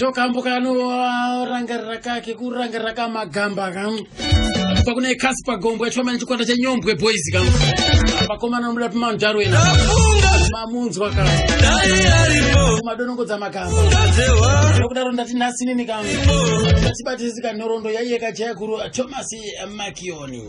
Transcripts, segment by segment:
Ndokambo kanorangarira kake kurangarira kamagamba ka kubva kuna Casper Gombo yachifamba nechikwata cheNyombwe Boys ka. Vakomana vanobuda paMount Darwin mamunzwa ka madonongodza magamba. Nokudaro ndati nhasi nini ka tatibatisika nhoroondo yaiye kajayakuru Thomas Makioni.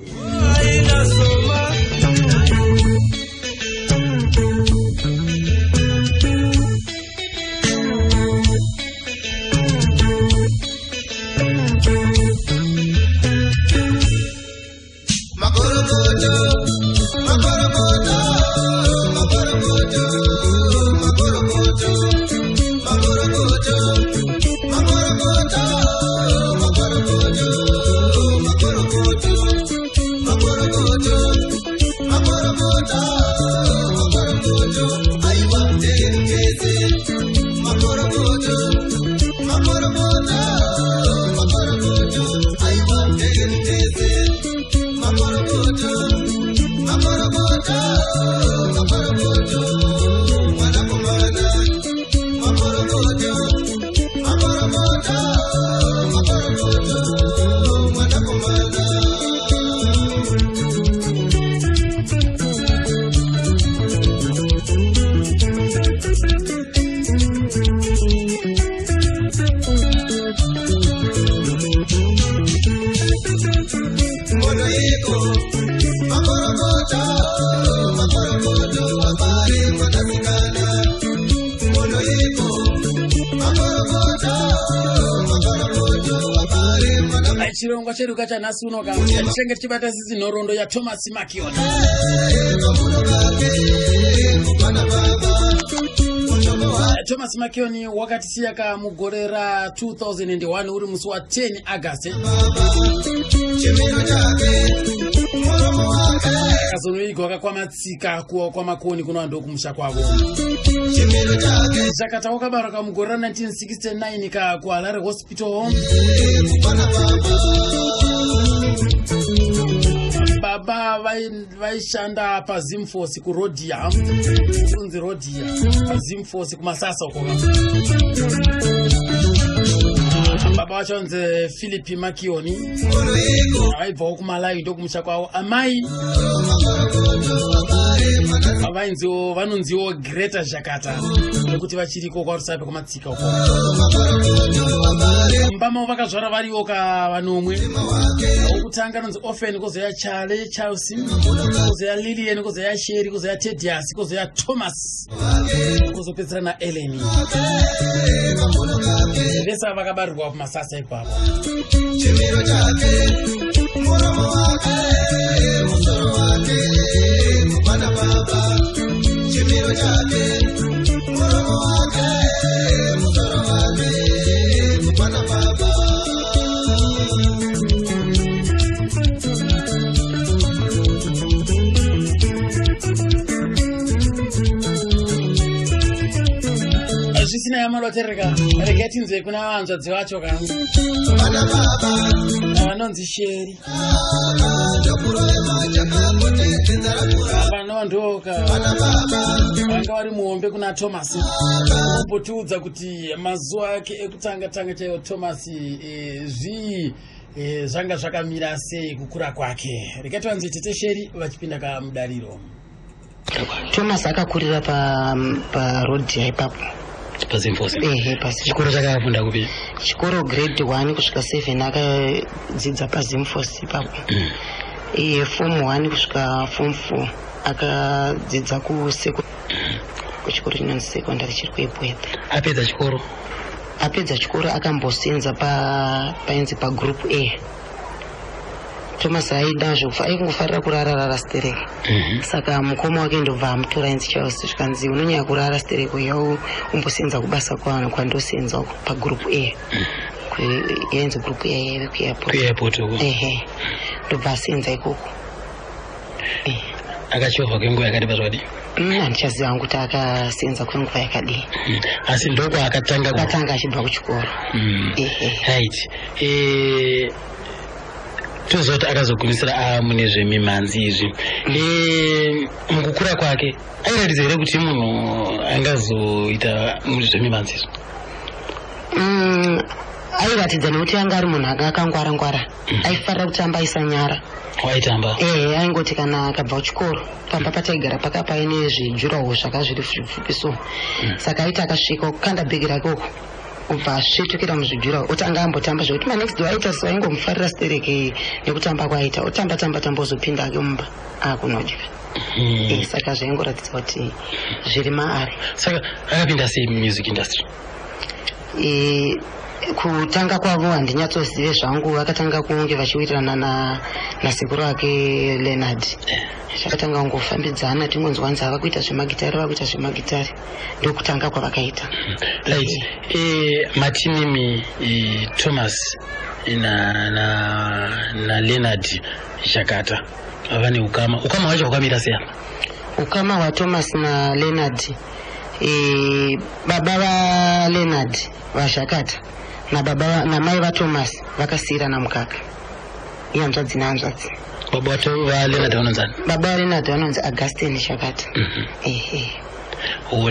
Chirongwa chedu kachanhasi uno ka tichange tichibata sisi nhoroondo yaThomas Makion. Thomas Makion wakatisiya ka mugore ra 2001 uri musi wa 10 August. Akazonoigwa kakwamatsika kwaMakoni kunova ndokumusha kwavo. Zhakata wakabarwa kamugore ra 1969 ka kuHarare Hospital. Baba vaishanda paZimforce kuRodia, kunzi Rodia, paZimforce kuMasasa uko. Baba vacho vanzi Philip Makioni, vaibvawo kuMalawi ndokumusha kwavo. Amai vainziwo vanonziwo Greta Zhakata nekuti vachiriko kwaRusape kuMatsika uko. Mumba mavo vakazvara variwo ka vanomwe. Wokutanga anonzi Ofen, kozoya Chale Charles, kozoya Lilian, kozoya Sheri, kozoya Tedias, kozoya Thomas, kozopedzisira naEleni. Vese ava vakabarirwa kuMasasa ipapo. Chimiro chake, muromo wake, musoro wake, mukwana baba. Chimiro chake, muromo wake, musoro wake, mukwana baba. Zvisina yamalotereka, regai tinzwe kuna vanzvadzi vacho ka Mukwana baba, vanonzi Sheri. ndokureva chakapote dzinza rakura. Vanova ndoka Mukwana baba, vanga vari muhombe kuna Thomas, ombotiudza kuti mazuva ake ekutanga tanga chaiwo Thomas zvii zvanga zvakamira sei kukura kwake. Regai tivanzwe tete Sheri vachipinda kamudariro. Thomas akakurira paRodia ipapo. PaZimforce? Ehe, pasi. Chikoro chakafunda kupi? Chikoro grade 1 kusvika 7 akadzidza paZimforce ipapo. Iye form 1 kusvika form 4 akadzidza kuchikoro chinonzi secondary chiri kuEpworth. Apedza chikoro? Apedza chikoro akambosenza painzi pagroup A. Thomas aida zvokufa, aikungofarira kurara stereki. Saka mukoma wake ndobva amutora, ainzi Charles, zvikanzi unonyanya kurara stereki, yau umbosenza kubasa kwandosenza uko pagroup A. Yainzi group A yaive kuairport. Kuairport uko? Ehe, ndobva asenza ikoko. Akachovha kwenguva yakati pazvakadii? Handichaziva hangu kuti akasenza kwenguva yakadii. Asi ndokwaakatanga Akatanga achibva kuchikoro. Ehe. Right. Toziva kuti akazogumisira ava mune zvemimhanzi izvi. Mukukura kwake airatidza here kuti munhu angazoita mune zvemimhanzi izvi? Airatidza nekuti anga ari munhu anga akangwara ngwara, aifarira kutamba, aisanyara. Waitamba? Ehe, aingoti kana akabva kuchikoro, pamba pataigara paka paine zvijuraho zvaka zviri zvipfupi so, saka aiti akasvika okanda bhegi rake uko, obva asvetukira muzvijuraho, otanga ambotamba, zvekuti manext door aita so, aingomufarira stereke nekutamba kwaaita, otamba tamba tamba, ozopinda ake mumba akunodya. Saka zvaingoratidza kuti zviri maari. Saka akapinda sei mumusic industry? Kutanga kwavo handinyatsozive zvangu. Vakatanga kunge vachiwirirana nasekuru ake Leonard, zvakatanga kungofambidzana, tingonzwa nzi ava kuita zvemagitari, va kuita zvemagitari, ndokutanga kwavakaita. Right, matinimi Thomas na Leonard Zhakata vane ukama, ukama hwacho hwakamira sei apa? Ukama hwaThomas naLeonard, baba vaLeonard vaZhakata nababa namai vaThomas vakasiyirana mukaka, ihanzvadzi nehanzvadzi. Baba vaLeonard vanonzani? Baba vaLeonard vanonzi Augustin Zhakata. Ehe.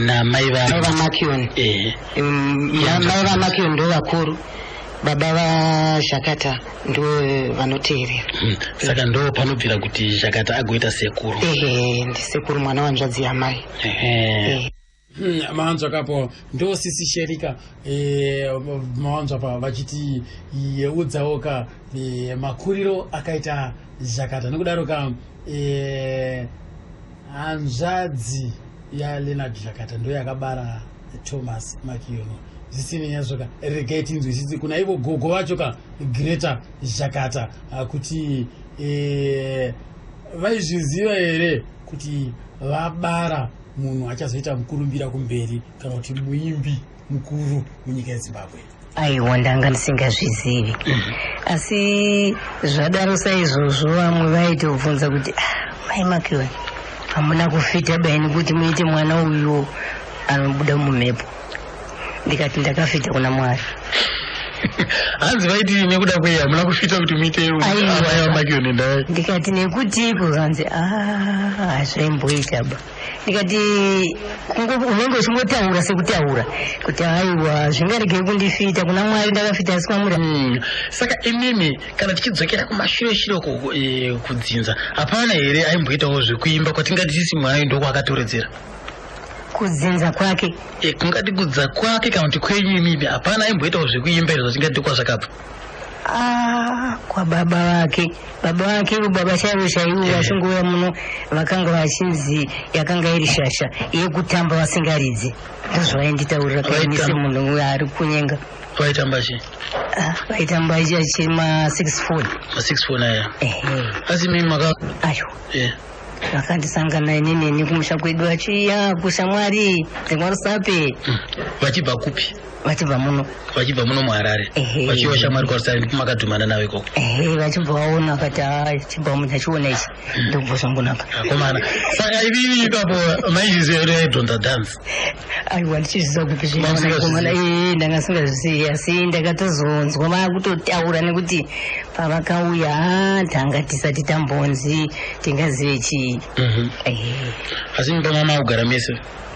Namai va Mai vaMakion. Mai vaMakion ndo vakuru, baba vaZhakata ndo vanoteerera. Saka ndo panobvira kuti Zhakata agoita sekuru? Ehe, ndisekuru, mwana wanzvadzi yamai. Ehe. Mawanzwa kapo, ndo sisi Sherika. Mawanzwa pa vachiti yeudzawo ka makuriro akaita Zhakata. Nekudaro ka hanzvadzi yaLeonard Zhakata ndo yakabara Thomas Makiyono. Zvisinei yazvo ka, regai tinzwisisi kuna ivo gogo vacho ka, Greta Zhakata, kuti vaizviziva here kuti vabara munhu achazoita mukurumbira kumberi, kana kuti muimbi mukuru munyika yeZimbabwe? Aiwa, ndanga ndisingazvizivi, asi zvadaro saizvozvo vamwe vaitobvunza kuti, "Ah, mai Makioni, hamuna kufita baini kuti muite mwana uyu anobuda mumhepo?" Ndikati ndakafita kuna Mwari. Hanzi vaiti nekuda kwei hamuna kufita kuti muite Aiwa. amai vaMakioni ndavai? Ndikati nekutiko? Kanzi, "Ah, zvaimboita ba." Ndikati unenge uchingotaura sekutaura kuti aiwa, zvingaregei kundifita, kuna Mwari ndakafita, asi kwamuri Saka imimi, kana tichidzokera kumashure shure uko, kudzinza hapana here aimboitawo zvekuimba kwatingati sisi mwayo ndokwakatoredzera? Kudzinza kwake? Kungati kudza kwake kana kuti kwenyu imimi, hapana aimboitawo zvekuimba here zvatingati ndokwazvakabva? Ah, kwababa vake, baba vake ivo, baba chaivo chaivo, vachingouya muno vakanga vachinzi yakanga iri shasha yekutamba vasingaridzi. Ndozvavainditaurira kaini. Vaitamba. Semunhu uyo ari kunyenga. Vaitamba chii? Ah, vaitamba achiri ma6 Ma6 aya? Ehe. Asi imimi maka Ayo, vakandisangana inini kumusha kwedu achiya kushamwari dzekwaRusape. Vachibva kupi? Vachibva muno. Vachibva muno muHarare? Ehe. Vachiwa shamwari kwaRusape, makadhumana navo ikoko? Ehe, vachibva vaona vakati, "Ah, chibva munhu achiona ichi, ndobva zvangunaka." Akomana, saka ivimi ipapo maizviziva kuti aidhonza dhanzi? Aiwa, ndichizviziva kupi? Mamusingazvizivi? Zvino ndanga singazvizivi, asi ndakatozonzwa vakutotaura nekuti pavakauya, "Ah, tanga tisati tambonzi, tingazive chii?" Ehe. Asi mupama makugara mese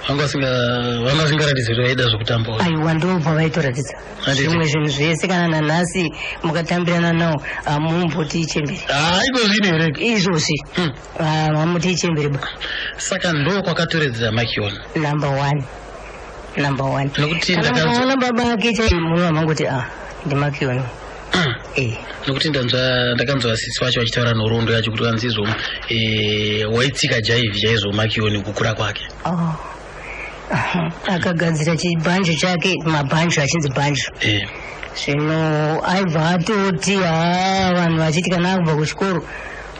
vanga vasingaratidzi kuti vaida zvekutamba? Aiwa, ndobva vaitoratidza. Handiti. Zvimwe zvinhu zvese, kana nanhasi mukatambirana nawo hamumboti ichembere. Iko zvino here? Izvozvi. Ah, hamuti ichembere ba. Saka ndo kwakatoredzera Makiona? Number one, number one. Nekuti Kana mukaona baba ake chai munhu amangoti, "Ah, ndiMakiona." Nekuti ndakanzwa sisi vacho vachitaura nhoroondo yacho kuti vanzi izvo waitsika jaivhi chaizvo Makioni kukura kwake. Oh. Akagadzira chibhanjo chake, mabhanjo achinzi bhanjo. Zvino aibva atoti, ha, vanhu vachiti kana akubva kuchikoro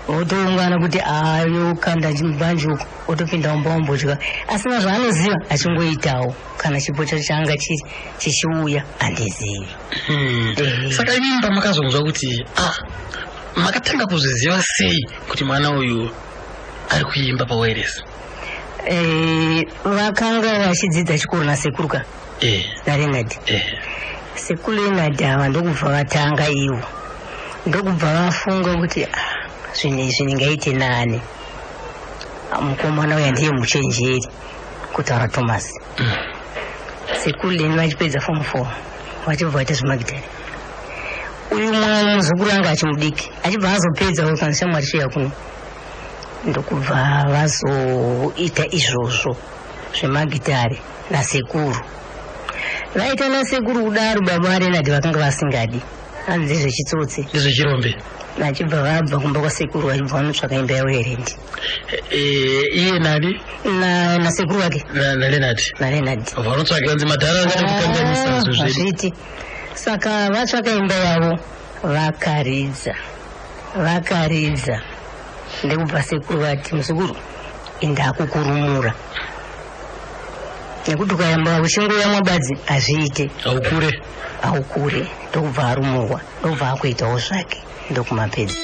votoungana kuti ayokanda chibhanjo uko, otopinda mumba ombodya asina zvaanoziva, achingoitawo. Kana chipo chacho changa chichiuya handizivi. Saka imimi pamakazonzwa kuti, ah, makatanga kuzviziva sei kuti mwana uyu ari kuimba pawairesi? Vakanga vachidzidza chikoro nasekuru ka, naLenard. Sekuru Leonard ava ndokubva vatanga ivo, ndokubva vafunga kuti, "Ah, zvinhu izvi ndingaite nani? Ah, mukomana uya ndiye muchenjeri," kutaura Thomas. Sekuru Leni vachipedza form 4 vachibva vaita zvemagitari. Uyu mumwe muzukuru anga achimudiki, achibva azopedza kana shamwari chiya kuno, ndokubva vazoita izvozvo zvemagitare nasekuru. Vaita nasekuru kudaro, baba vaRenard vakanga vasingadi, hanzi zvechitsotsi. Ndezvechirombe. Vachibva vabva kumba kwasekuru, vachibva vanotsvaka imba yavo yerendi. Iye nani? Nasekuru vake. NaLenard. NaLenard. Vanotsvaka, hanzi madhara angada kukanganisa zvinhu zvedu. Hazviiti. Saka vatsvaka imba yavo, vakaridza, vakaridza, ndekubva sekuru vati, "Muzukuru, indakukurumura, nekuti ukayamba uchingoyamwa badzi hazviite." Haukure. Haukure. Ndokubva arumurwa, ndokubva akuitawo zvake, ndokumapedza.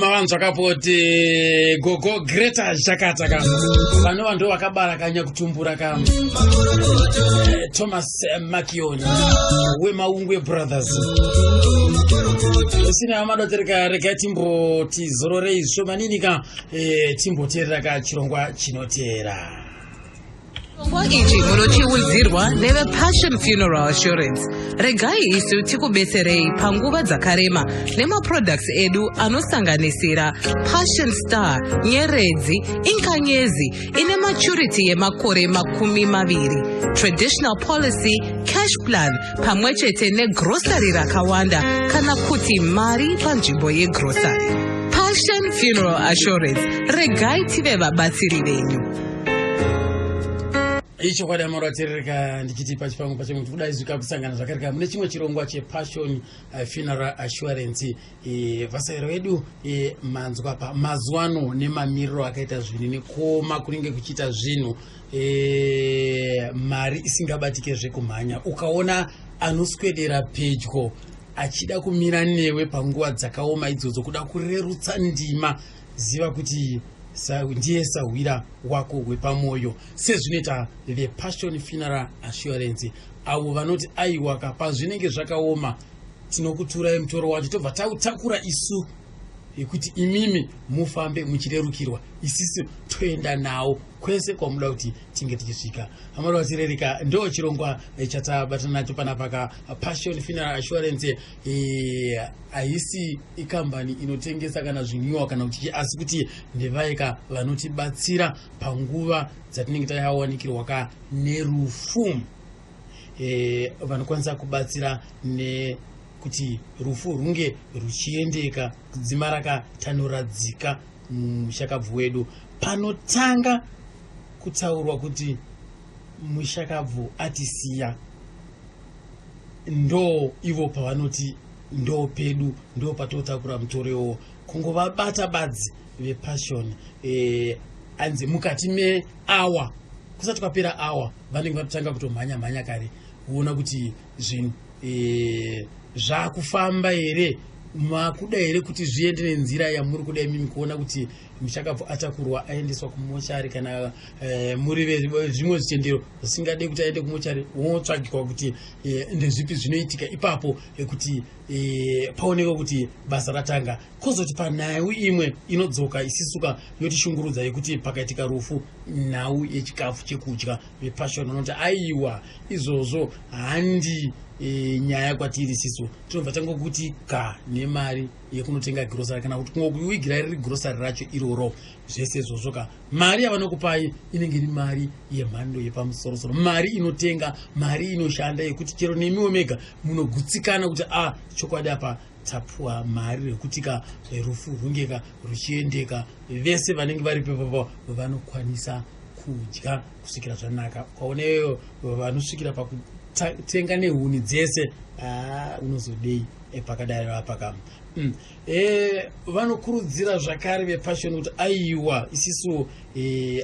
Mavanzwa kapoti gogo Greta Zhakata ka, vanova ndo vakabara kanyakutumbura ka Thomas Makioni wemaUngwe Brothers. Sina madotereka, regai timboti zororei zvishomanini ka, timboteerera ka chirongwa chinoteera. Chirongwa ichi munochiudzirwa nevePassion Funeral Assurance. Regai isu tikubetserei panguva dzakarema nemaproducts edu anosanganisira Passion Star nyeredzi, inkanyezi ine maturity yemakore 20, traditional policy, cash plan, pamwe chete negrocery rakawanda kana kuti mari panzvimbo yegrocery. Passion Funeral Assurance, regai tive vabatsiri venyu. Ichokwadi, amaraterereka, ndichiti pachipango pachemwe kuti kudai zvika kusangana zvakareka mune chimwe chirongwa chePassion Funeral Assurance. Vasairo vedu, manzwa pa mazuva ano nemamiriro akaita zvinhu nekoma kunenge kuchiita zvinhu, mari isingabatike zvekumhanya. Ukaona anoswedera pedyo achida kumira newe panguva dzakaoma idzodzo, kuda kurerutsa ndima, ziva kuti ndiye sahwira wako wepamwoyo, sezvinoita vePassion Funeral Assurance, avo vanoti aiwaka, pazvinenge zvakaoma tinokuturai mutoro wacho, tobva tautakura isu, yekuti imimi mufambe muchirerukirwa, isisu toenda nawo kwese kwamuda kuti tinge tichisvika. Amada vatirereka, ndo chirongwa chatabatana nacho panapa ka. Passion Funeral Assurance haisi ikambani inotengesa kana zvinwiwa kana kuti, asi kuti ndevaika vanotibatsira panguva dzatinenge tayawanikirwa ka nerufu, vanokwanisa kubatsira nekuti rufu runge ruchiendeka kudzima rakatanuradzika mushakabvu wedu. Panotanga kutaurwa kuti mushakabvu atisiya, ndo ivo pavanoti ndo pedu, ndo patotakura mutoro iwowo. Kungovabata badzi vePassion, anzi mukati meawa, kusati kwapera awa, vanenge vatotanga kutomhanya mhanya kare kuona kuti zvinhu zvakufamba here, makuda here kuti zviende nenzira yamuri kuda imimi, kuona kuti muchakabvu atakurwa aendeswa kumochari, kana muri zvimwe zvitendero zvisingade kuti aende kumochari, wotsvagirwa kuti ndezvipi zvinoitika ipapo, kuti paonekwe kuti basa ratanga. Kwozoti panhau imwe inodzoka isisuka yotishungurudza, yekuti pakaitika rufu, nhau yechikafu chekudya, vePassion vanoti aiwa, izvozvo handi nyaya kwatiri sisu, tinobva tangokuti ka nemari yekunotenga grocery, kana kuti kungokuigira riri grocery racho iroro. Zvese izvozvo ka, mari yavanokupai inenge iri mari yemhando yepamusorosoro, mari inotenga, mari inoshanda, yekuti chero nemiwo mega munogutsikana kuti a chokwadi apa tapuwa mari, rekuti ka rufu rungeka ruchiendeka, vese vanenge vari pepapo vanokwanisa kudya kusvikira zvanaka. Ukaona iyoyo vanosvikira pakutenga nehuni dzese, unozodei pakadai apaka? Vanokurudzira zvakare vePassion kuti aiwa, isisu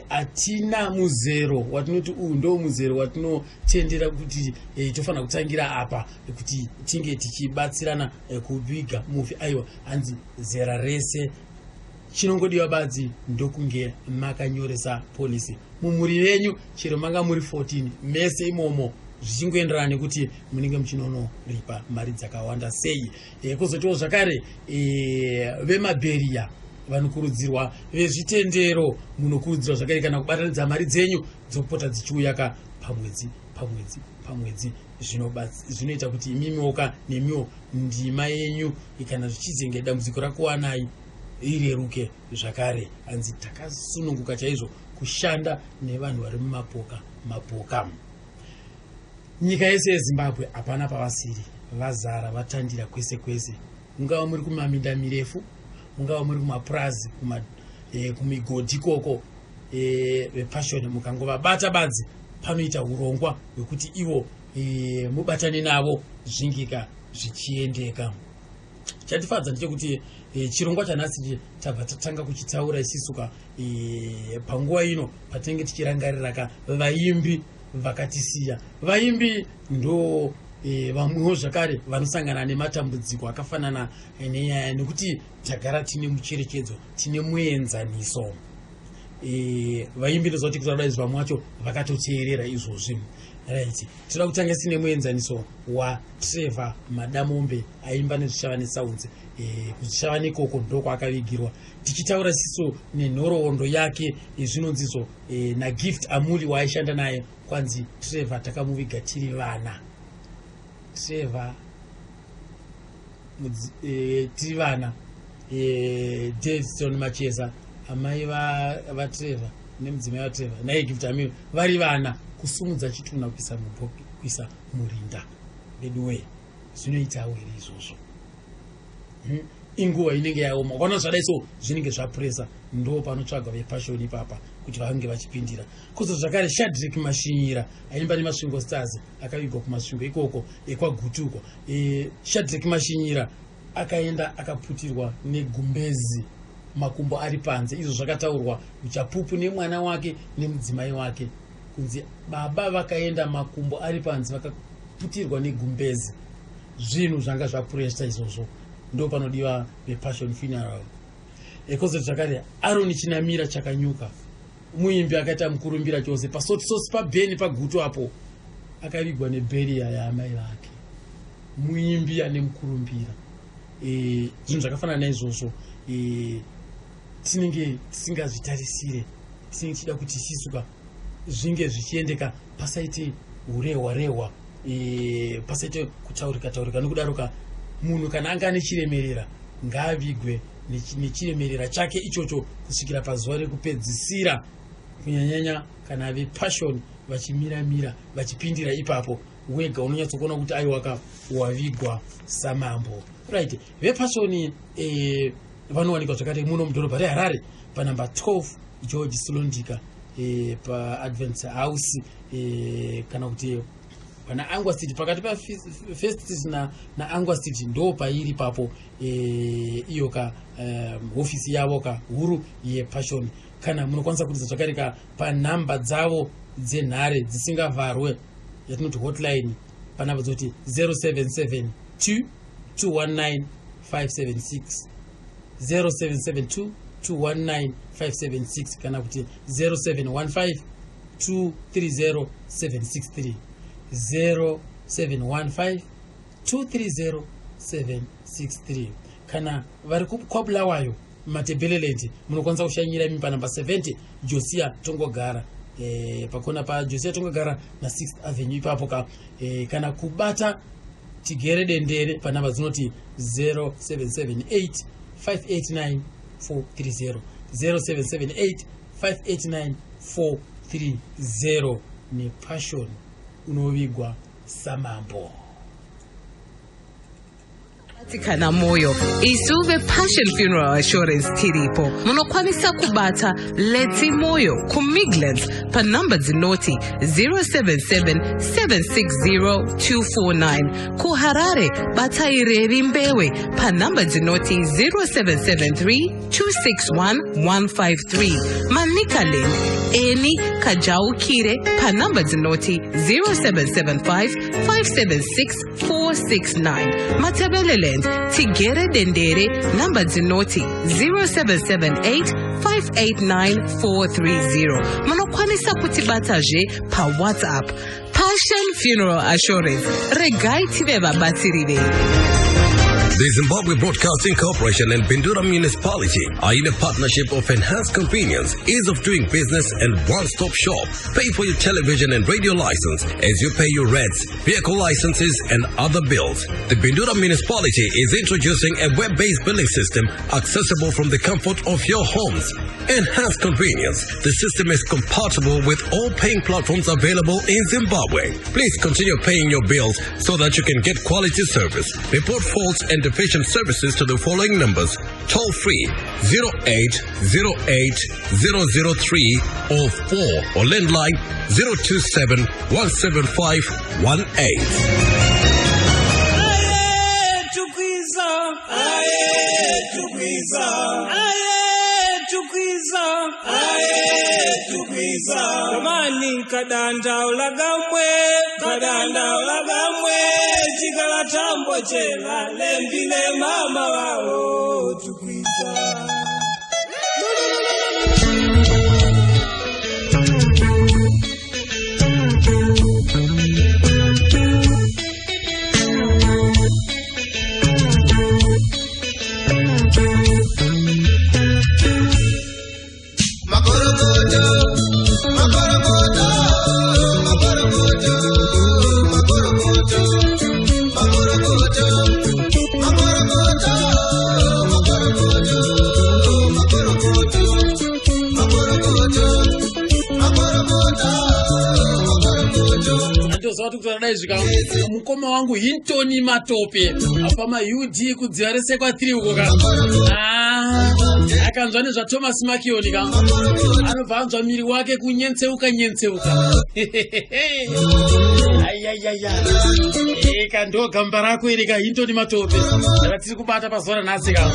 hatina muzero watinoti uyu ndo muzero watinotendera kuti tofanira kutangira apa kuti tinge tichibatsirana kuviga mufi. Aiwa, hanzi zera rese, chinongodiwa badzi ndokunge makanyoresa policy mumhuri venyu, chero manga muri 14 mese imomo. Zvichingoenderana nekuti munenge muchinonoripa mari dzakawanda sei. Kwozotiwo zvakare vemabheriya vanokurudzirwa, vezvitendero munokurudzirwa zvakare kana kubatanidza mari dzenyu dzopota dzichiuya ka pamwedzi pamwedzi pamwedzi. Zvinoita kuti imimiwo ka nemiwo ndima yenyu kana zvichizenge dambudziko rakuwanai ireruke zvakare. Hanzi takasununguka chaizvo kushanda nevanhu vari mumapoka mapoka. Nyika yese yeZimbabwe hapana pavasiri, vazara vatandira kwese kwese. Mungava muri kumaminda mirefu, mungava muri kumapurazi, kumigodhi ikoko, vePassion mukangovabata badzi panoita urongwa hwekuti ivo mubatane navo, zvingika zvichiendeka. Chatifadza ndechekuti chirongwa chanhasi tabva tatanga kuchitaura isisuka panguva ino patinenge tichirangarira ka vaimbi vakatisiya. Vaimbi ndo vamwewo zvakare vanosangana nematambudziko akafanana nenyaya, nekuti tagara tine mucherechedzo, tine muenzaniso. Vaimbi ndoziva kuti kutaura izvi vamwe vacho vakatoteerera izvozvi. Right, tinoda kutanga tine muenzaniso waTrevor Madamombe aimba neZvishavane Sounds. KuZvishavane ikoko ndokwaakavigirwa. Tichitaura siso nenhoroondo yake, zvinonzizvo naGift Amuli waaishanda naye, kwanzi Trevor takamuviga tiri vana. Trevor tiri vana. Davidson Macheza, amai vaTrevor nemudzimai vaTrevor naye Gift Amuli vari vana, kusumudza chitunha kuisa kuisa murinda. Veduwe, zvinoitawo here izvozvo? Inguva inenge yaoma, ukaona zvadai so zvinenge zvapuresa, ndo panotsvagwa vePassion ipapa kuti vange vachipindira. Kuzo zvakare Shadrik Mashinyira aimba neMasvingo Stars akavigwa kuMasvingo ikoko ekwaGuti uko. Shadrik Mashinyira akaenda akaputirwa negumbezi, makumbo ari panze. Izvo zvakataurwa uchapupu nemwana wake nemudzimai wake, kunzi baba vakaenda makumbo ari panze, vakaputirwa negumbezi. Zvinhu zvanga zvapuresa izvozvo, ndo panodiwa vePassion Funeral. Ekozoti zvakare Aroni Chinamira Chakanyuka, muimbi akaita mukurumbira chose paSotisosi pabheni paGutu apo, akavigwa nebheriya yaamai vake. Muimbi ane mukurumbira. Zvinhu zvakafanana naizvozvo tinenge tisingazvitarisire, tinenge tichida kuti isisuka zvinge zvichiendeka, pasaite urehwa rehwa, pasaite kutaurika taurika. Nekudaroka munhu kana anga ane chiremerera ngaavigwe nechiremerera chake ichocho kusvikira pazuva rekupedzisira, kunyanyanya kana vePassion vachimiramira vachipindira ipapo. Wega unonyatsokuona kuti aiwaka, wavigwa samambo. Right, vePassion vanowanikwa zvakare muno mudhorobha reHarare panumber 12 George Silundika, paAdvance House, kana kuti pana Angwa Street, pakati paFirst Street naAngwa Street, ndo pairi papo iyo ka hofisi yavo ka huru yePassion. Kana munokwanisa kuridza zvakare ka panhamba dzavo dzenhare dzisingavharwe, yatinoti hotline, panhamba dzoti 0772 219 576, 0772 219 576, kana kuti 0715 230 763, 0715 230 763. Kana vari kwaBulawayo, Matebeleland, munokwanisa kushanyira imi panamba 70 Josia Tongogara, pakona paJosia Tongogara na6th Avenue ipapo ka, kana kubata Tigere Dendere panhamba dzinoti 0778 589 430, 0778 589 430. NePassion unovigwa samambo. Kana moyo, isu vePassion Funeral Assurance tiripo. Munokwanisa kubata Leti Moyo kuMidlands panhamba dzinoti 077 760 249. KuHarare batai Reri Mbewe panhamba dzinoti 0773 261 153. Manicaland, Eni Kajaukire panhamba dzinoti 0775 576 469. Matabeleland, Tigere Dendere, namba dzinoti 0778 589 430. Munokwanisa kutibatazve paWhatsApp. Passion Funeral Assurance, regai tive vabatsiri venyu. The Zimbabwe Broadcasting Corporation and Bindura Municipality are in a partnership of enhanced convenience, ease of doing business, and one-stop shop. Pay for your television and radio license as you pay your rents, vehicle licenses, and other bills. The Bindura Municipality is introducing a web-based billing system accessible from the comfort of your homes. Enhanced convenience. The system is compatible with all paying platforms available in Zimbabwe. Please continue paying your bills so that you can get quality service. Report faults and deficient services to the following numbers. Toll free 0808 003 or 4 or landline 027 175 18. Tukwiza, aye tukwiza, aye tukwiza, aye tukwiza. Romani kadandaula gamwe, kadandaula gamwe, chikala tambo chela lembile mama wawo tukwiza. Makorokoto, makorokoto, makorokoto, makorokoto, makorokoto, makorokoto, makorokoto, makorokoto, makorokoto, makorokoto, makorokoto. Andoziva kuti kutaura dai zvika mukoma wangu Hintoni Matope pamaUD kudziva resekwa 3 uko ka. Ah, akanzwa nezvaThomas Makioni ka, anobva anzwa miri wake kunyentseuka nyentseuka. Aiyaiyaia, eka ndo gamba rako iri ka, Hintoni Matope, ratiri kubata pazuva ranhasi ka.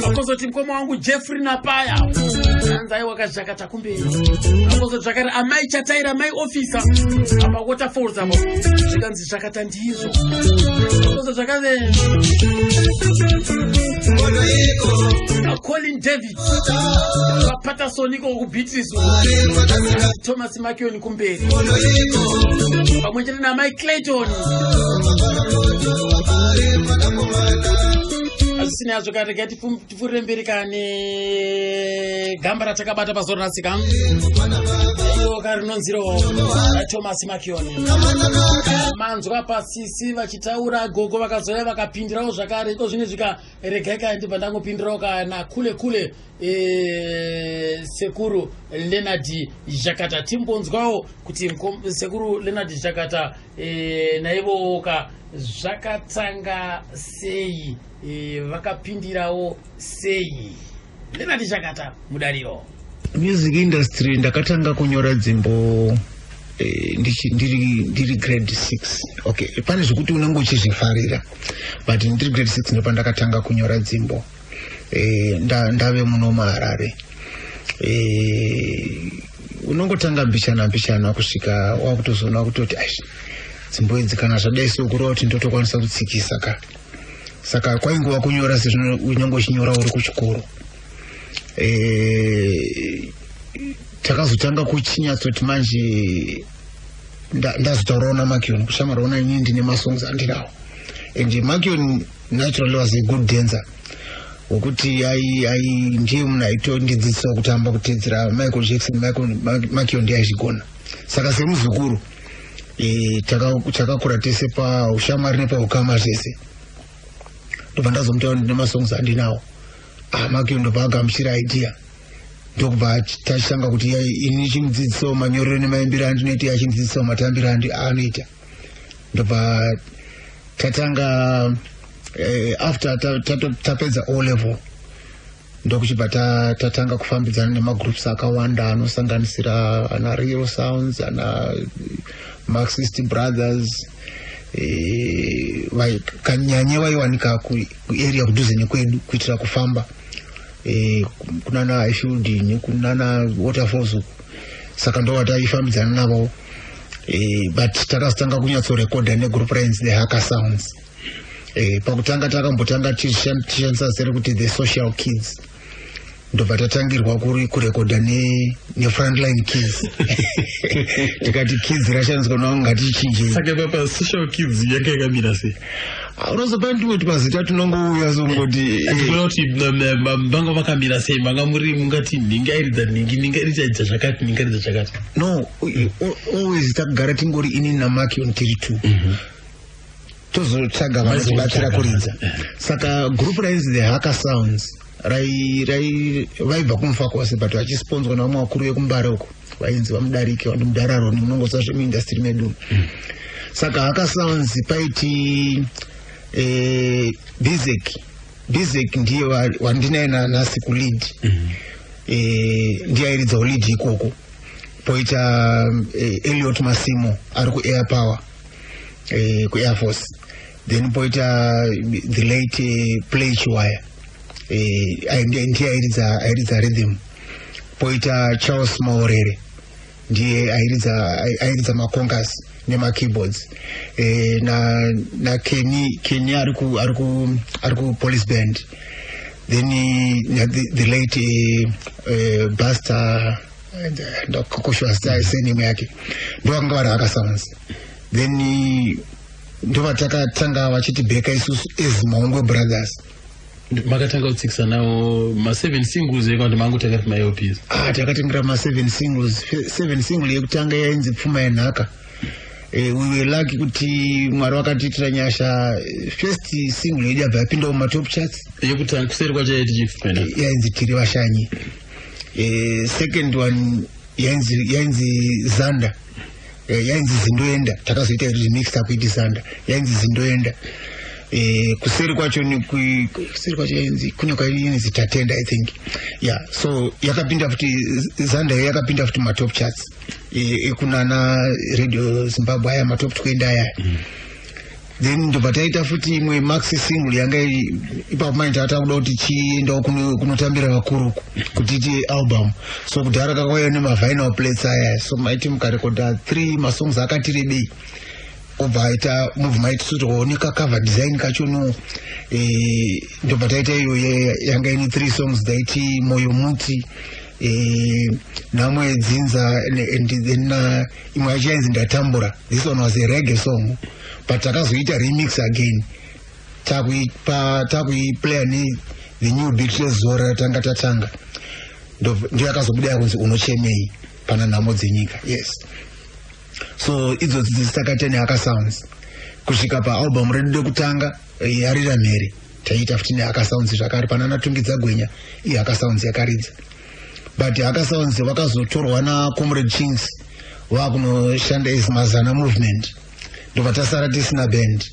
Akozoti mukoma wangu Jeffrey Napaya anzi aiwa kazvakata kumberi. Akozoti zvakare amai Chataira, mai officer apa Waterfalls apo, zvikanzi zvakata ndizvo. Akozoti zvakare Colin David vaPatterson iko kuBeatrice, Thomas Makioni kumberi, pamwe chete namai Clayton. Hazvisina hazvo ka, regai tipfuurire mberi kane gamba ratakabata pazuva ranhasi ka, iro ka rinonziro raThomas Makioni. Manzwa pasisi vachitaura, gogo vakazouya vakapindirawo zvakare. Iko zvino zvika regai ka ndibva ndangopindirawo kana kule kule sekuru Leonard Jakata, timbonzwawo kuti sekuru Leonard Jakata naivowo ka zvakatanga sei, vakapindirawo sei. Leonard Jakata mudariro. Music industry ndakatanga kunyora dzimbo ndiri grade 6. Okay, pane zvekuti unenge uchizvifarira, but ndiri grade 6 ndopandakatanga kunyora dzimbo ndave muno muHarare. Unongotanga mbichana mbichana kusvika wakutozoona kutoti aish, dzimbo idzi kana zvadai sokureva kuti ndotokwanisa kutsikisa ka. Saka kwaingova kunyora sezvino unenge uchinyora uri kuchikoro. Takazotanga kuchinyatsoti manje ndazotaurawo naMakion kushamwari, inini ndine masongs andinawo, and Makion naturally was a good dancer wekuti ai ndiye munhu aitondidzidzisawo kutamba, kutedzera Michael Jackson. Makion ndiye aizvigona. Saka semuzukuru takakura tese paushamwari nepaukama zvese. Ndobva ndazomutaura ndine masongs andinawo. Ah, Makion ndobva agamuchira idea, ndokubva tachitanga kuti ini chimudzidzisawo manyorero nemaimbiro andinoita, achindidzidzisawo matambiro aanoita. Ndobva tatanga after tapedza O level, ndokuchibva tatanga kufambidzana nemagroups akawanda anosanganisira ana Real Sounds, ana Marxist Brothers, kanyanye vaiwanika kuarea kudhuze nekwedu kuitira kufamba kunana Highfield nekunana Waterfalls uku. Saka ndo vataifambidzana navo, but takazotanga kunyatsorekodha negroup rainzi the Haka Sounds. Pakutanga takambotanga tichishandisa zita rekuti the Social Kids. Ndobva tatangirwa kuri kurekodha nefrontline kids. Tikati kids rashandiswa nao, ngatichinjei. Saka papa Social Kids yanga yakamira sei? Unozopa ndimwe twazita tunongouya songoti. Kuona kuti vanga vakamira sei, manga muri mungati nhingi airidza nhingi, nhingi airidza zvakati, nhingi airidza zvakati? No, always takagara tingori ini naMakion tiri two. Tozotsvaga vanotibatsira kuridza. Saka group rainzi the Haka Sounds rai vaibva kuMufakose, but vachisponzwa navamwe vakuru vekuMbare uko vainzi vaMudarike, vandimudararoni munongoziva zvemuindustry medu. Saka Haka Sounds paiti Bizek. Bizek ndiye wandinaye nanhasi kulead. Ndiye airidzawo lead ikoko. Poita Eliot Masimo ari kuair power, kuair force. Then poita the late Play Chiwaya, ndiye airidza rhythm. Poita Charles Maorere, ndiye airidza macongas nemakeyboards, na Kenny. Kenny ari ku police band. Then the late Buster, ndakoshwa surname yake. Ndovanga vari Haka Sounds. Then ndovatakatanga vachitibheka isusu as Maungwe Brothers. Makatanga kutsikisa nawo ma7 singles eka kuti mangotanga ri maLPs? Ah, takatengera ma7 singles. Seven single yekutanga yainzi Pfuma Yenhaka. We were lucky kuti Mwari vakatiitira nyasha, first single yedu yabva yapindawo mumatop charts. Yekutanga kuseri kwacho yaiti chifena? Yainzi Tiri Vashanyi. Second one yainzi Zanda, yainzi Zindoenda. Takazoita remix takuiti Zanda, yainzi Zindoenda. Kuseri kwacho kuseri kwacho yainzi kune kwainzi Tatenda, I think. Yeah, so yakapinda futi Zanda iyo, yakapinda futi matop charts ekunana Radio Zimbabwe aya, matop 20 aya. Then ndobva taita futi imwe maxi single yanga ipapo. Manje tatakuda kuti chiendawo kunotambira vakuru kuti ite album. So kudhara kakauya nemavinyl plates aya, so maiti mukarekodha three masongs akati rebei, obva aita mubva maiti sotooneka cover design kachono. Ndobva taita iyo yanga ine three songs dzaiti Moyo Muti, Nhamo Yedzinza, and then imwe yacho yainzi Ndatambura. This one was a reggae song, but takazoita remix again, takuiplaya ne the new beat rezora ratanga tatanga. Ndiyo yakazobuda yakunzi Unochemei Pana Nhamo Dzenyika. Yes, so idzodzi dzisi takaita neHaka Sounds kusvika paalbum redu rekutanga, Yarira Mhere. Taiita futi neHaka Sounds zvakare pana Natungidza Gwenya. IHaka Sounds yakaridza, but Haka Sounds vakazotorwa naComrade Chinks vakunoshanda as Mazana Movement. Ndobva tasara tisina band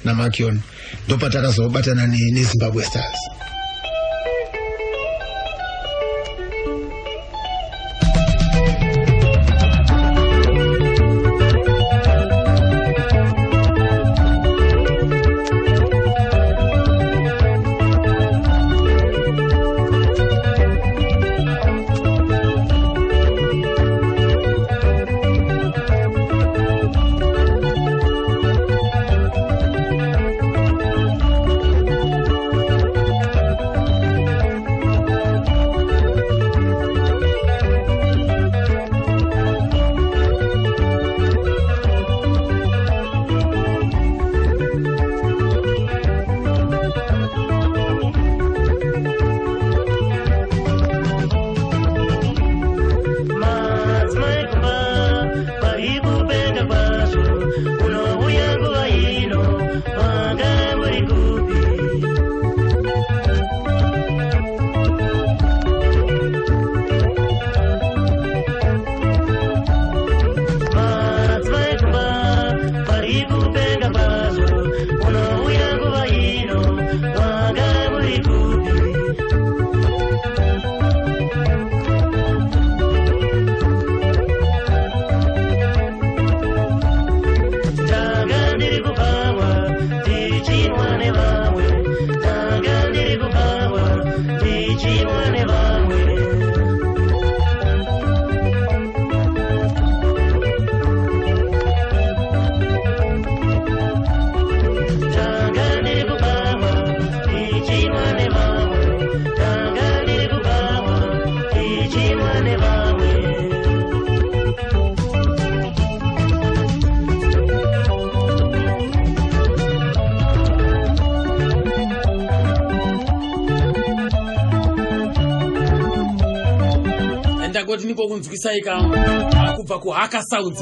naMakion. Ndopatakazobatana neZimbabwe Stars. Ndangoti ndingokunzwisai ka kubva kuHaka Sounds,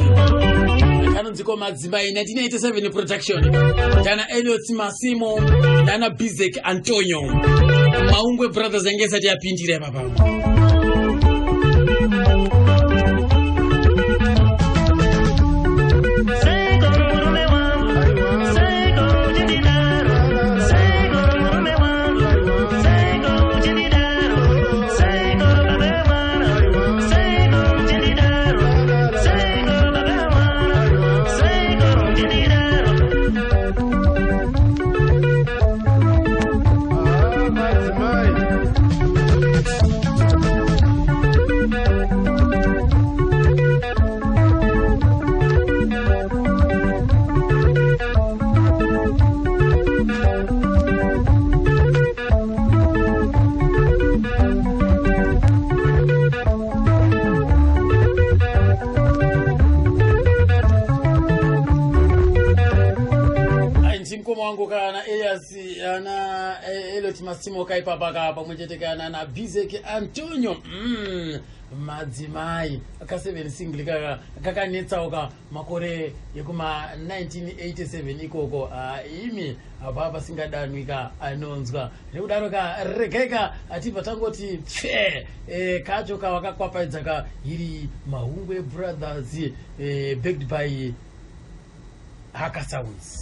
kanonziko Madzimai, 1987 production, ndana Eliot Masimo, ndana Bizek Antonio. Maungwe Brothers yange isati yapindira ipapa. Seiko murume wangu, seiko uchindidaro, seiko murume wangu, seiko uchindidaro, seiko baba mwana, seiko uchindidaro, seiko baba mwana, seiko uchindidaro. Ai, ndimukoma wangu kana Elias ana Eliot Masimo kaipapa ka pamwe chete kana na Bizek Antonio. Madzimai ka7 single kaka kakanetsawo ka makore yekuma 1987 ikoko. Imi apa pasingadanwi ka anonzwa nekudaro ka regai ka atibva tangoti pfe kacho ka wakakwapaidza ka iri Mahungwe Brothers, backed by Haka Sounds.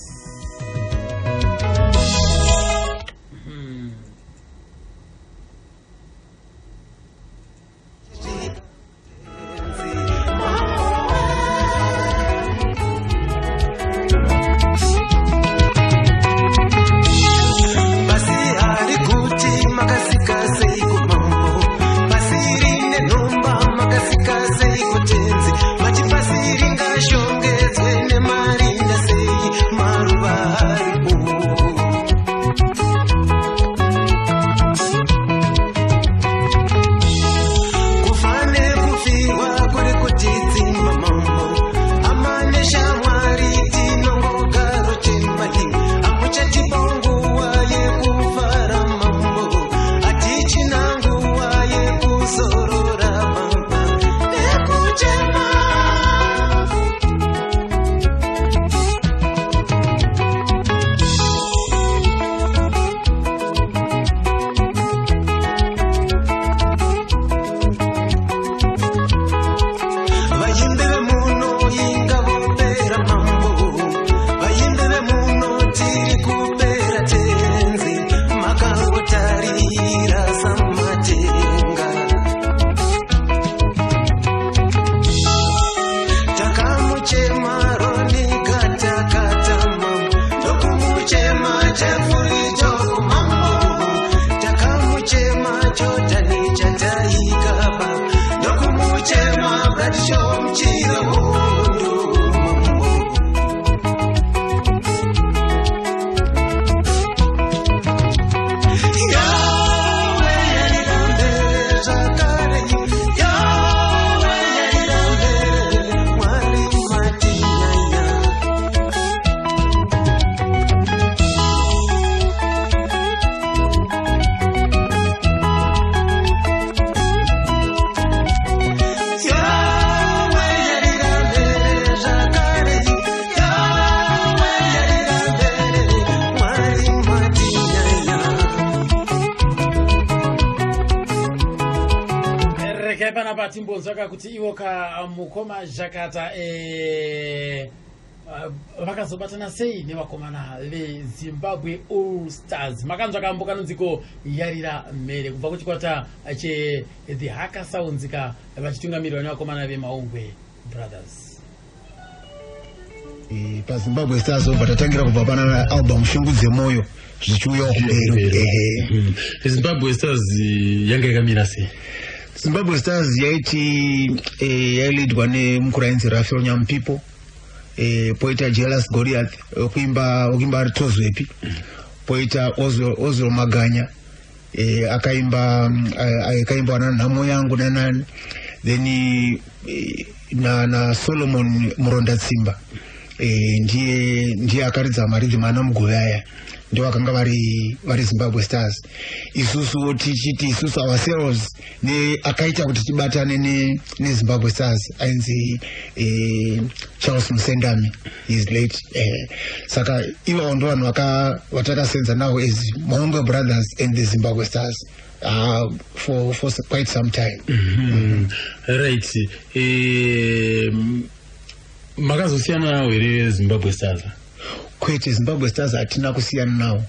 Pasi hari kuti makasika seiko mambo, pasi rine nhomba makasika seiko tenzi, mati pasi ringashongedzwe nemarinda sei maruva aripo. Kufa nekufirwa kuri kutidzimba mambo, hama neshamwari tinongogaro chembali, hamuchatipa nguva yekufara mambo, hatichina nguva yekuzorora mamba nekuchema. Vayimbi vemuno inga vopera mambo, vayimbi vemuno tiri kupera tenzi, makangotarira samatenga. Takamuchema Ronika takatama, ndokumuchema Jefuri mambo, takamuchema Jodhani chataikaba, ndokumuchema Bradshaw Muchirahondo mambo. Yawe yarirambere zvakare, Yawe yarirambere, Mwari matinyanya. Yawe yarirambere zvakare, Yawe yarirambere, Mwari matinyanya. Regai panapa timbonzwaka kuti ivo ka mukoma Zhakata vakazobatana sei nevakomana veZimbabwe All Stars. Makanzwa kambo kanonziko Yarira Mhere kubva kuchikwata che the Haka Sounds ka vachitungamirirwa nevakomana veMaungwe Brothers. PaZimbabwe Stars obva tatangira kubva pana album Shungu Dzemoyo zvichiuyawo kumberi, ehe. Zimbabwe Stars yanga yakamira sei? Zimbabwe Stars yaiti yailidwa nemukuru ainzi Rafael Nyampipo, poita Jealous Goliath wekuimba ari Tozwepi, poita Ozwell Maganya, akaimba akaimba na Nhamo Yangu nanani, then na Solomon Murondatsimba. Ndiye akaridza maridhimu ana Mugove aya, ndo vakanga vari Zimbabwe Stars. Isusu tichiti isusu ourselves akaita kuti tibatane neZimbabwe Stars ainzi Charles Musendami, is late. Saka ivavo ndo vanhu vatakasenza navo as Maungwe Brothers and the Zimbabwe Stars for quite some time. Right, makazosiyana nawo here Zimbabwe Stars? Kwete, Zimbabwe Stars hatina kusiyana nawo.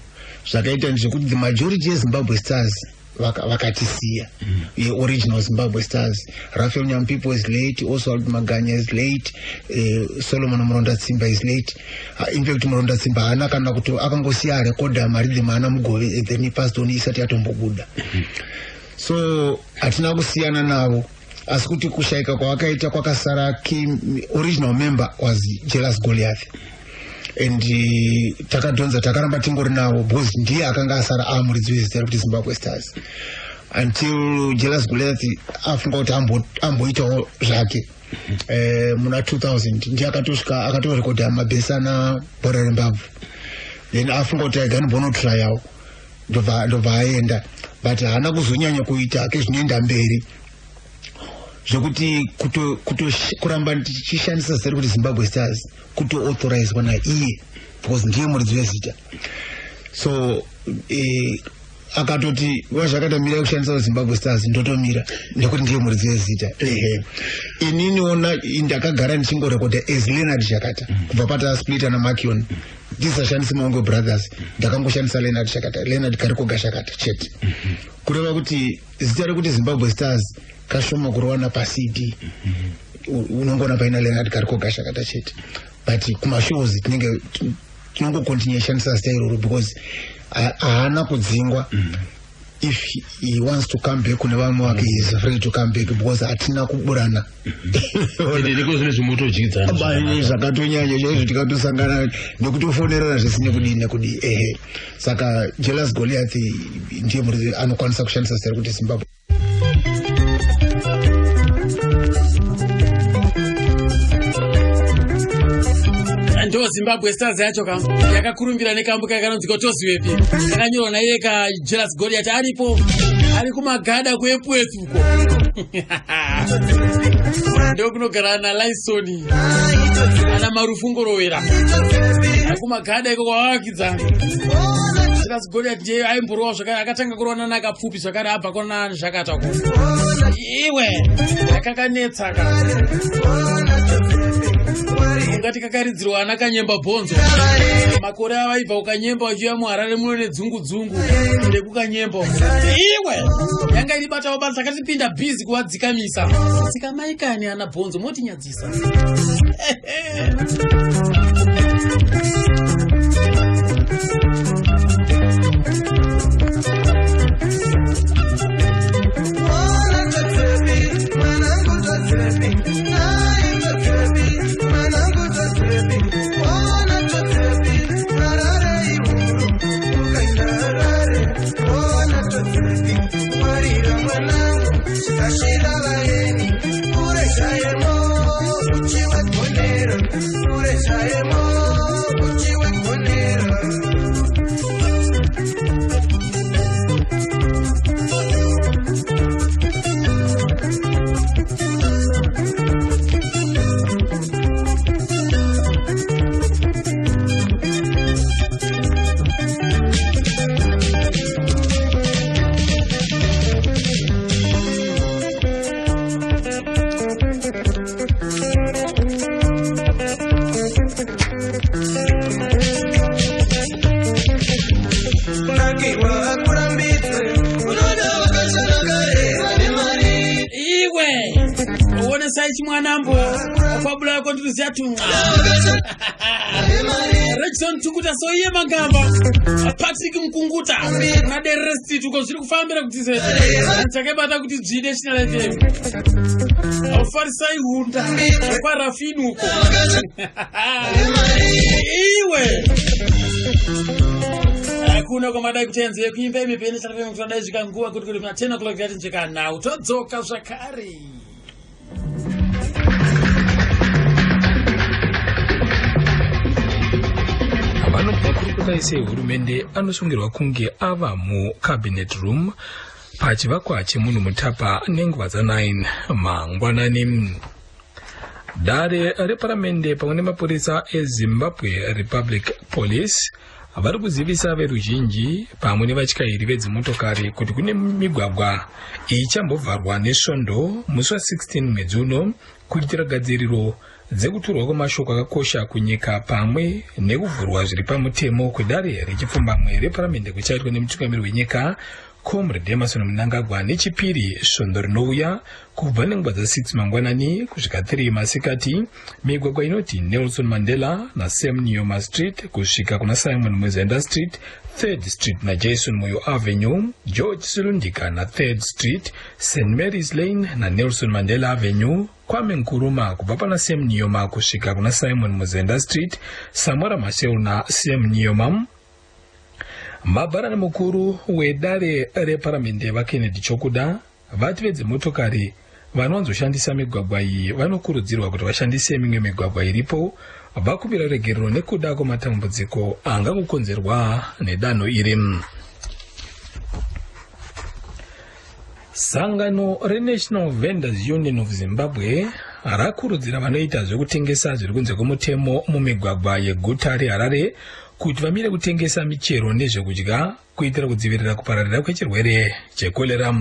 Zvakaita ndezvekuti the majority yeZimbabwe Stars vakatisiya. Original Zimbabwe Stars, Rafael Nyampipo is late, Oswald Maganya is late, Solomon Murondatsimba is late. In fact, Murondatsimba haana kana kuti akangosiya arekodha maridhimu ana Mugove and then he passed on isati yatombobuda. So hatina kusiyana navo, asi kuti kushayika kwavakaita kwakasara key original member was Jealous Goliath, and takadhonza, takaramba tingori navo because ndiye akanga asara amuridzi wezita rekuti Zimbabwe Stars until Jealous Goliath afunga kuti amboitawo zvake. Muna 2000 ndiye akatosvika akatorekodha mabhesi ana Bhora Rembabvu, then afunga kuti aiganimbonotrayawo, ndobva aenda, but haana kuzonyanya kuita hake zvinoenda mberi zvekuti kuramba tichishandisa zita rekuti Zimbabwe Stars kutoauthorizwa naiye because ndiye muridzi wezita. So akatoti vazvakata mira kushandisa Zimbabwe Stars, ndotomira nekuti ndiye muridzi wezita. Ehe, ininiona ndakagara ndichingorekodha as Leonard Zhakata kubva patasplita naMakion, ndisashandisi Maungwe Brothers, ndakangoshandisa Leonard Zhakata, Leonard Karikoga Zhakata chete. Kureva kuti zita rekuti Zimbabwe Stars kashoma kuriwana paCD, unongoona paina Leonard Karikoga Zhakata chete, but kumashows tinenge tinongocontinue shandisa zita iroro because haana kudzingwa. If he wants to come back kune vamwe vake, he is free to come back because hatina kuburana. Ende ndiko zvine zvimotodyidzana. Zvakatonyanya chaizvo, tikatosangana nekutofonerana zvisine kudii nekudii. Ehe, saka Jealous Goliath ndiye muridzi anokwanisa kushandisa zita rekuti Zimbabwe. Ndo Zimbabwe Stars yacho ka yakakurumbira nekambo kakanonzi Kotoziwepi, kakanyorwa naiye ka Jealous Goliath, aripo ari kumagada kuEpworth uko, ndokunogara naLaisoni ana Marufungorovera kumagada iko kwavavakidzana. Jealous Goliath ndiye aimborowa zvakare, akatanga kurova nanakapfupi zvakare, abva kona Zvakatako. Iwe, kakanetsa ka, ungati kakaridzirwa ana Kanyemba bhonzo makore avaibva kuKanyemba vachiuya muHarare muno nedzungu dzungu rekuKanyemba. Iwe, yanga iribatawo basa, takatipinda bhizi kuvadzikamisa. Dzikamaikani ana bhonzo, motinyadzisa. Kunakirwa kurambidzwe, unoda vakashanda kare vane mari. Iwe, uonesai chimwanambo kwabula yako ndiruziya tumwa. Regison Tukuta, soiye Magamba, Patrick Mukunguta naDerere Street uko zviri kufambira kuti se chakaibata kuti dzvide National FM. Farisai Hunda kwarafini uko. Iwe, hakuna kwamadai kutenze kuimba imi peNational FM kuti adai svika nguva kuti kuna 10 o'clock yatinzvika nhau, todzoka zvakare. Vanoti makurukota ese ehurumende anosungirwa kunge ava mucabinet room pachivakwa chemunhu mutapa nenguva dza9 mangwanani. Dare reparamende pamwe nemapurisa eZimbabwe Republic Police vari kuzivisa veruzhinji pamwe nevatyairi vedzimotokari kuti kune migwagwa ichambovharwa nesvondo musi wa16 mwedzi uno kuitira gadziriro dzekuturwa kwemashoko akakosha kunyika pamwe nekuvhurwa zviri pamutemo kwedare rechipfumbamwe reparamende kuchaitwa nemutungamiri wenyika Comrade Emmerson Mnangagwa neChipiri svondo rinouya kubva nenguva dza6 mangwanani kusvika 3 masikati. Migwagwa inoti Nelson Mandela naSam Nujoma Street kusvika kuna Simon Muzenda Street, 3rd Street naJason Moyo Avenue, George Silundika na3rd Street, St Mary's Lane naNelson Mandela Avenue, Kwame Nkrumah kubva pana Sam Nujoma kusvika kuna Simon Muzenda Street, Samora Machel naSam Nujoma. Mabharani mukuru wedare reparamende vaKennedy Chokuda vati vedzimotokari vanowanzoshandisa migwagwa iyi vanokurudzirwa kuti vashandise mimwe migwagwa iripo, vakumbira regerero nekuda kwematambudziko angangokonzerwa nedanho iri. Sangano reNational Vendors Union of Zimbabwe rakurudzira vanoita zvekutengesa zviri kunze kwemutemo mumigwagwa yeguta reHarare kuti vamire kutengesa michero nezvekudya kuitira kudzivirira kupararira kwechirwere chekorera.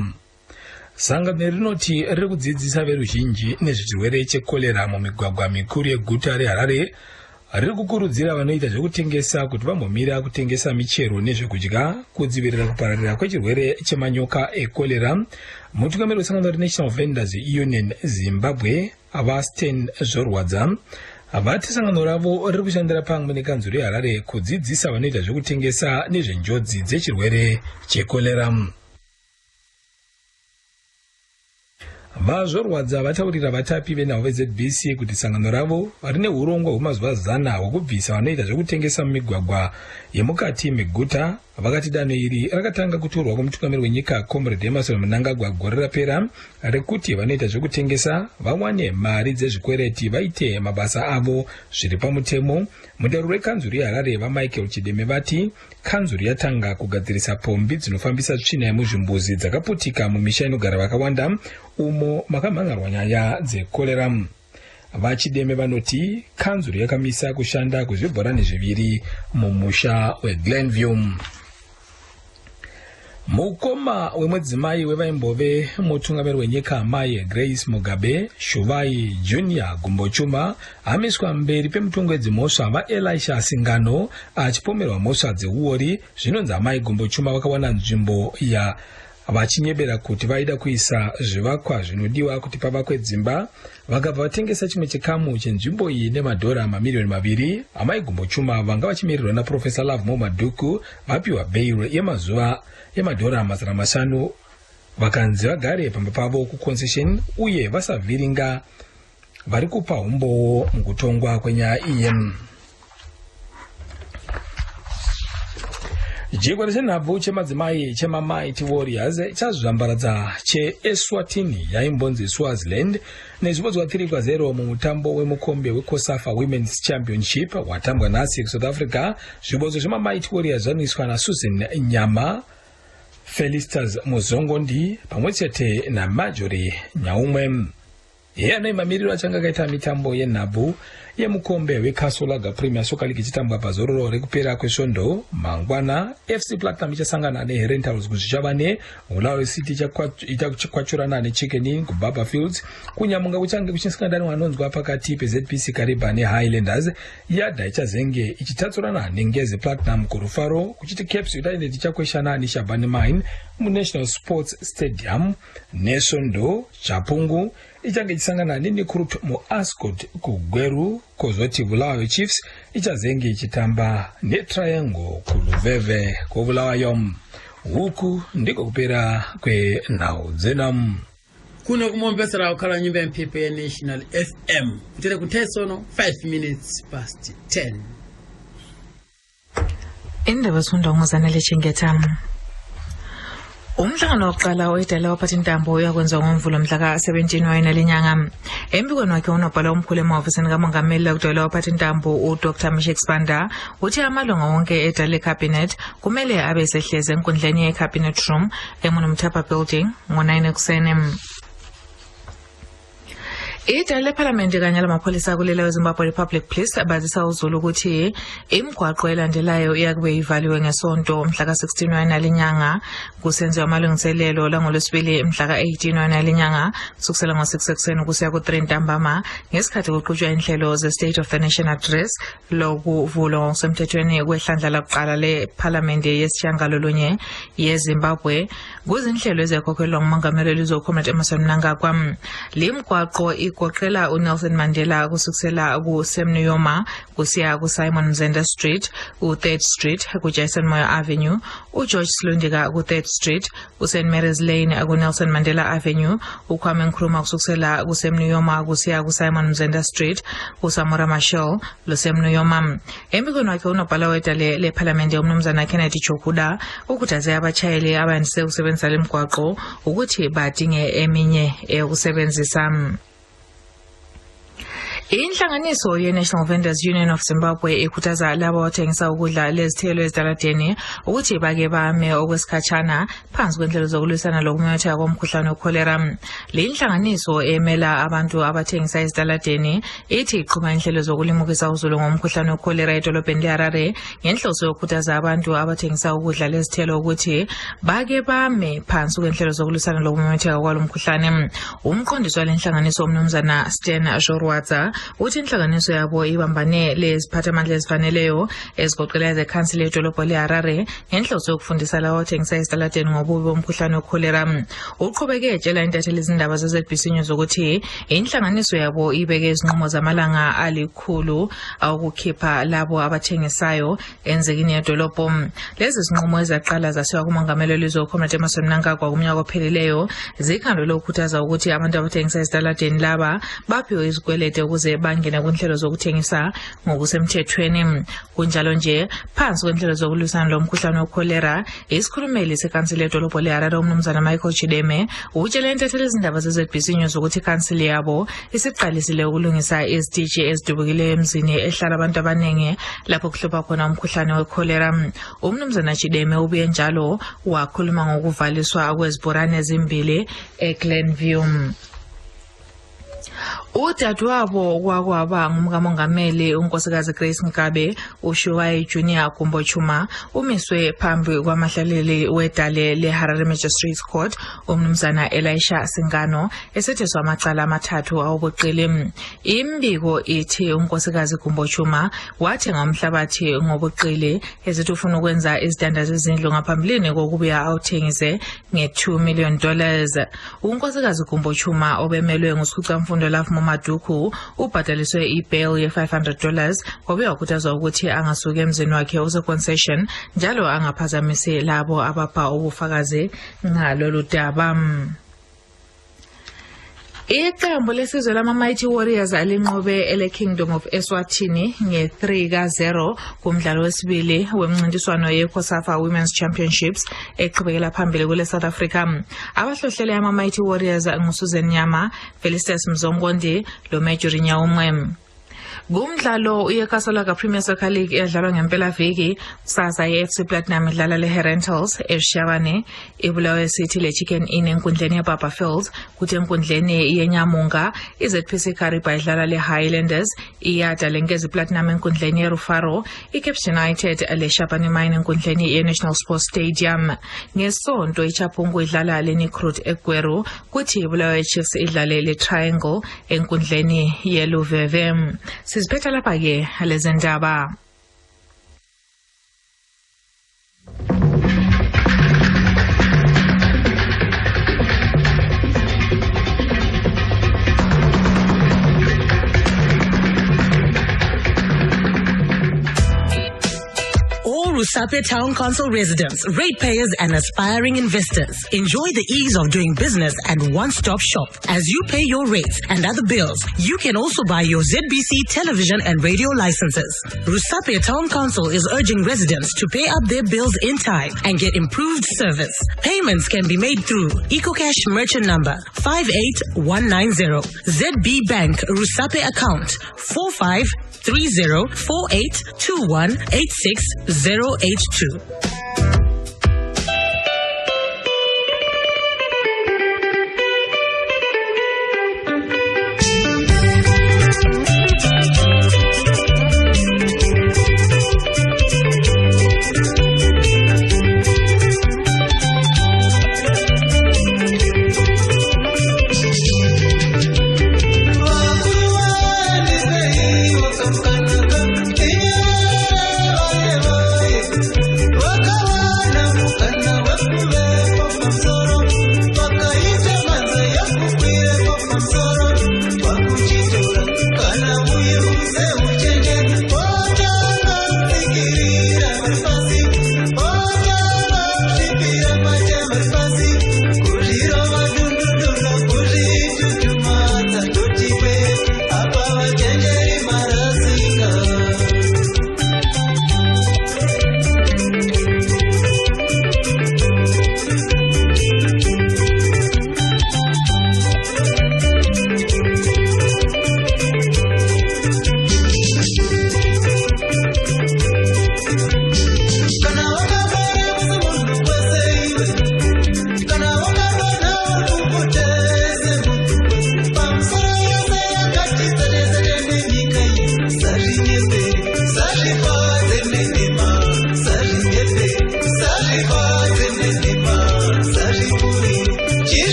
Sangano rinoti riri kudzidzisa veruzhinji nezvechirwere chekorera mumigwagwa mikuru yeguta reHarare. Riri kukurudzira vanoita zvekutengesa kuti vambomira kutengesa michero nezvekudya kudzivirira kupararira kwechirwere chemanyoka ekorera. Mutungamiri wesangano reNational Vendors Union Zimbabwe vaStan Zvorwadza vati sangano ravo riri kushandira pamwe nekanzuro yeHarare kudzidzisa vanoita zvekutengesa nezvenjodzi dzechirwere chekorera. VaZvorwadza vataurira vatapi venhau veZBC kuti sangano ravo rine urongwa hwemazuva 100 hwekubvisa vanoita zvekutengesa mumigwagwa yemukati meguta. Vakati danho iri rakatanga kutorwa kumutungamiri wenyika Comrade Emmerson Mnangagwa gore rapera rekuti vanoita zvekutengesa vawane mari dzezvikwereti vaite mabasa avo zviri pamutemo. Mutauri wekanzuru yeHarare vaMichael Chideme vati kanzuru yatanga kugadzirisa pombi dzinofambisa tsvina yemuzvimbuzi dzakaputika mumisha inogara vakawanda umo makamhan'arwa nyaya dzekorera. VaChideme vanoti kanzuru yakamisa kushanda kwezvibhorani zviviri mumusha weGlenview. Mukoma wemudzimai wevaimbove mutungamiri wenyika Mai Grace Mugabe, Shuvai Junior Gumbochuma, amiswa mberi pemutongo wedzimhosva vaElisha Singano achipomerwa mhosva dzeuori. Zvinonzi amai Gumbochuma vakawana nzvimbo ya vachinyebera kuti vaida kuisa zvivakwa zvinodiwa kuti pavakwe dzimba, vakabva vatengesa chimwe chikamu chenzvimbo iyi nemadhora mamiriyoni 2. Amai Gumbochuma vanga vachimirirwa naProfessor Lovemore Madhuku vapiwa bail yemazuva yemadhora 500, vakanzi vagare pamba pavo kuconcession uye vasavhiringa vari kupa umbowo mukutongwa kwenyaya iyi. Chikwata chenhabvu chemadzimai chemaMighty Warriors chazvambaradza cheEswatini, yaimbonzi Swaziland, nezvibodzwa 3-0 mumutambo wemukombe weCOSAFA Women's Championship watambwa nhasi kuSouth Africa. Zvibodzo zvemaMighty Warriors zvanwiswa naSusan Nyama, Felistas Muzongondi pamwe chete naMarjory Nyaumwe. Heanoi mamiriro achange akaita mitambo yenhabvu yemukombe weCastle Lager Premier Soccer League ichitambwa pazororo rekupera kwesvondo. Mangwana FC Platinum ichasangana neHerentals kuZvishavane, Bulawayo City ichakwachurana neChicken Inn kuBarbourfields, kuNyamhunga kuchange kuchisanganwa anonzwa pakati peZPC Kariba neHighlanders, Yadah ichazenge ichitatsurana neNgezi Platinum kuRufaro, kuchiti Caps United ichakweshana neShabani Mine muNational Sports Stadium. Nesvondo Chapungu ichange ichisangana neNecrut muAscot kuGweru, kwozoti Bulawayo Chiefs ichazenge ichitamba neTriangle kuLuveve kuBulawayo. Huku ndiko kupera kwenhau dzenam. Kuno kumombesera kukhala nyumba ya mphepo ya National FM kutere kunthawi 5 minutes past 10. Indaba zifundwa nguZanele Chengeta. Umhlangano wokuqala oyidala waphathintambo uyakwenziwa ngoMvulo mhla ka-17 wayena lenyanga. Embikweni wakhe unobhala omkhulu emahofisini kamongameli lakudala waphathintambo uDr Mishek Sibanda uthi amalunga wonke edala lecabinet kumele abe sehlezi enkundleni ye-cabinet room eMunumtapa building ngo-9 ekuseni. Idale lephalamende kanye lamapholisa kulelo Zimbabwe Republic Police bazisa uzulu ukuthi imigwaqo elandelayo iyakube ivaliwe ngesonto mhla ka-16 wayena lenyanga kusenziwa amalungiselelo langolwesibili mhla ka-18 wayena lenyanga kusukisela ngo-6 ekuseni kusiya ku-3 ntambama ngesikhathi kuqhutshwa inhlelo ze-State of the Nation Address lokuvulwa ngokusemthethweni kwehlandla lakuqala lephalamende yesishiyagalolunye yeZimbabwe kuzinhlelo eziyakhokhelwa ngumongameli welizwe uComrade Emmerson Mnangagwa. Le migwaqo igoqela uNelson Mandela kusukisela kuSam Nujoma kusiya kuSimon Mzenda Street, u-Third Street kuJason Moyo Avenue, uGeorge Silundika ku-Third Street, uSt Mary's Lane kuNelson Mandela Avenue, uKwame Nkrumah kusukisela kuSam Nujoma kusiya kuSimon Mzenda Street, uSamora Machel loSam Nujoma. Embikweni wakhe unobhala wedale lephalamende umnumzana Kennedy Chokuda ukhuthaze abatshayeli abandise ukusebenzisa le migwaqo ukuthi badinge eminye eyokusebenzisa. Inhlanganiso ye-National Vendors Union of Zimbabwe ikhuthaza labo abathengisa ukudla lezithelo ezitaladeni ukuthi bake bame okwesikhatshana phansi kwenhlelo zokulwisana lokumemetheka komkhuhlane wekholera. Le nhlanganiso emela abantu abathengisa ezitaladeni ithi iqhuba inhlelo zokulimukisa uzulu ngomkhuhlane wekholera edolobheni leHarare ngenhloso yokukhuthaza abantu abathengisa ukudla lezithelo ukuthi bake bame phansi kwenhlelo zokulwisana lokumemetheka kwalo mkhuhlane. Umqondisi wale nhlanganiso umnumzana Stan Jorwatsa uthi inhlanganiso yabo ibambane leziphathamandla ezifaneleyo ezigoqela ezekhansili yedolobho leHarare ngenhloso yokufundisa lawo athengisa ezitaladeni ngobubi bomkhuhlane wekholera. Uqhubeke etshela intatheli izindaba ze-ZBC News ukuthi inhlanganiso yabo ibeke izinqumo zamalanga alikhulu awokukhipha labo abathengisayo enzikini yedolobho. Lezi zinqumo ezaqala zasiwa kumongameli welizwe uComrade Emmerson Mnangagwa kumnyaka ophelileyo zikhandelwe ukukhuthaza ukuthi abantu abathengisa ezitaladeni laba baphiwe izikwelede ukuze bangene kunhlelo zokuthengisa ngokusemthethweni. Kunjalo nje phansi kwenhlelo zokulwisana lomkhuhlane wekholera isikhulumeli sekansili yedolobho leHarare umnumzana Michael Chideme utshele intatheli izindaba ze-ZBC News ukuthi ikhansili yabo isiqalisile ukulungisa izitiji ezidubukileyo emzini ehlala abantu abaningi lapho kuhlupha khona umkhuhlane wekholera. Umnumzana Chideme ubuye njalo wakhuluma ngokuvaliswa kwezibhorane ezimbili eGlenview. Udadewabo kwakwaba ngumkamongameli unkosikazi Grace Mugabe uShuwai Junior Gumbochuma umiswe phambi kwamahlaleli wedale leHarare Magistrates Court umnumzana Elisha Singano esetheswa amacala amathathu awobuqili. Imbiko ithi unkosikazi Gumbochuma wathenga umhlabathi ngobuqili esithi ufuna ukwenza izitanda zezindlu ngaphambilini kokubuya awuthengise nge-2 million dollars. Unkosikazi Gumbochuma obemelwe ngusikhwicamfundo Lovemore Madhuku ubhadaliswe ibail ye-500 dollars wabuye wakhuthazwa ukuthi angasuki emzini wakhe ose-concession njalo angaphazamisi labo abapha ubufakazi ngalolu daba. Iqembu lesizwe lama-Mighty Warriors alinqobe ele-Kingdom of Eswatini nge-3 ka-0 kumdlalo wesibili wemncintiswano ye-COSAFA Women's Championships eqhubekela phambili kule South Africa. Abahlohlele ama-Mighty Warriors nguSusan Nyama, Felicitas Mzongondi lo-Majori Nyaumwe. Kumdlalo uyeKasolaga Premier Soccer League eyadlalwa ngempelaviki kusasa i-FC Platinum idlala le-Herentals eShabane, iBulawayo City le-Chicken Inn enkundleni yeBarbourfields, kuthi enkundleni yeNyamunga i-ZPC Kariba idlala le-Highlanders, iYada leNkezi Platinum enkundleni yeRufaro, iCaps United leShabani Mine enkundleni ye-National Sports Stadium. Ngesonto iChapungu idlala leNichrut eGweru, kuthi iBulawayo Chiefs idlale le-Triangle enkundleni yeLuveve. Siziphetha lapha ke lezi ndaba. All Rusape Town Council residents, ratepayers, and aspiring investors, enjoy the ease of doing business and one-stop shop. As you pay your rates and other bills, you can also buy your ZBC television and radio licenses. Rusape Town Council is urging residents to pay up their bills in time and get improved service. Payments can be made through EcoCash merchant number 58190, ZB Bank Rusape account 4530482186 082.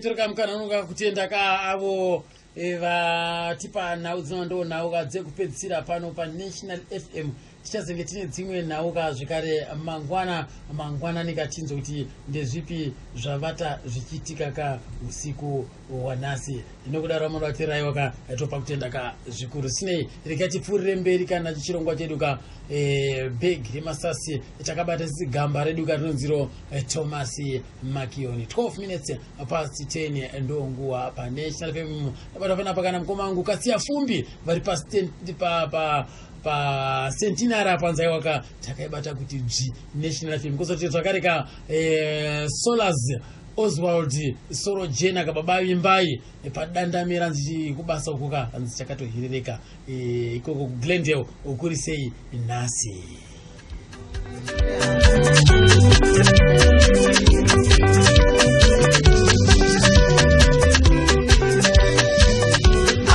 Regai mukana unoka kutenda ka avo vatipa nhau dzino ndo nhauka dzekupedzisira pano paNational FM. Tichazenge tine dzimwe nhauka zvekare mangwana mangwanani, katinzwe kuti ndezvipi zvavata zvichiitika ka usiku hwanhasi. Nokudaro amunovateeraiwa ka, topa kutenda ka zvikuru. Sinei, regai tipfuurire mberi kana chirongwa chedu ka bhegi remasasi takabata gamba redu ka rinonziro Thomas Makioni. 12 minutes past 10 ndo nguva paNational FM. Tabata panapa kana mukoma wangu Kasiya Fumbi vari pa pacentinary apa nzaiwaka takaibata kuti dzvi National FM. Kozoti zvakare ka Solas Oswald Sorojena kababa Vimbai padandamera nzichi kubasa uko ka hanzi chakatohirereka ikoko kuGlendale ukuri sei nhasi.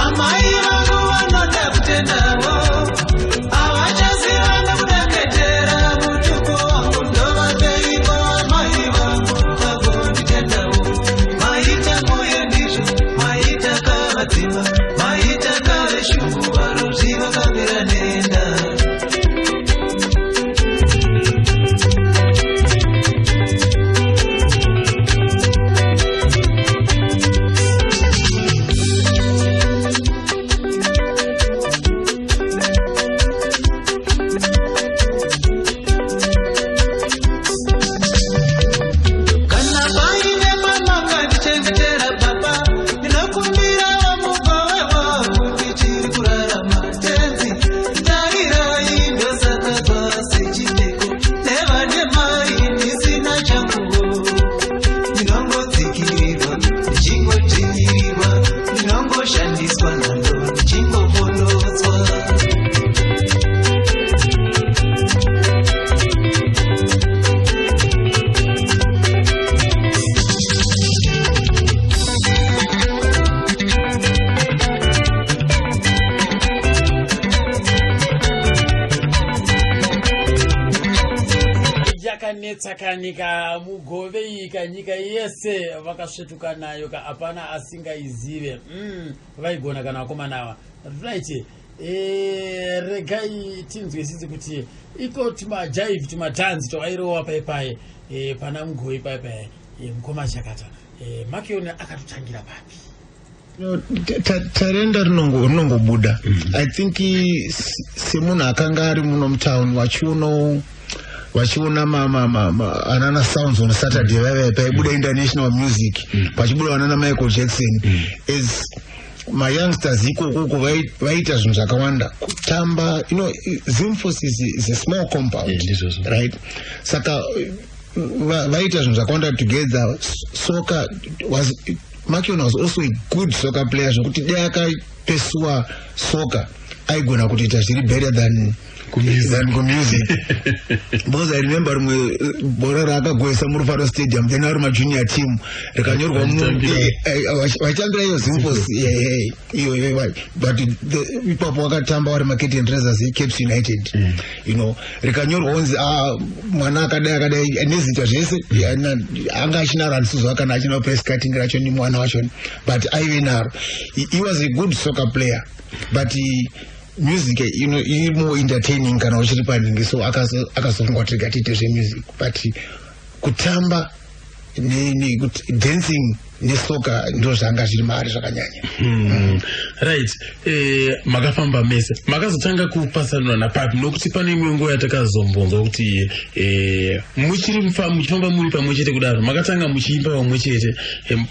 Amai vangu vanoda kutendawo, havachaziva nekudeketera mutupo wangu. Ndovapeipo amai vangu vagonditendawo? Maita moyo ndizvo, maita kavadzima, maita kaveshungu, varozvi vakamira nenda. Kana paine pamakandichengetera baba, ndinokumbira vamugove wangu ndichiri kurarama. Tenzi tarirai, ndosakadzwa sechipfeko nevane mari, ndisina changuwo. Ndinongodzikirirwa, ndichingodzvinyirirwa, ndinongoshandiswa nando, ndichingopondotswa. Yakanetsa kanika mugove iyi kanyika yese vakasvetuka nayo ka, hapana asingaizive. Vaigona kana vakomana ava. Right, regai tinzwisise kuti iko tumajaivhi tumadhanzi twavairowa paipai pana mugove paipai. Mukoma Chakata, Makioni akatotangira papi? Tarenda rinongobuda. I think semunhu akanga ari muno mutown, vachiona anana Sounds on Saturday, vaiva paibuda international music, pachibuda vanana Michael Jackson, as mayoungsters ikokoko vaiita zvinhu zvakawanda, kutamba. Zimphos is a small compound, right? Saka vaita zvinhu zvakawanda together. Soccer was, Makion was also a good soccer player, zvokuti dai akapursua soccer aigona kutoita zviri better than kumusic, because I remember rimwe bhora raakagoesa muRufaro Stadium, then ari majunior team, rikanyorwa vachitambira iyo Zimphos iyo, but ipapo wakatamba vari macurtain raisers eCaps United. Rikanyorwa kunzi, "Ah, mwana akadai akadai," nezita zvese. Anga achinaro, handisizwa kana achina press cutting racho ni mwana wachoni, but aive naro. He was a good soccer player, but music iri more entertaining kana uchiri paningi, so akazofunga kuti rega tiite zvemusic. But kutamba, dancing nesoccer ndo zvanga zviri maari zvakanyanya. Right, makafamba mese, makazotanga kupasanura napapi? Nokuti pane imwe nguva yatakazombonzwa kuti muchiri muchifamba muri pamwe chete kudaro, makatanga muchiimba pamwe chete,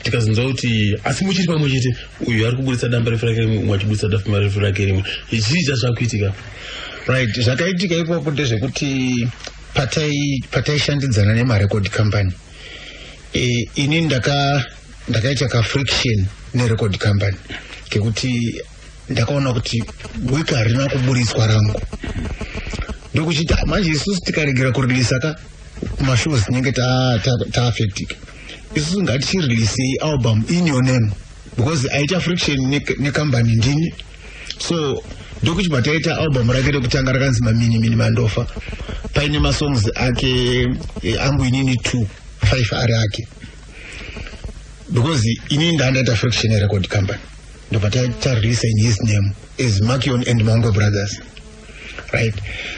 tikazonzwa kuti asi muchiri pamwe chete, uyu ari kuburitsa damba refu rake rimwe, umwe achibudisa damba refu rake rimwe. Zvii zvazvakuitika? Right, zvakaitika ipapo ndezvekuti pataishandidzana nemarecord company, ini ndakaita kafriction nerecord company kekuti ndakaona kuti work harina kuburitswa rangu, ndokuchiti, "Ah, manje isusu tikaregera kureleasa ka kumashows tinenge taaffectika. Isusu ngatichireleasei album in your name," because aita friction nekambani ndini. So ndokuchibva taita album rake rekutanga rakanzi Maminimini Mandofa, paine masongs ake, angu inini 2, 5 ari ake, because inini ndandaita friction record company. Ndobva tareleasa in his name as Makion and Mango Brothers, right?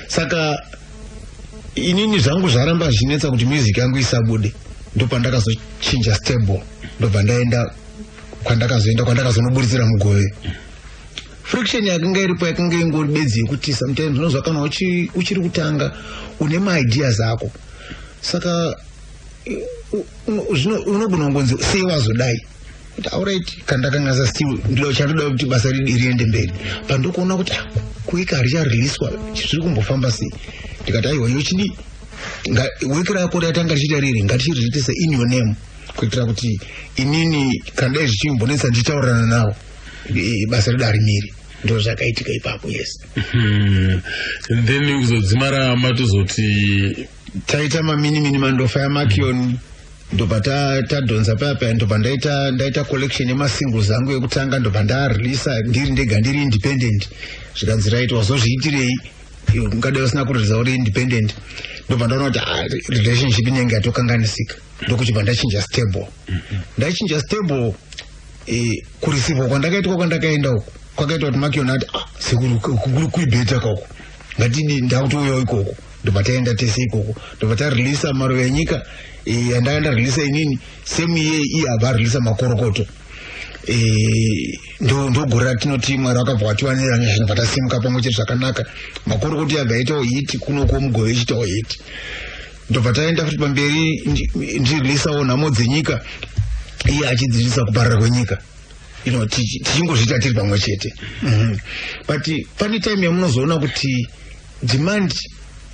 Saka inini zvangu zvaramba zvichinetsa kuti music yangu isabude. Ndopandakazochinja stable, ndobva ndaenda kwandakazoenda, kwandakazonoburitsira Mugove. Friction yakanga iripo yakanga ingori bedzi yekuti sometimes unozwa kana uchiri kutanga une maideas ako, saka zvino unogona kungonzi, "Sei wazodai?" Kuti, "Alright, kandakanganisa, still chandoda kuti basa ridi riende mberi." Pandokuona kuti, ah, kuika harichareleaswa, zviri kumbofamba sei? Ndikati, "Aiwa, yochidi work rako ratanga richiita riri, ngatichiriitise in your name, kuitira kuti inini kana dai zvichimbonetsa ndichitaurirana navo, basa redu harimiri." Ndo zvakaitika ipapo, yes. Then kuzodzimara matozoti Taita Maminimini Mandofa yaMakion, ndobva tadhonza paya paya, ndobva ndaita collection yemasingles angu ekutanga, ndobva ndareleasa ndiri ndega, ndiri independent. Zvikanzi, "Right, wazozviitirei? Ungadai usina kureleasa uri independent." Ndobva ndaona kuti, ah, relationship inenge yatokanganisika. Ndokuchibva ndachinja stable. Ndachinja stable, kureceiva kwandakaitwa kwandakaenda uku kwakaita kuti Makion ati, "Ah, sekuru, kuri kuibeta kauku, ngatidi ndakutouyawo ikoko." Ndobva taenda tese ikoko, ndobva tareleasa Maruva Enyika, yandanga ndareleasa inini same year, iye abva areleasa Makorokoto. Ndogore ratinoti Mwari wakabva watiwanira nyasha, ndobva tasimuka pamwe chete zvakanaka. Makorokoto yabva yaitawo hit kunoko, Mugove ichiitawo hit. Ndobva taenda futi pamberi, ndireleasawo Nhamo Dzenyika, iye achidzidzisa Kuparara Kwenyika, tichingozviita tiri pamwe chete. But pane time yamunozoona kuti demand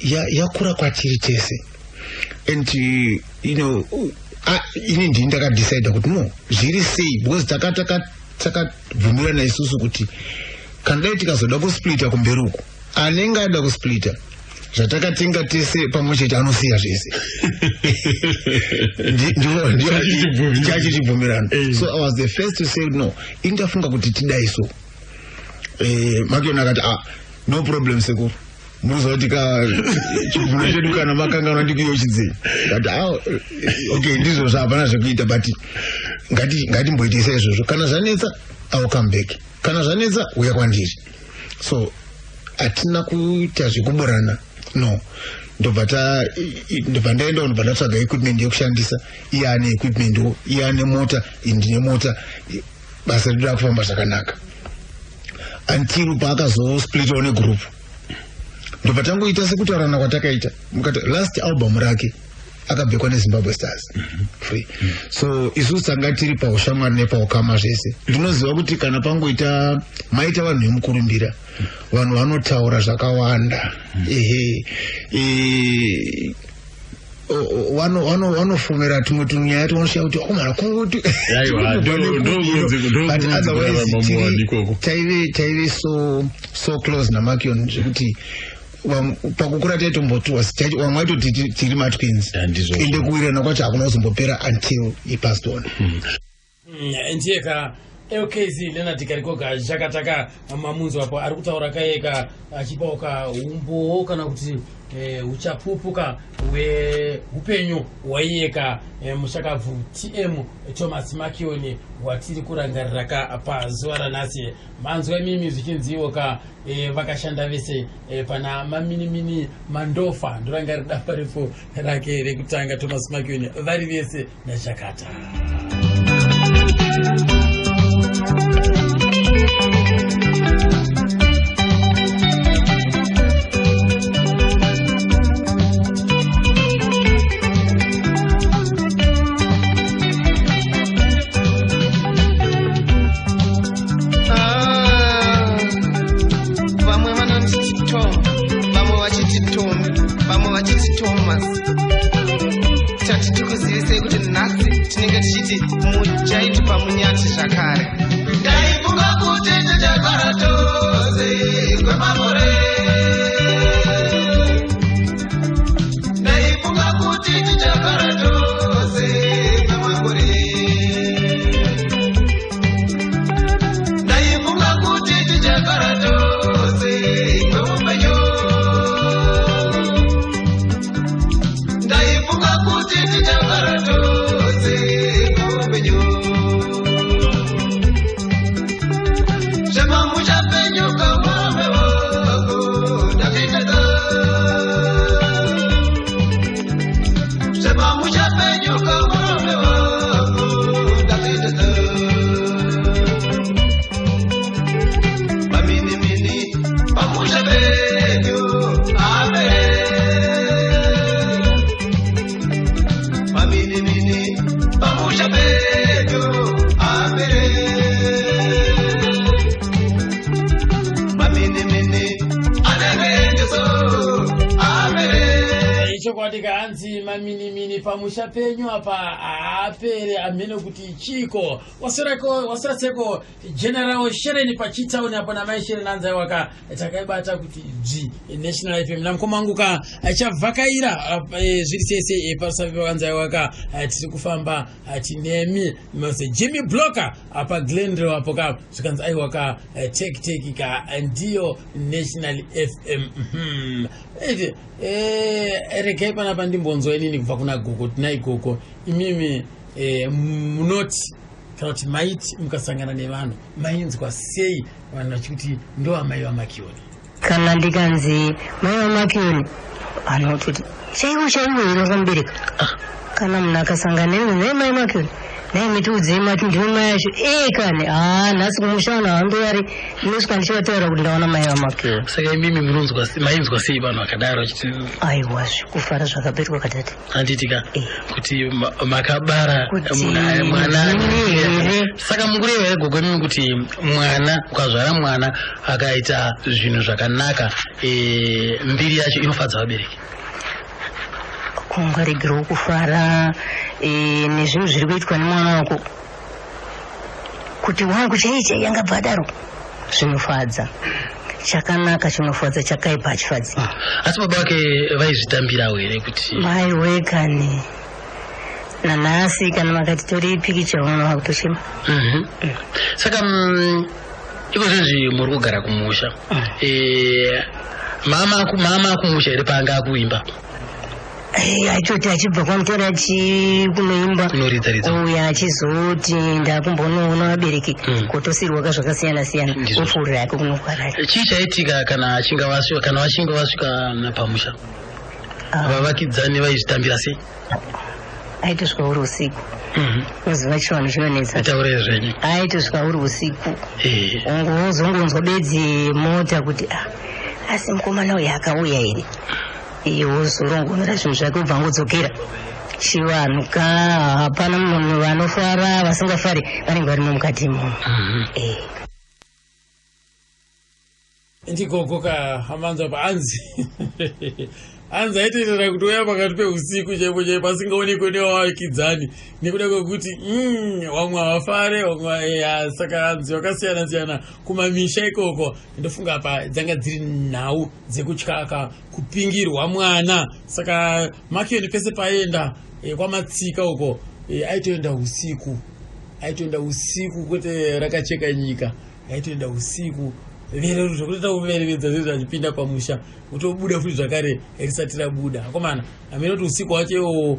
yakura kwatiri tese, and ini ndini ndakadecida kuti no, zviri sei, because takabvumirana isusu kuti kana dai tikazoda kusplita kumberi uku, anenge ada kusplita zvatakatenga tese pamwe chete anosiya zvese. Chachichibvumirano. So I was the first to say no, indafunga kuti tidai so. Makiona akati, "Ah, no problem sekuru, munoziva kuti ka chibvuno chedu kana makanganwa ndikuyochidzei." Kati, "Ah, okay, ndizvozvo, hapana zvekuita, but ngatimboitisa izvozvo. Kana zvanetsa, I will come back. Kana zvanetsa, uya kwandiri." So hatina kuita zvekuburana, no. Ndobva ndobva ndaendawo, ndobva ndatsvaga equipment yekushandisa. Iye ane equipmentwo, iye ane mota, ndine mota. Basa redu rakufamba zvakanaka until paakazosplitawo negroup, ndobva tangoita sekutaurana kwatakaita. Mukati last album rake akabhekwa neZimbabwe Stars free. So isusu tanga tiri paushamwari nepaukama zvese. Ndinoziva kuti kana pangoita maita vanhu vemukurumbira, vanhu vanotaura zvakawanda. Ehe, vanofomera tumwe tunyaya tunosvika kuti akomana kungoti. Aiwa, But otherwise mambo ikoko. Taive so so close naMakion zvekuti pakukura taitomboti vamwe vaitoti tiri matwins. Handizvo. Ende kuwirirana kwacho hakuna kuzombopera until he passed on. Ndiye ka LKZ Leonard Karikoga Zhakataka mamunzwa apo ari kutaura kayeka achipawo ka umbowo kana kuti uchapupuka hweupenyu hwaiyeka mushakabvu TM Thomas Makioni watiri kurangarira ka pazuva ranhasi. Manzwa imimi zvichinziwo ka vakashanda vese pana Maminimini Mandofa, ndorangarira dambarefu rake rekutanga Thomas Makioni vari vese naZhakata. Ah, vamwe vanoti Tom, vamwe vachiti Tom, vamwe vachiti Thomas. Tati tikuzivisei kuti nhasi tinenge tichiti muchaiti pamunyati zvakare. Ndaifunga kuti tichagara tose kwemakore. Ndaifunga kuti tichagara tose kwemakore. Ndaifunga kuti tichagara tose kweupenyu. Ndaifunga kuti tichagara tose kweupenyu. Zvemamusha penyu kamurume wangu ndazvitaka. Zvemamusha penyu kamurume wangu ndazvitaka. Maminimini pamusha penyu apere. Maminimini pamusha penyu apere. Maminimini anenge apere. Chokwadi kaanzi maminimini pamusha penyu apa haapere, amhene kuti chiko waswera seko General Shereni pachitauni apo namai Shereni anzaiwaka takaibata kuti dzvi National FM namukoma wangu ka achavhakaira zviri sese parusape pakanzaiwaka tiri kufamba tinemi mose Jimmy Blocker apa Glendale apo ka zvikanzi aiwaka tek tek ka ndiyo National FM. Iti, regai panapa ndimbonzwa inini kubva kuna gogo. Tinai gogo, imimi munoti kana kuti maiti mukasangana nevanhu mainzwa sei vanhu vachikuti ndo amai vaMakioni? Kana ndikanzi mai vaMakioni, anototi chaivo chaivo here wakamubereka? Kana munhu akasangana nemi, nai mai Makioni, nai mitiudzei mati ndiwe mai acho ee kani? Haa, nhasi kumusha vanhu havamboyari, ndinosvika ndichivataura kuti ndaona mai vaMakioni. Saka imimi munonzwa mainzwa sei vanhu vakadaro vachiti? Aiwa, zvikufara zvakapetwa katatu. Handiti ka kuti makabara Kuti mwana ndini here? Saka mukureva here gogo imimi kuti mwana, ukazvara mwana akaita zvinhu zvakanaka, mbiri yacho inofadza vabereki? Kungaregerwa kufara nezvinhu zviri kuitwa nemwana wako, kuti wangu chai chai angabva adaro, zvinofadza. Chakanaka chinofadza, chakaipa hachifadzi. Asi baba vake vaizvitambirawo here kuti? Mai wekani, nanhasi kana makati tori pikicha unoona kutochema. Saka iko zvezvi muri kugara kumusha. Mama akumusha here paanga akuimba? Aitoti achibva kwamutora achikunoimba. Kunoridza ridza. Uya achizoti ndakumbonoona vabereki, kutosirwa ka zvakasiyana siyana. Ndizvo. Opfuurira yake kunokwarari. Chii chaitika kana achinge vasvika, kana vachinge vasvika pamusha? Vavakidzani vaizvitambira sei? Aitosvika uri usiku. Unoziva chivanhu chinonetsa. Taurei zvenyu. Aitosvika uri usiku, wozongonzwa bedzi mota kuti ah, asi mukomana uyu akauya here? Iye wozorongonora zvinhu zvake, ubva angodzokera. Chivanhu ka, hapana munhu vanofara, vasingafari vanenge varimo mukati imomo. Ndikoko ka amanzwa pa anzi aitoitira kuti uya pakati peusiku chaipo chaipo, asingaonekwe nevavakidzani, nekuda kwekuti vamwe havafare, vamwe saka anzi vakasiyana siyana kumamisha ikoko. Ndofunga pa dzanga dziri nhau dzekutyaka kupingirwa mwana. Saka Makioni pese paenda kwamatsika uko, aitoenda usiku, aitoenda usiku, kwete rakacheka nyika, aitoenda usiku verero zvekutoita kuverevedza zvezvo, achipinda pamusha, kutobuda futi zvakare risati rabuda. Akomana, hamene kuti usiku wacho iwowo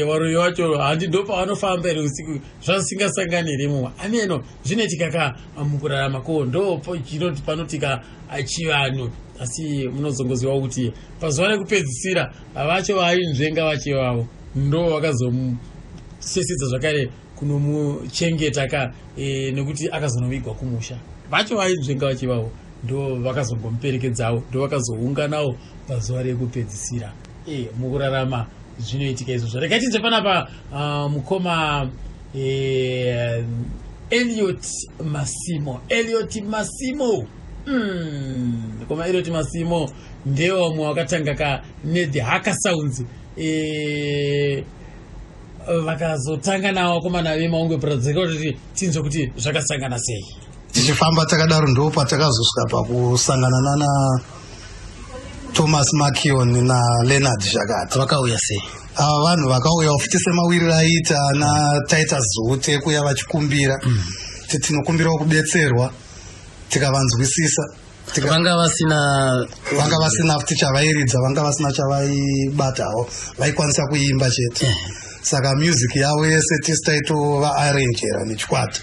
varoyi vacho handi ndo pavanofamba here usiku, zvasingasangani here mumwe ameno zvinoitika ka mukurarama. Ko ndo chinoti panotika chivanhu, asi munozongoziva kuti pazuva rekupedzisira vacho vainzvenga vacho vavo ndo vakazomusesedza zvakare kunomuchengeta ka, nekuti akazonovigwa kumusha. Vacho vainzvenga vacho vavo ndo vakazongomuperekedzawo, ndo vakazounganawo pazuva rekupedzisira. Mukurarama zvinoitika izvozvo. Regai tinzwe panapa mukoma Eliot Masimo. Eliot Masimo, mukoma Eliot Masimo ndevamwe vakatanga ka nethe Haka Sounds, vakazotanga navo vakomana veMaungwe Brothers. Kuti tinzwe kuti zvakasangana sei. Tichifamba takadaro, ndo patakazosvika pakusangana nana Thomas Makion naLeonard Zhakata. Vakauya sei? Ava vanhu vakauyawo futi semawiriro aiita ana Titus Zute, kuya vachikumbira kuti tinokumbirawo kubetserwa, tikavanzwisisa. Vanga vasina? Vanga vasina futi chavairidza, vanga vasina chavaibatawo, vaikwanisa kuimba chete. Saka music yavo yese tisi taitovaarranjera nechikwata,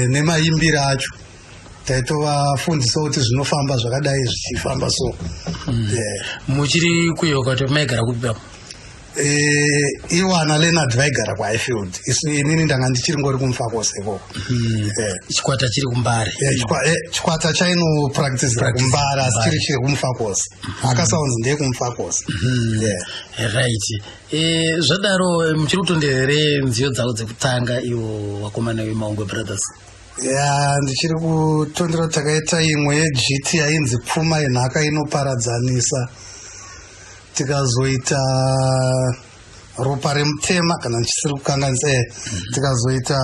nemaimbiro acho taitovafundisa kuti zvinofamba zvakadai, zvichifamba so. Yeah. Muchiri kuyeuka kuti maigara kupi apo? Ivo ana Leonard vaigara kuHighfield, isu inini ndanga ndichiri ngori kuMufakose ikoko. Chikwata chiri kuMbare? Chikwata chainopracticira kuMbare, asi chiri chiri kuMufakose. Haka Sounds ndeyekuMufakose. Yeah. Right. Zvadaro, muchiri kutonderere nziyo dzavo dzekutanga, ivo vakomana veMaungwe Brothers? Ya, ndichiri kutondera. Takaita imwe yejiti yainzi "Pfuma yenhaka inoparadzanisa", tikazoita "Ropa remutema", kana ndichisiri kukanganisa, tikazoita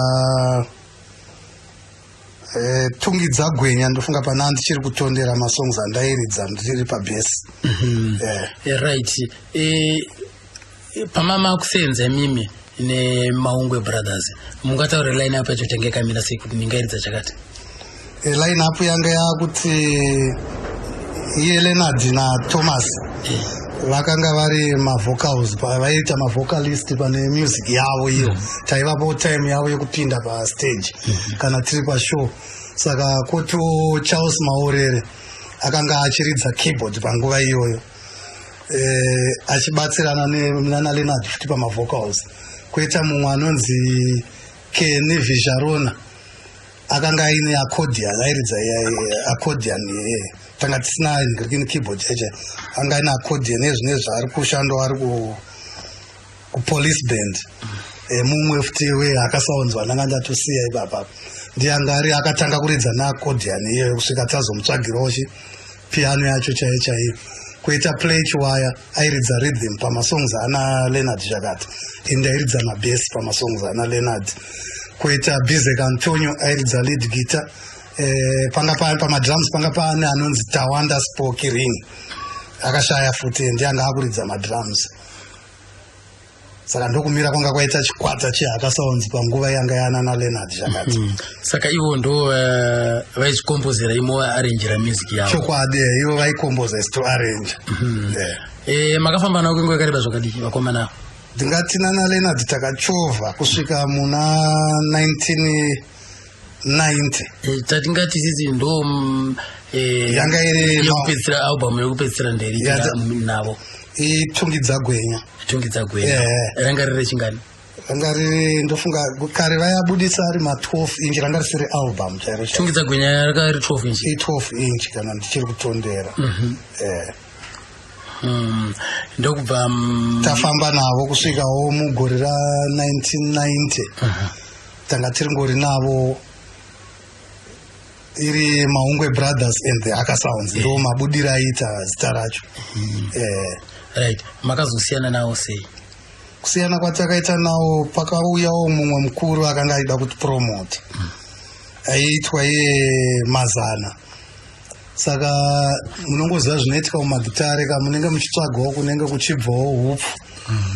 "Tungidza Gwenya". Ndofunga pana ndichiri kutondera masongs andairidza ndiri pabhesi. Right. Pamama kusenza imimi neMaungwe Brothers, mungataure line up yacho tange yakamira sei, kuti ndingairidza chakati? Line up yanga yakuti iye Leonard naThomas vakanga vari mavocals, vaiita mavocalist pane music yavo iyo. Taivapo time yavo yekupinda pastage kana tiri pashow. Saka kotiwo Charles Maorere akanga achiridza keyboard panguva iyoyo, achibatsirana nana Leonard futi pamavocals. Kwoita mumwe anonzi Kenny Visharona, akanga aine accordion, airidza accordion. Tanga tisina ngirikini keyboard yacho, anga aine accordion. Ezvinezvi ari kushandawo, ari kupolice band. Mumwe futi weHaka Sounds vandanga ndatosiya ipapa, ndiye anga ari akatanga kuridza neaccordion iyoyo kusvika tazomutsvagirawo chi piano yacho chaiyo chaiyo. Kuita Play Chiwaya, airidza rhythm pamasongs ana Leonard Zhakata, ende airidza mabhesi pamasongs ana Leonard. Kuita Bizek Antonio, airidza lead guitar. Panga pamadrums panga pane anonzi Tawanda Spoki Ring, akashaya futi, ndiye anga akuridza madrums. Saka ndokumira kwanga kwaita chikwata cheHaka Sounds panguva yanga yana naLeonard Zhakata. Saka ivo ndo vaizvikombozera imo vaarranjera music yavo? Chokwadi, ivo vaikomboza, isu toarrange. Yeah. Makafamba navo kwenguva yakareba zvakadii vakomana ava? Ndingati nana Leonard takachovha kusvika muna 1990. Tatingati sisi ndo Yanga iri yekupedzisira, album yekupedzisira nderi navo? Itungidza Gwenya. Tungidza Gwenya. Yeah. Ranga riri chingani? Ranga riri, ndofunga kare vayabudisa ari ma12 inch, ranga risiri album chairo. Tungidza Gwenya ranga riri 12 inch? I12 inch kana ndichiri kutondera. Ndokubva Tafamba navo kusvikawo mugore ra1990. Tanga tiri ngori navo, iri Maungwe Brothers and the Haka Sounds, ndo mabudiro aita zita racho. Right, makazosiyana nawo sei? Kusiyana kwatakaita nawo, pakauyawo mumwe mukuru akanga aida kuti promote, aiitwa iye Mazana. Saka munongoziva zvinoitika mumagitare ka, munenge muchitsvagawo kunenge kuchibvawo hupfu.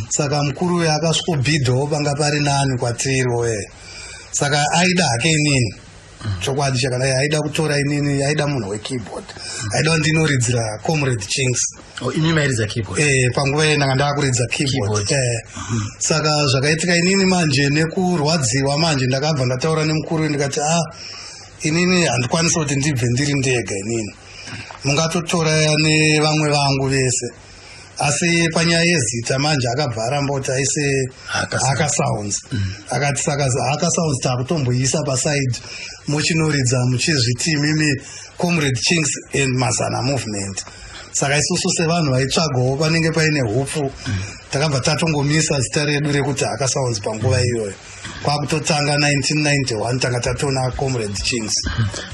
Saka mukuru uyu akasvikobhidhawo panga pari nani kwatiriwo. Saka aida hake inini, chokwadi chakadai, aida kutora inini, aida munhu wekeyboard, aida kuti ndinoridzira Comrade Chinx. Oh, imi mairidza keyboard? Panguva iyi ndanga ndakuridza keyboard. Saka zvakaitika, inini manje nekurwadziwa manje, ndakabva ndataura nemukuru, ndikati, "Ah, inini handikwanisi kuti ndibve ndiri ndega, inini mungatotora nevamwe vangu vese." Asi panyaya yezita manje akabva aramba kuti aise Haka Sounds. Akati, "Saka Haka Sounds takutomboisa paside, muchinoridza muchizviti imimi Comrade Chinx and Mazana Movement." Saka isusu sevanhu vaitsvagawo panenge paine hupfu, takabva tatongomisa zita redu rekuti Haka Sounds panguva iyoyo. Kwakutotanga 1991 tanga tatona Comrade Chinx.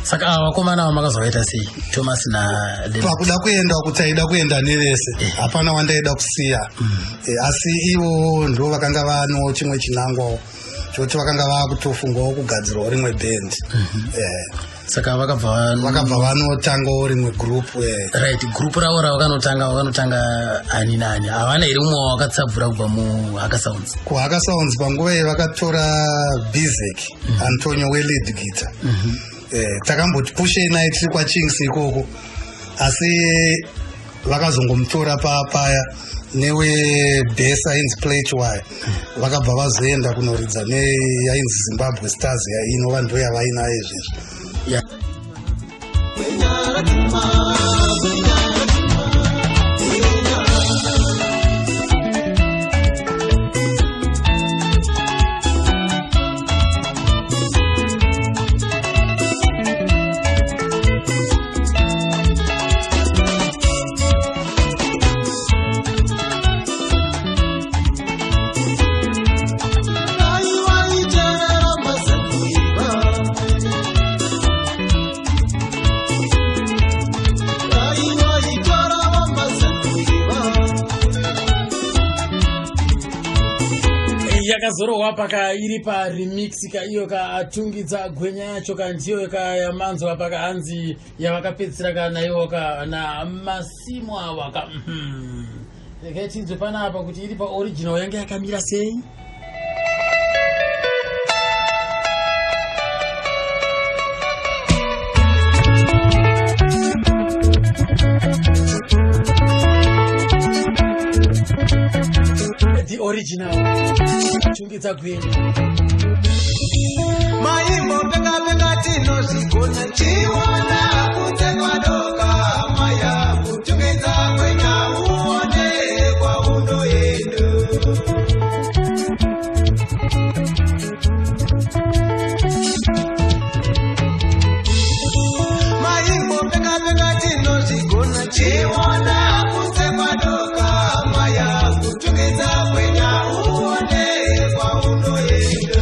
Saka ava vakomana ava makazovaita sei, Thomas na Pakuda kuenda kuti aida kuenda nevese, hapana wandaida kusiya. Asi ivo ndo vakanga vanewo chimwe chinangwawo chokuti vakanga vakutofungawo kugadzirawo rimwe band. Saka vakabva Vakabva vanotangawo rimwe group. Right, group ravo ravakanotanga, vakanotanga ani nani? Havana here umwe wakatsabvura kubva muHaka Sounds? KuHaka Sounds panguva iyi vakatora Bizek Antonio welead guitar. Takamboti pushei naye tiri kwaChinx ikoko, asi vakazongomutora paya newebass ainzi Plate Wire. Vakabva vazoenda kunoridza neyainzi Zimbabwe Stars, inova ndo yavainayo izvezvi. Yeah. Yakazorohwa paka iri paremix ka iyo kaTungidza Gwenya yacho ka, ndiyo ka yamanzwa paka hanzi yavakapedzisira ka naiwo ka naMasimu awa ka. Regai tinzwe panapa kuti iri paoriginal yange yakamira sei. The original Tungidza Gwenya. Maimbo peka peka tinozvigona, chiona kunze kwadoka maya kutungidza Gwenya, uone kwaunoenda. Maimbo peka peka tinozvigona, chiona kunze kwadoka maya kutungidza Gwenya, uone kwaunoenda.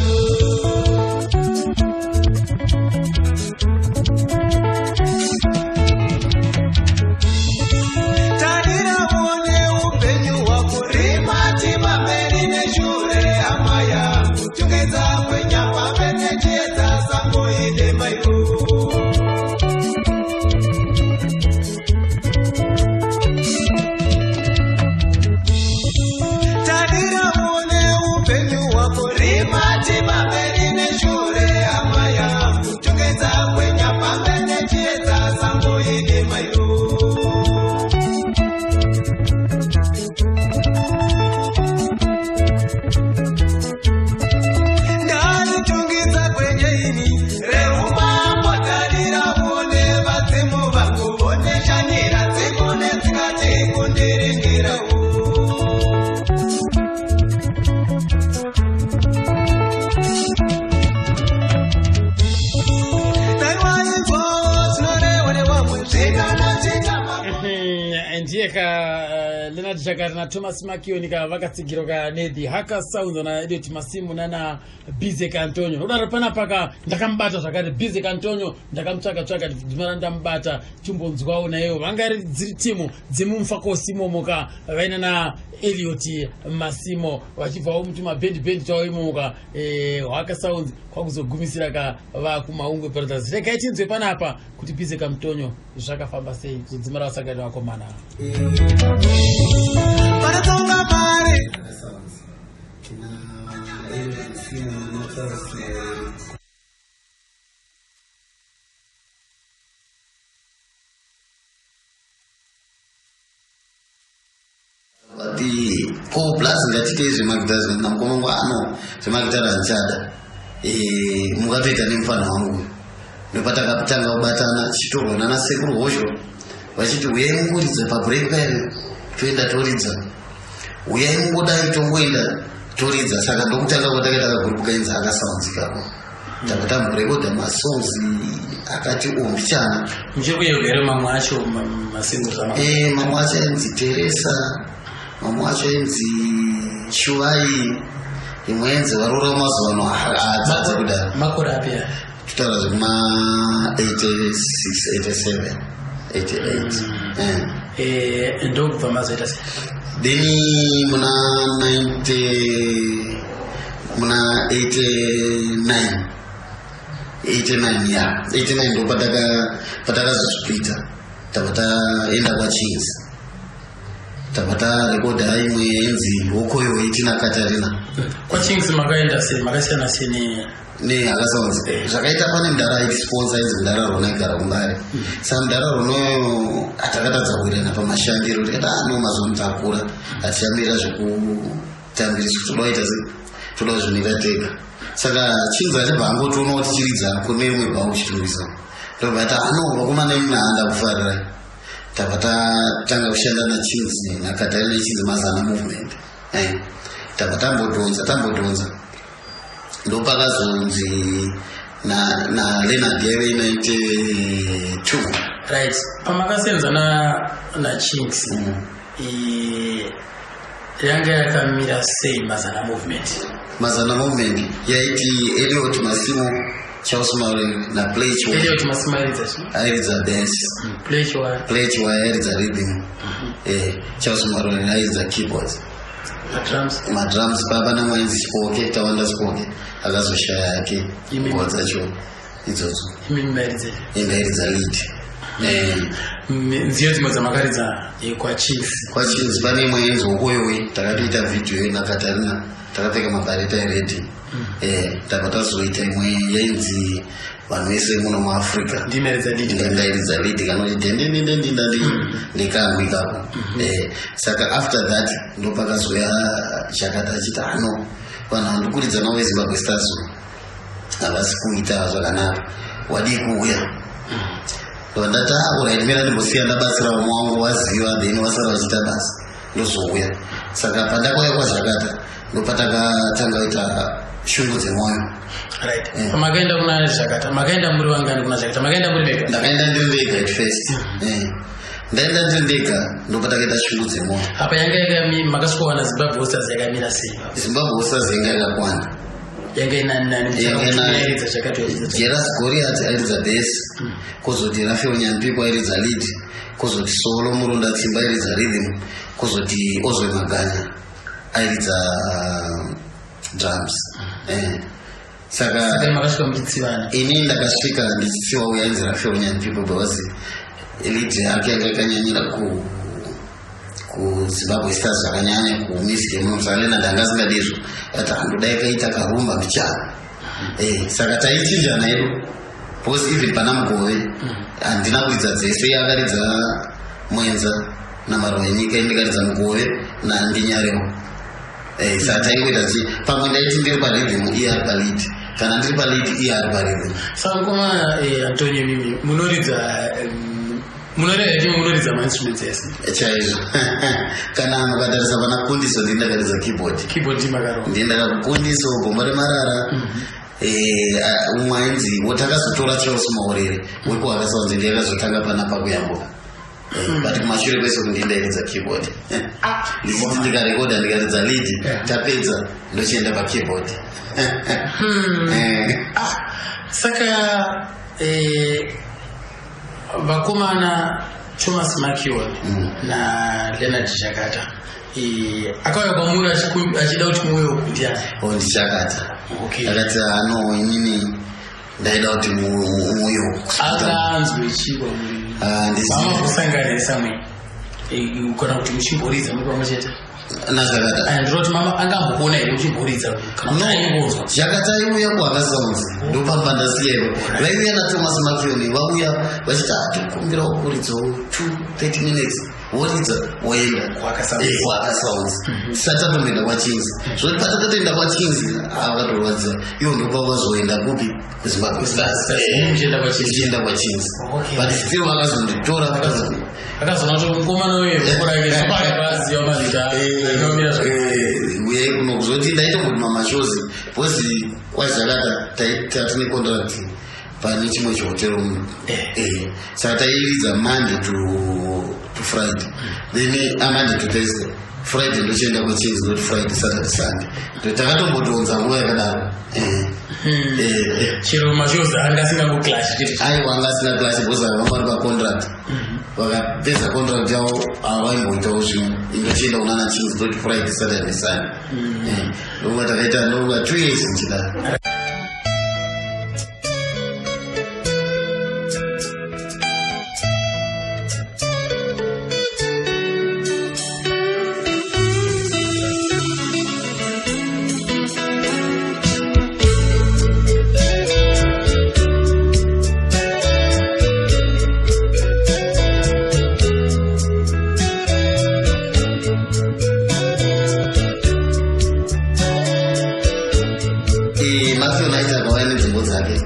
Ndiye ka Leonard Zhakata naThomas Makioni ka vakatsigirwa ka nethe Haka Sounds na Eliot Masimu nana Bizek Antonio. Nodaro panapa ka ndakamubata zvakare Bizek Antonio, ndakamutsvaka tsvaka ndimara ndamubata, chimbonzwawo naiwo vanga dziri timu dzemumfakosi imomo ka vaina na Eliot Masimo vachibvawo mutumabhendi bhendi twavo imomo ka Haka Sounds kwakuzogumisira ka vakuMaungwe Brothers. Regai tinzwe panapa kuti Bizek Antonio zvakafamba sei zodzimara vasangani vakomana. Vanotonga mari. Vati ko plus ngatiitei zvemagitare namukoma wangu ano zvemagitare handichada, mungatoita nemufana wangu. Ndopatakatanga kubatana tichitorwa nana sekuru Hozho vachiti uyai mungoridza pabreak payani, toenda toridza, uyai mungodai, tongoenda toridza. Saka ndokutanga kwatakaita kagurupu kainzi akasaunzikako. Tanga tamborekodha masongs akati ombichana. Muchiri kuyeuka here mamwe acho masingles? Mamwe acho ainzi Teresa, mamwe acho ainzi Shuvai, imwe ainzi Varora mazuva ano haadzadzi kudaro. Makore api aya? Totaura zvekuma 86, 87, 88. Ndokubva mazoita sei? Then muna 90, muna 89, 89 ya 89 ndo patakazosplita, tabva taenda kwaChins, tabva tarekodha imwe yenzi Hokoyo itina Katarina. KwaChins makaenda sei? Makasiyana sei ne Nehakasaunzi? Zvakaita pane mudhara aitisponsa ainzi mudhara Rona, aigara kuMbare. Saka mudhara Ronoyo atakatadza kuwirirana pamashandiro, tikati ano mazuva ano takura, hatichamirira zvekutambiriswa, toda kuita sei, toda kuzvimira tega. Saka chinzi achibva angotionawo tichiridza kune imwe bhau Chitungwiza, ndobva ati ano vakomana imwe handa kufarirai. Tabva tatanga kushanda nachinzi naKatarina ichinzi Mazana Movement. Tabva tambodhonza tambodhonza, ndopakazonzi naLeonard yaive 92. Right, pamakasenza naChinks, yanga yakamira sei Mazana Movement? Mazana Movement yaiti Eliot Masimo, Charles Maure naPlay. Eliot Masimo airidza chi? Airidza bass. Play Chiwaya? Play Chiwaya airidza rhythm. Charles Maure airidza keyboards. Madrums? Madrums baba namwainzi Sipoke, Tawanda Sipoke, akazoshaya yake nguva dzacho idzodzo. Imimi mairidza? Indairidza lead. Nziyo dzimwe dzamakaridza kwaChinks? KwaChinks pane imwe yenzi Hokoyowe, takatoita vhidhiyo naKatarina takapfeka mabareta ered. Tabva tazoita imwe yainzi Vanhu vese muno muAfrica. Ndimairidza lead? Ndairidza lead kanoti dendendendendindandi nekamwe ikapo. Saka after that ndopakazoya Chakata achiti ano vanhu vandikuridza navo veZimbabwe Stars havasi kuita zvakanaka, wadii kuuya? Ndati alright, mira ndimbosiya ndabatsira vamwe wangu waziva, then wasara vachiita basa ndozouya. Saka pandakauya kwaZhakata ndopatakatanga kuita Shungu Dzemwoyo. Right, pamakaenda kuna Zhakata makaenda muri vangani? Kuna Zhakata makaenda muri mega? Ndakaenda ndiri ndega at first. Ndaenda ndiri ndega, ndopatakaita Shungu Dzemwoyo. Apa yanga makasvikowana Zimbabwe Stars yakamira sei? Zimbabwe Stars yanga yakakwana. Yanga inani nani? Yanga Airidza Zhakata airidza? Jeras Goriat airidza bass, kozoti Rafael Nyampiko airidza lead, kozoti Solo Murunda Tsimba airidza rhythm, kozoti Ozwe Maganya airidza drums. Saka Saka makasvika muchitsivana? Ini ndakasvika ndichitsiwa uyo ainzi Rafael Nyampiko because lead yake yanga yakanyanyira kuZimbabwe Stars zvakanyanya kumusic yemuno. Saka Leonard anga asingadizvo, ati handodai kaita karumba mbichana. Saka taichinjana hedu because even pana Mugove handina kuridza dzese, iye akaridza Mwenza naMaruva Enyika, ini ndikaridza Mugove naNdinyarewo. Saka taingoita chi pamwe ndaiti ndiri parhythm iye ari palead, kana ndiri palead iye ari parhythm. Saka mukoma Antonio, mimi munoridza, munoreva kuti munoridza mainstruments ese? Chaizvo. Kana mukatarisa pana Kundiso, ndini ndakaridza keyboard. Keyboard makaro? Ndini ndakakundiso, Gomba Remarara. Umwe ainzi wotakazotora Charles Maurere wekuhakasaunzi, ndiye akazotanga panapa kuyambuka. But kumashure kwese kundi ndairidza keyboard. Ndichiti ndikarekodha, ndikaridza lead, tapedza ndochienda pakeyboard. Saka vakomana Thomas Makion naLeonard Zhakata, akauya kwamuri achida kuti muuye uku ndiani? O, ndiZhakata. Akati ano inini ndaida kuti muuye uku. Akanzwe chii kwamuri? Mamakusanganisa mwe kana kuti muchimboridza muri pamwe chete? NaZhakata. Ndinoti mama angambokuona here muchimboridza kana kuti aingonzwa? Zhakata aiuya kuHaka Sounds, ndopamba ndasiya ipo. Vaiuya naThomas Makioni, vauya vachiti atikumbirawo kuridzawo 2 30 minutes, woridza woenda kuHaka Sounds. kuHaka Sounds, tisati tatomboenda kwaChings. Zvoti patakatoenda kwaChings akatorwadziwa iwo, ndopa vazoenda kupi? KuZimbabwe Stars. Muchienda kwaChings. Tichienda kwaChings, but still vakazonditora. Akazoona kuti mukomana uyu bhuku rake vaziva mazita anomira. Uyai kuno. Kuzoti ndaitomboti mamashows, because kwaZhakata tatine contract pane chimwe chihotero muno. Saka tairidza Monday to Friday, then Monday to Thursday, Friday ndochienda kwaChings, ndoti Friday, Saturday, Sunday. Takatombotonza nguva yakadaro. Chero mashows anga asingangoclash chete? Aiwa, anga asina clash, because vanga vari pacontract. Vakapedza contract yavo, havaimboitawo zvimwe, indochienda kunana Chings, ndoti Friday, Saturday, Sunday. Ndokuva takaita, ndokuva 2 years ndichidaro. Mafionites akauya nenzvimbo dzake,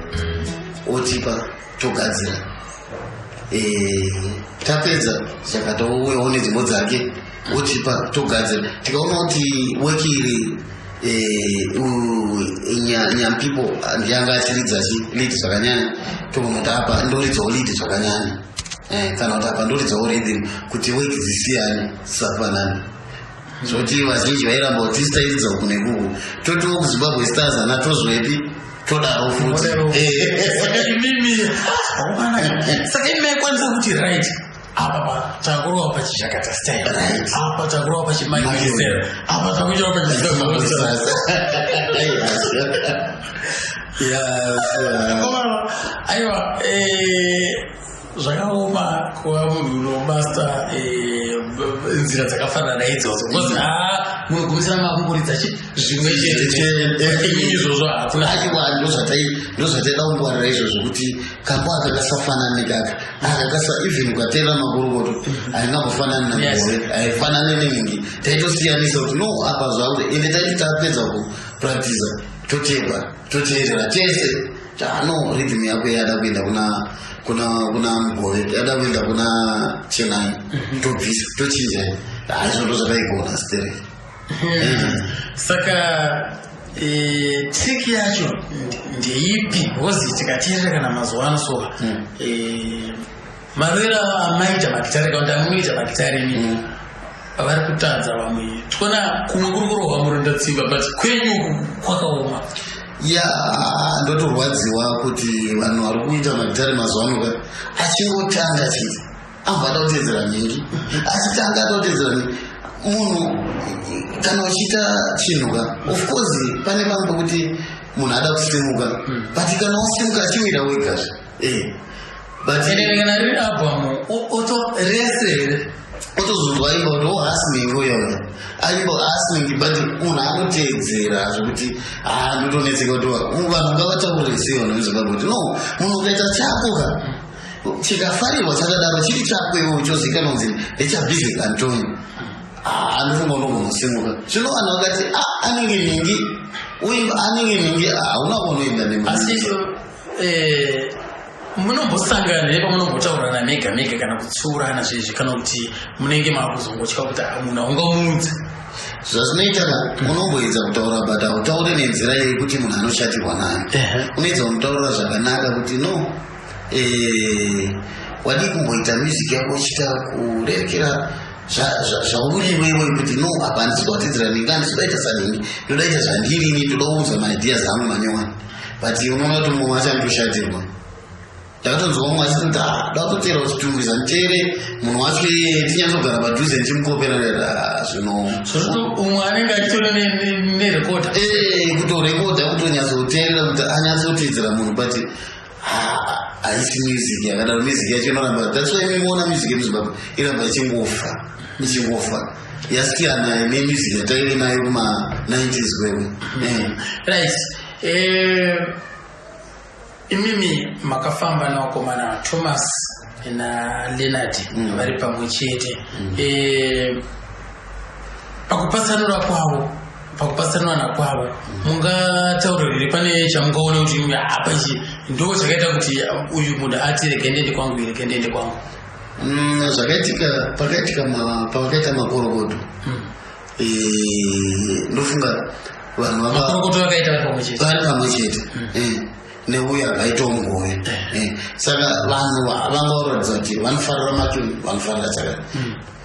otipa, togadzira. Tapedza, Zhakata ouyawo nenzvimbo dzake, otipa, togadzira. Tikaona kuti work iri Nyampipo ndiyanga achiridza lead zvakanyanya, toona kuti apa ndoridzawo lead zvakanyanya, kana kuti apa ndoridzawo rhythm, kuti work dzisiyane, dzisafanani. Zvoti vazhinji vairamba kuti tairidza uku nekuku, totiwo kuZimbabwe Stars ana tozwepi, todaro futi. Saka imimi, saka imi maikwanisa kuti right, apa pa takurova pachiZhakata style, apa takurova pachiMike style, apa takuchirova pachiZimbabwe Stars. Aiwa, zvakaoma kuva munhu unomaster nzira dzakafanana idzodzo, because ha, munogumisira makungoridza chi zvimwe chete izvozvo, hakuna. Aiwa, ndozvataida kungwarira izvozvo, kuti kambo aka kasafanani nekaka aka kasa. Even ukateerera Makorokoto, haingambofanani naMugove, haifanani nenhingi. Taitosiyanisa kuti no, apa zvakuti. Ende taiti tapedza kupractisa, totepa, toteerera tese, ano rhythm yako yada kuenda kuna Mugove, yada kuenda kuna Chenai, tobvisa, tochinja. Haizvo, ndo zvataigona sterek. Saka trick yacho ndeipi? Because tikateerera kana mazuva ano soka, marovero amaita magitare, kana kuti amunoita magitare imini, vari kutadza vamwe. Tikuona kumwe kuri kurohwa muronda tsimba, but kwenyu uku kwakaoma. Ya, ndotorwadziwa kuti vanhu vari kuita magitare mazuva ano ka, achingotanga chete ambva ada kuteedzera nhingi, achitanga ada kuteedzera nhingi. Munhu kana uchiita chinhu ka, of course pane pamwe pekuti munhu ada kusimuka, but kana wasimuka achiwira wegazve. But Ende kana riri album oto rese here? Otozonzwa aimba kuti o haasi nhingi uyoyo aimba, haasi nhingi, but munhu anoteedzera zvekuti ha, ndotonetseka kuti vanhu ngavataurire sei vanhu veZimbabwe kuti no, munhu ukaita chako ka, chikafarirwa chakadaro, chiri chako iwewe, chozikanwa kunzi ndechaBisaac Antonio, andofunga unogona. Zvino vanhu vakati, "Ah, anenge nhingi uimba, anenge nhingi," hauna kunoenda. Asi munombosangana here pamunombotaurana mega mega kana kutsiurana zvezvi, kana kuti munenge makuzongotya kuti, "Ah, munhu haungamuudzi"? Zvazvinoita ka, unomboedza kutaura, but hautauri nenzira yekuti munhu anoshatirwa nayo. Unoedza kumutaurira zvakanaka kuti no, Wadii kumboita music yako uchiita kurerekera zvauri iwewe kuti no, apa handisi kuwatidzira ningi, handisi kudaita saningi, ndoda ita zvandiri ini, ndoda kuunza maideas angu manyowani. But unoona kuti mumwe achandoshatirwa. Ndakatonzwa mumwe achiti kuti ah, da kutoteera uchitungwiza nditere munhu wacho iyeye, tinyatsogara padhuze ndichimukopera. Ah, zvino umwe anenge achitori nerekodha. Kutorekodha, kutonyatsoteerera kuti anyatsoteedzera munhu, but haisi music yakadaro. Music yacho inoramba, that's why imuona music yemuZimbabwe iramba ichingofa, ichingofa. Yasiyana nemusic yataive nayo kuma-90s kwedu. Right. Imimi makafamba navakomana Thomas naLeonard vari pamwe chete. Pakupatsanura kwavo, pakupatsanurana kwavo, mungataura here pane chamungaona kuti imi apa ichi ndo chakaita kuti uyu munhu ati rege ndiende kwangu, rege ndiende kwangu? Zvakaitika pakaitika pavakaita makorokoto. Ndofunga vanhu Makorokoto vakaita vari pamwe chete. Vari pamwe chete. Neuyo akaitawo mugove. Saka vanhu vanga varatidza kuti vanofarira matuni, vanofarira chakati.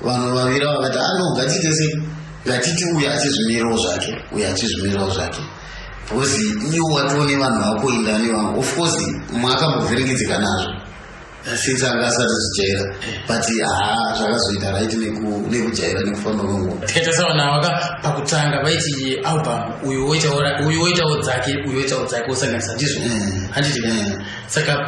Vanhu vaviri ava vakati ano ngatiite sei, ngatiti uyu achizvimirirawo zvake, uyu achizvimirirawo zvake, because iwo watione vanhu vakuenda nevanhu. Of course mwakambovhiringidzika nazvo since anga asati zvijaira, but haa, zvakazoita right nekujaira nekufamba kwenguva. Tikaita savanhu ava pakutanga vaiti album, uyu uyu woitawo dzake, uyu woitawo dzake, wosanganisa, ndizvo handiti? Saka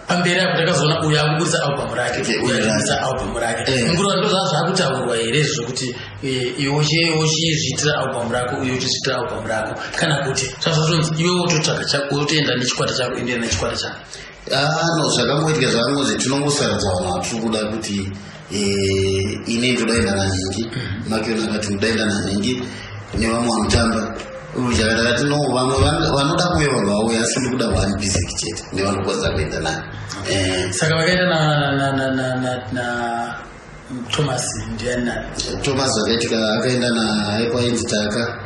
pamberi apo takazoona uyu akubudisa album rake, uyu achibudisa album rake. Ngura ndo zvaa zvakutaurwa here zvokuti iwe uchizviitira album rako, uyu uchizviitira album rako, kana kuti zvazvatonzi iwe wototsvaga chako, wotoenda nechikwata chako, endeenda nechikwata chako? Ah, no, zvakangoitika zvakangozi tinongosarudza vanhu vatiri kuda kuti ini ndodaenda nanhingi, Makion akati ndodaenda nanhingi nevamwe vanotamba. Chakati akati no, vamwe vanoda kuuya vanhu vauya, asi ndikuda one basic chete nevanokwanisa kuenda naye. Saka vakaenda na Thomas ndiani nani? Thomas zvakaitika akaenda naekwainzi Taka,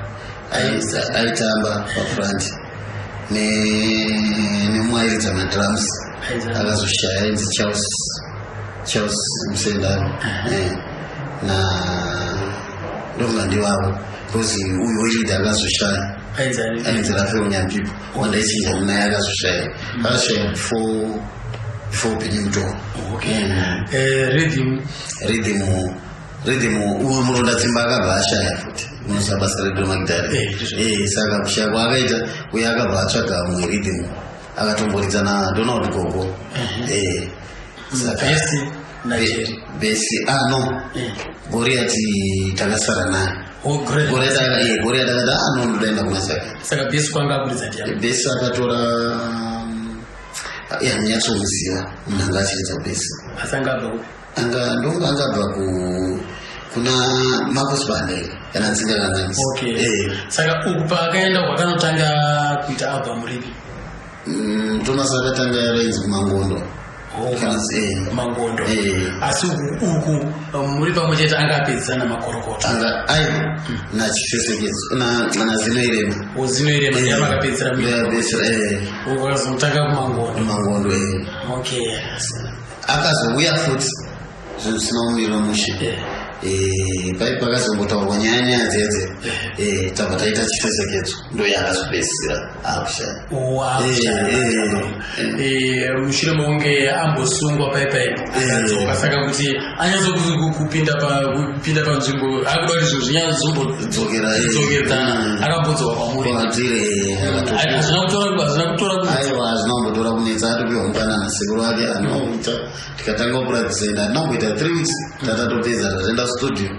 aitamba pafront, nemumwe airidza madrums akazoshaya, ainzi Charles Musendano. Na ndonga ndivavo, because uyu weida akazoshaya ainzi Rafael Nyampipo, wandaichinja naye akazoshaya, akashaya before Benny Mutoro. Rhythm? Rhythm uyu Murondatsimba akabva ashaya futi, unosa basa redu remagitare. Saka kushaya kwaakaita uye akabva atsvaga mumwe rhythm akatomboridza naDonald Gogo. Saka Bass naJerry? Bass, ah no, Goriati takasara naye. Goriati akati ah no, ndodaenda kuna saka. Saka bass kwanga akuridza ndiani? Bass akatora yanyatsomuziva munhu anga achiridza bass. Asi anga abva kupi? Anga ndonga angabva kuna Marcus Bandel kana ndingakanganisi. Okay, saka uku paakaenda kwakanotanga kuita album ripi? Thomas akatanga yarainzi Kumangondo. Mangondo. Asi uku muri pamwe chete anga apedzisa namakorokoto? Anga ai nachisesekedzo naZinoirema. Zinoirema ndiyamakapedzisira? Ndoyapedzisira. Uku akazotanga Kumangondo. Kumangondo. Akazouya futi zvinhu zvisina kumira mushe. Pai pakazombotaurwa nyaya nyaya dzedze, tabva taita chisesekedzo, ndo yakazopedzisira akushaya. Mushure mekunge ambosungwa pai akadzoka, saka kuti anyatsokupinda kupinda panzvimbo akuda kuti zvinhu zvinyatsodzokedzana, akambodzoka kwamuri. Kwatiri. Hazvina kutora Aiwa, hazvina kumbotora kunetsa, atopiwa mukana nasekuru ake anoita, tikatanga kupractisa, ende hatina kumboita 3 weeks, tatatopedza, tatoenda studio,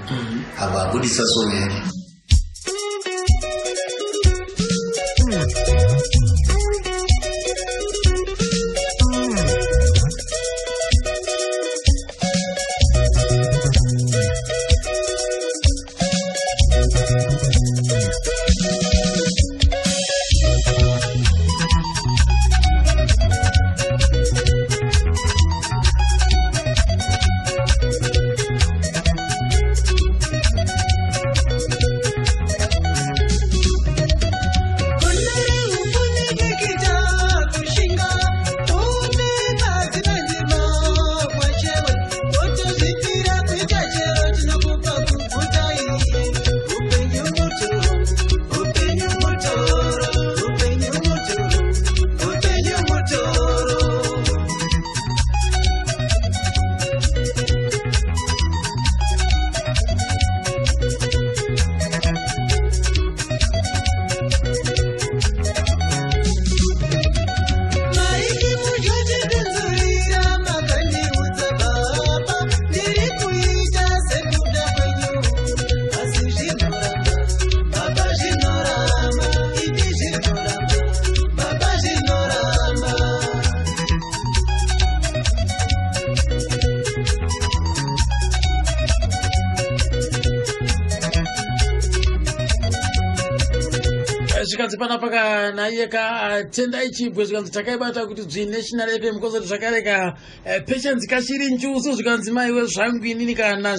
apa abudisa song yake. zvikanzi panapa kana iye ka ah, tendai chibwe zvikanzi takaibata kuti dzvi national fm kozoti zvakare ka eh, patience kashiri njuzu zvikanzi maiwe zvangu inini kana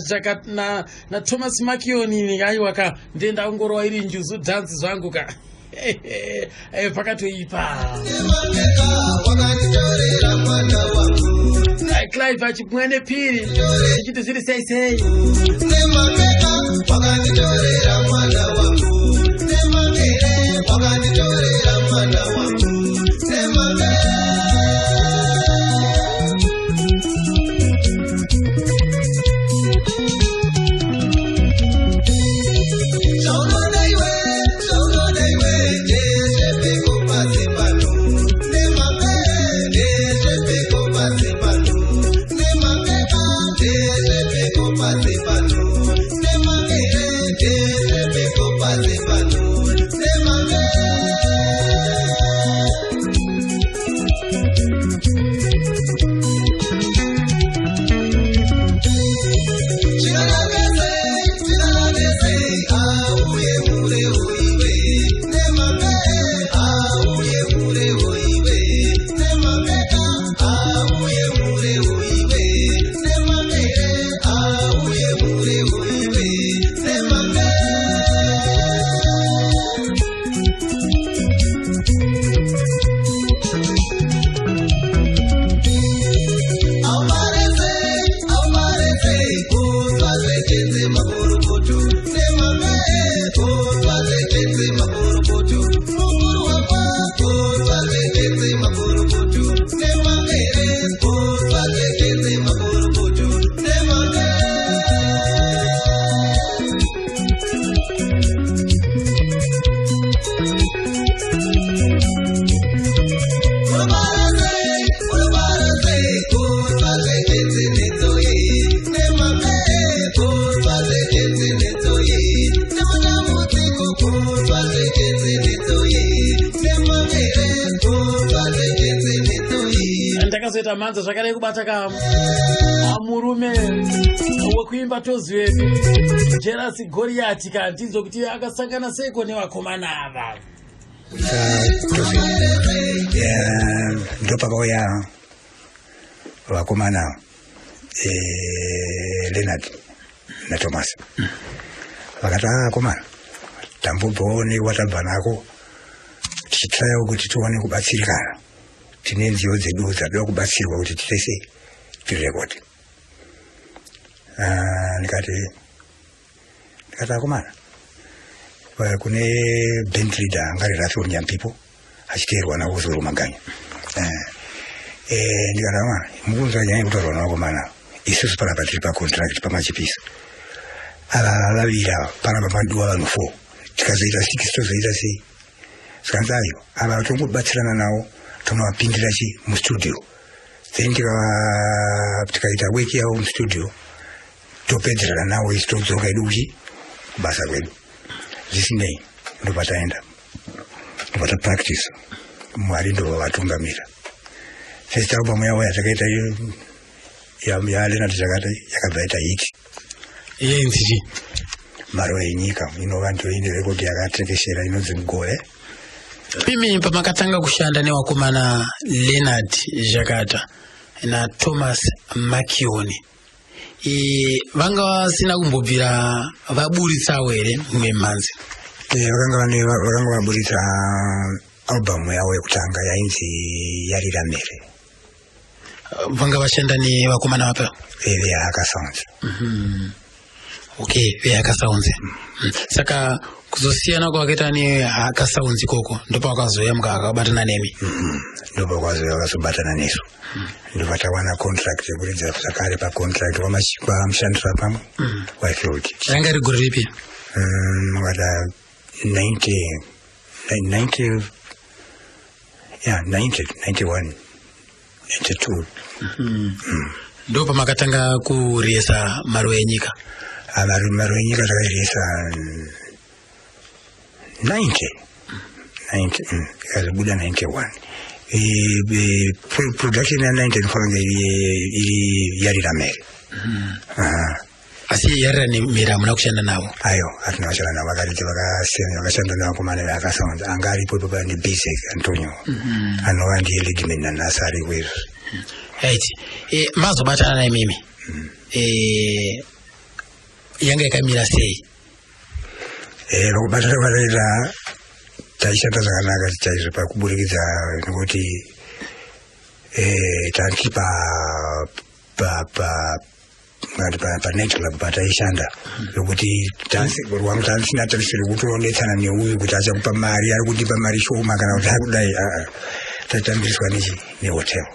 nathomas makion ini aiwa ka ndenda kungorowa iri njuzu dhanzi zvangu ka Eh, pakatoipa Eh, clive achimwa nepiri ichiti zviri sei sei ndakazoita mhanza zvakadai kubata ka murume wekuimba tozivepi jerasi goriyati ka ndinzwe kuti akasangana seiko nevakomana ava Ndopakauya vakomana eh, Leonard naThomas vakati ah akomana tambobvawo nekwatabva nako tichitrayawo kuti tione kubatsirikana tine nziyo dzedu dzatoda kubatsirwa kuti tiite sei tirekodi ah, ndikati ndikati akomana kune band leader anga ari Rathwell Nyampipo achiteerwa naOzoro Maganya eh, eh, ndikati akomana mukunzwa nyaya yekutaurwa navakomana isusu panapa tiri pacontract pamachipisa ava vaviri ava panapa padiwa vanhu four tikazoita six tozoita sei zvikanzi ayo ava tongobatsirana navo tonovapindira chi mustudio then tikaita weki yavo mustudio topedzerana navo isu todzoka hedu kuchi kubasa kwedu zvisinei ndobva taenda ndobva tapractice mwari ndobva vatungamira first album yavo yatakaita yaLeonard Zhakata yakabva yaita hit yainzi chii maro yenyika inova ndiyo ine rekodi yakatekeshera inonzi mugore imi pamakatanga kushanda nevakomana Leonard Zhakata naThomas Makioni vanga vasina kumbobvira vaburitsawo here mumwe mhanzi eh, vakanga vaburitsa albhamu yavo yekutanga yainzi yarira mhere vanga vashanda nevakomana vapa eh, vehaka sounds mhm. okay vehaka sounds mm. Saka kuzosiyana kwakaita nehaka sounds ikoko ndopavakazoya mukakabatana nemi mhm. Ndopakwazoya vakazobatana nesu mm. Ndobva tawana contract yekuridza zvakare pacontract kwamushandira pamwe wafield Ranga ri gore ripi? Wakata 90 90 yeah 90 91 92. Ndo pamakatanga kuriyesa maro enyika? Ah, maro enyika takairiyesa 90 90 ikazobuda 91 production ya 90 inofanira kunge iri yarira mhere. Asi Yarira Nemhere hamuna kushanda navo? Ayo, hatina kushanda navo. Vakaridza vakasiyana, vakashanda nevakomana veakasound anga aripo ipapo nebasic Antonio, anova ndiye leadman nanhasi ariko izvozvi. Right. Mazobatana naimimi, yanga yakamira sei? Pakubatana kwataita, taishanda zvakanaka chaizvo pakuburikidza nekuti tanti pa pa pa ngati pa night club pataishanda, yokuti rwangu tanisina tarisiro kutonetsana neuyu kuti achakupa mari, ari kundipa mari shoma kana kuti akudai. Tatambiriswa nechi nehotel.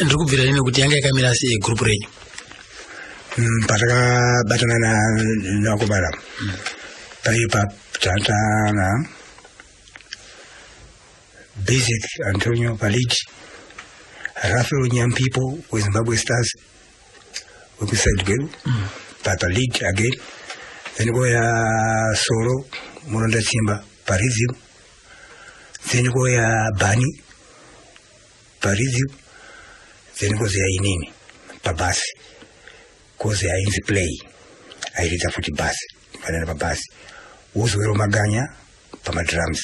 Ndiri kubvira nini kuti yanga yakamira sei group renyu? Patakabatana navakomana paipa tatana Basic Antonio palead, Rafael Nyampipo weZimbabwe Stars wekuside kwedu palead again, then koya Solo Muronda Tsimba parhythm, then koya Bani parhythm, then kozoya inini pabass, kozoya ainzi Play airidza futi bass, fanana pabass, Wozwero Maganya pamadrums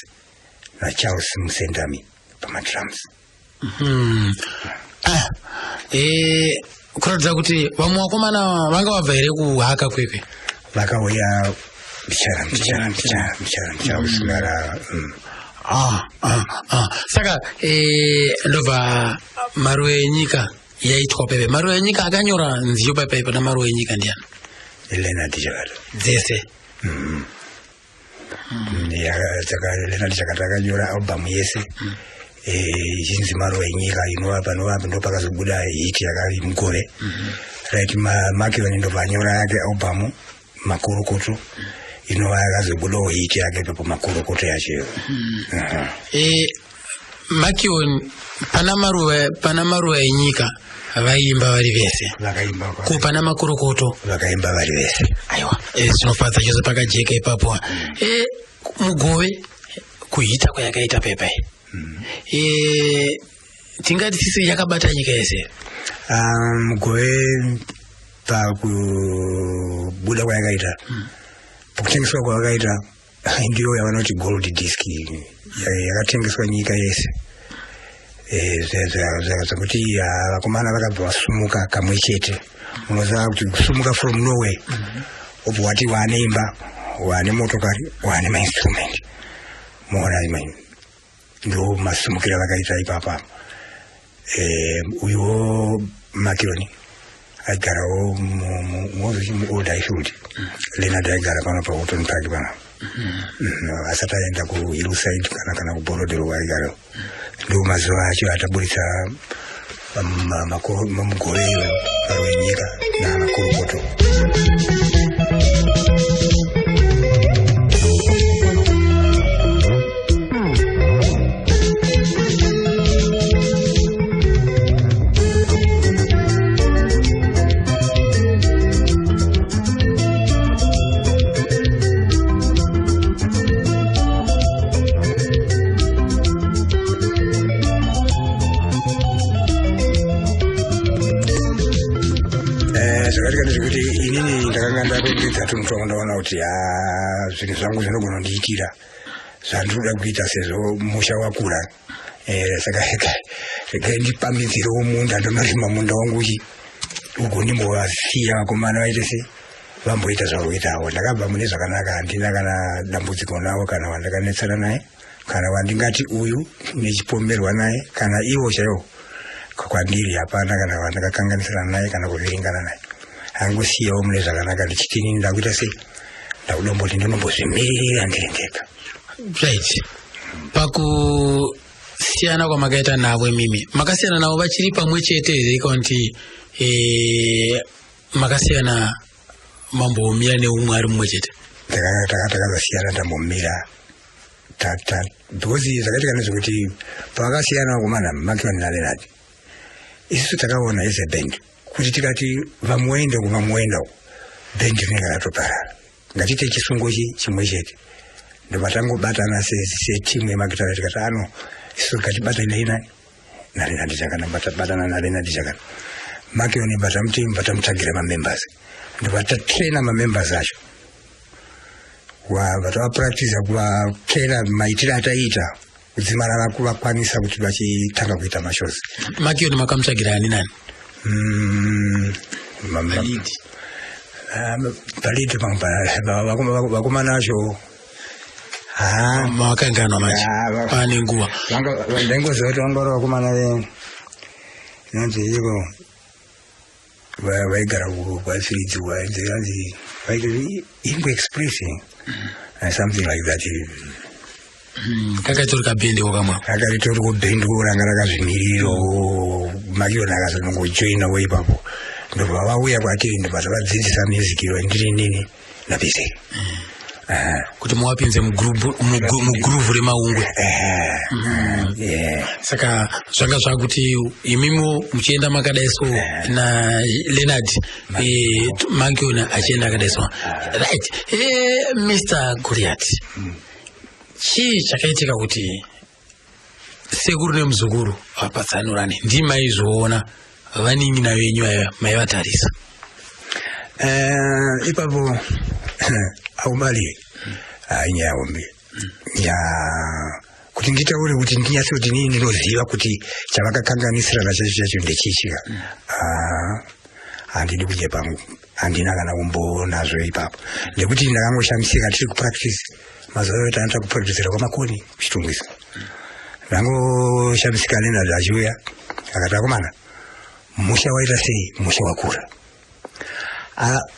naCharles Musendami pamadrums. Ah, kuratidza kuti vamwe vakomana vanga vabva here kuhaka kwekwe? Vakauya mbichana mbichana mbichana mbichana mbichana kusvikara. Ah. Saka ndobva Maruva Enyika yaitwa pepe. Maruva Enyika, akanyora nziyo paipai pana Maruva Enyika ndiani? Leonard Chakata. Dzese? Leonard Chakata akanyora album yese ichinzi Maruva Enyika, inova panova ndo pakazobuda hit yakari Mugove. Right, Makion ndobva anyora yake album Makorokoto, inova yakazobudawo hit yake ipapo, Makorokoto yacho. Makion, pana Maruva Enyika vaimba vari vese? Vakaimba. Ko pana Makorokoto? Vakaimba vari vese. Aiwa, zvinofadza chose, pakajeka ipapo. Mugove kuhita kwayakaita pepai, tingati sisi yakabata nyika yese? Mugove pakubuda kwayakaita, pakutengeswa kwavakaita, ndiyo yavanoti gold disc, yakatengeswa nyika yese. Zvekuti vakomana vakabva vasumuka kamwe chete. Unoziva kuti kusumuka from nowhere, obva wati waane imba, waane motokari, waane mainstrument, moona ndo masumukiro avakaita ipapa. Uyuwo Makioni aigarawo muOld Highfield, Leonard aigara pano paHoughton Park pano, asati aenda kuHillside kana kuBorrowdale aigarawo. Ndo mazuva acho ataburitsa Mugove iyoyo, Maruva Enyika naMakorokoto. Zvakaitika ndezvekuti inini ndakanga ndarongedza tunhu twangu, ndaona kuti ha, zvinhu zvangu zvinogona kundiitira zvandinoda kuita sezvo musha wakura. Saka regai ndipamhidzirewo munda, ndonorima munda wangu chi ugo, ndimbovasiya vakomana vaite sei, vamboita zvavoitawo. Ndakabva mune zvakanaka, handina kana dambudziko navo, kana wandakanetsana naye, kana wandingati uyu nechipomerwa naye, kana ivo chaivo kwandiri hapana kana wandakakanganisana naye kana kuvhiringana naye. Angosiyawo mune zvakanaka, ndichiti inini ndakuita sei, ndakudomboti ndinombozvimiririra ndiri ndega. Right, pakusiyana kwamakaita navo imimi, makasiyana navo vachiri pamwe chete here, kana kuti makasiyana mambomira neumwe ari mumwe chete? Takazosiyana tambomira because zvakaitika ndezvekuti pavakasiyana vakomana Makion naLeonard, isusu takaona as a band kuti tikati vamuenda uku, vamuenda uku, band rinenge ratoparara. Ngatiite chisungo chimwe chete. Ndobva tangobatana setimu yemagitara, tikati ano isusu ngatibatanei nani naLeonard Chakana, tabatana naLeonard Chakana. Makioni batamuti batamutsvagira mamembers, ndobva tatraina mamembers acho, vatavapractisa kuvatraina maitiro ataiita kudzimara vakwanisa kuti vachitanga kuita mashows. Makioni makamutsvagira ani nani? Palidi vakomana vacho. Mawakanganwa manje, pane nguva. Ndaingoziva kuti vanga vari vakomana inonzi iko vaigara kwafiridzi, vainzi vaiti Ingwe Express, something like that. Kakaitori kabhendi wakamwa. Kakaitori kubhendi ranga rakazvimiriro. Makiona akazonongojoinawo ipapo, ndobva vauya kwatiri, ndobva tavadzidzisa music iyo ndiri nini naBiseki. Kuti muwapinze mugroove remaungwe. Saka zvanga zvakuti imimo muchienda makadai so naLeonard Makiona achienda akadai so, right? Mr Goliath, chii chakaitika kuti sekuru nemuzukuru vapatsanurane? Ndimaizvoona vanin'ina venyu aya maivatarisa. Ipapo aubali inyaya hombe ya kuti nditaure kuti ndinyatse kuti inini ndinoziva kuti chavakakanganisirana chacho chacho ndechichika. Handidi kunyepa, handina kana kumbonazvo ipapo, nekuti ndakangoshamisika tiri kupractice mazuva ayo tanoita kupracticira kwaMakoni kuChitungwiza. Ndangoshamisika Leonard achiuya akati, "Akomana, musha waita sei? Musha wakura.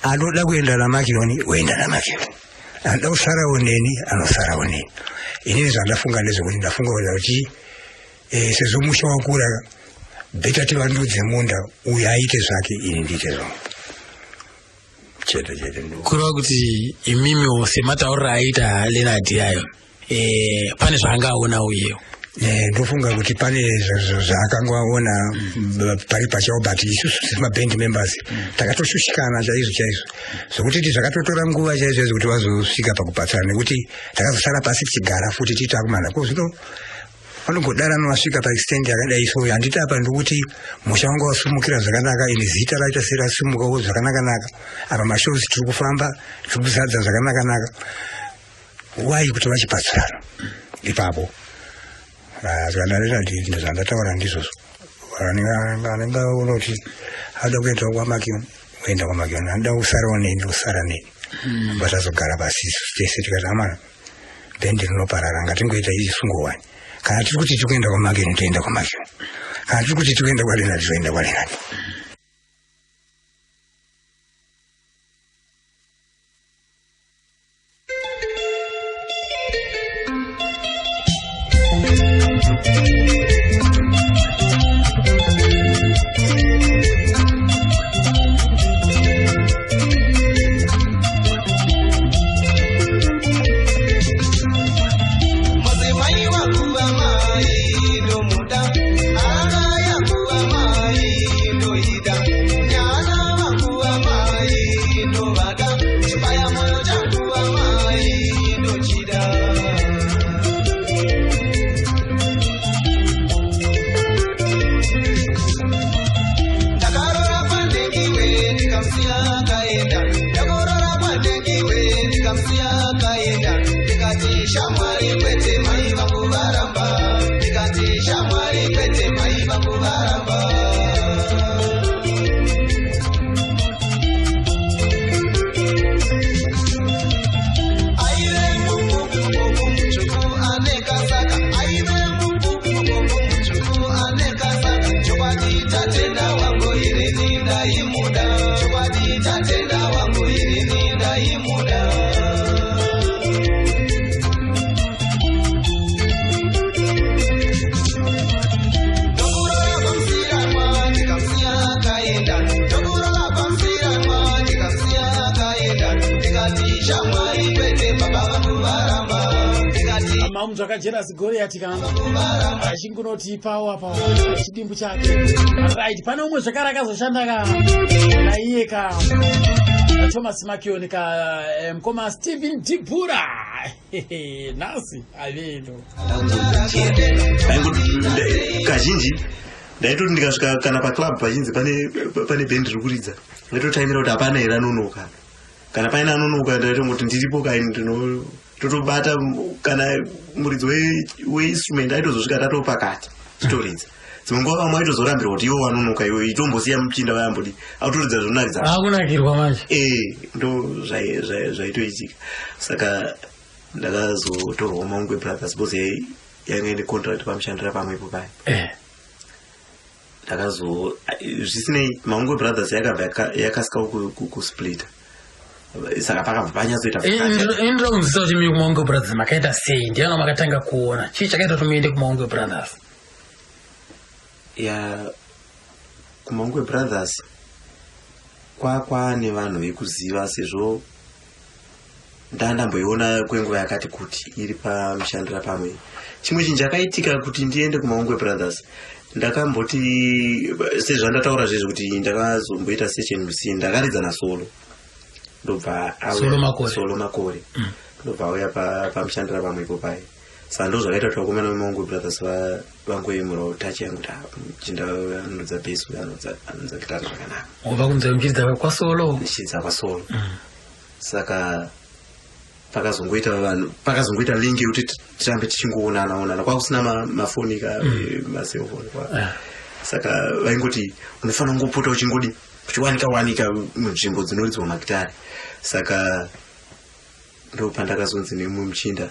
Anoda kuenda naMakioni oenda naMakioni, anoda kusarawo neni anosarawo neni." Inini zvandafunga ndezvekuti ndafunga kuti sezvo musha wakura, better tivandudze munda, uyu aite zvake, ini ndiite zvangu, chete chete. Kureva kuti imimiwo sematauriro aita Leonard ayo, pane zvaangaona uyewo. Ndofunga kuti pane zvaakangoaona pari pachawo, but isusu semaband members takatoshushikana chaizvo chaizvo, zvokuti ti zvakatotora nguva chaizvo chaizvo kuti vazosvika pakubatsirana, nekuti takazosara pasi tichigara futi tiita akumana ko zvino vanogodarana vasvika paextent yakadai so. Handiti apa ndikuti musha wanga wasumukira zvakanaka, ine zita raita serasumukawo zvakanaka-naka, apa mashows tiri kufamba, tiri kuzadza zvakanaka-naka, wai kuti vachibatsirana ipapo? Zvandareta zvandataura ndizvozvo. Anenge unoti anoda kuenda kwaMakioni oenda kwaMakioni, anoda kusarawo neni osara neni. But azogara pasi tese tikati, "Amana, bhendi rinoparara, ngatingoita isungowani. Kana tiri kuti tiri kuenda kwaMakioni, toenda kwaMakioni. Kana tiri kuti tiri kuenda kwaLenard, toenda kwaLenard." Mudzimai wangu amai ndomuda, hana yangu amai ndoida, nyana vangu amai ndovada, chibaya moyo changu amai ndochida. Ndakarora kwandengiwe ndikamusiya akaenda, ndakarora kwandengiwe ndikamusiya akaenda, ndikati shamwari kwete, mai vangu varamba, ndikati shamwari kwete, mai vangu varamba. Aive mupupu mutsvuku ane kasaka, aive mupupu mutsvuku ane kasaka. Chokwadi Tatenda wangu irini ndaimuda, chokwadi Tatenda wangu irini ndaimuda. Ndokurora pamusiranwa ndikamusiya akaenda, ndokurora pamusiranwa ndikamusiya akaenda, ndikati shamwari kwete, baba vangu varamba, ndikati Mamunzwa Jealous Goliath kana achingunotipawo apa chidimbu chake, right? Pane umwe zvakare akazoshanda ka naiye ka Thomas Makioni ka, mukoma Stephen Dibura, nhasi avendo. Kazhinji. Ndaitoti ndikasvika kana paclub pachinzi pane pane bhendi riri kuridza, ndaitotaimira kuti hapana here anonoka. Kana paine anonoka ndaitongoti ndiripo kaini, ndino totobata kana muridzi weinstrument aitozosvika tatopakati titoridza. Dzimwe nguva vamwe aitozorambirwa kuti iwo wanonoka iwe, itombosiya muchinda vayambodi autoridza zvonakidza. Akunakirwa manje. Eh, ndo zvaitoitika. Saka ndakazotorwa Mangwe Brothers because yanga ine contract pamushandira pamwepo paya. Ndakazo, zvisinei, Mangwe Brothers yakabva yakasikawo kusplita, saka pakabva panyatsoita. Indira kunzwisa kuti mimi kuMaungwe Brothers makaita sei? Ndiana makatanga kuona? Chii chakaita kuti muende kuMaungwe Brothers? Ya, kuMaungwe Brothers kwakwane vanhu vekuziva, sezvo ndandamboiona kwenguva yakati kuti iri pamushandira pamwe. Chimwe chinhu chakaitika kuti ndiende kuMaungwe Brothers, ndakamboti, sezvandataura zvezvo, kuti ndakazomboita session musi ndakaridza naSolo, ndobva Solo Makore. Solo Makore. Ndobva auya pamushandira pamwepo paye. Saka ndo zvakaita kuti vakomana veMaungwe Brothers vangoyemurawo tachi yangu kuti, "Ah, muchinda anoridza bass uyu anoridza gitari zvakanaka." Wobva kunze muchiridza kwaSolo. Ndichiridza kwaSolo. Saka pakazongoita vanhu, pakazongoita link yekuti tirambe tichingoonana onana. Kwakusina mafoni ka, maselfoni kwa. Saka vaingoti unofanira kungopota uchingodi uchiwanika wanika munzvimbo dzinoridzwa magitari. Saka ndo pandakazonzi nemumwe muchinda,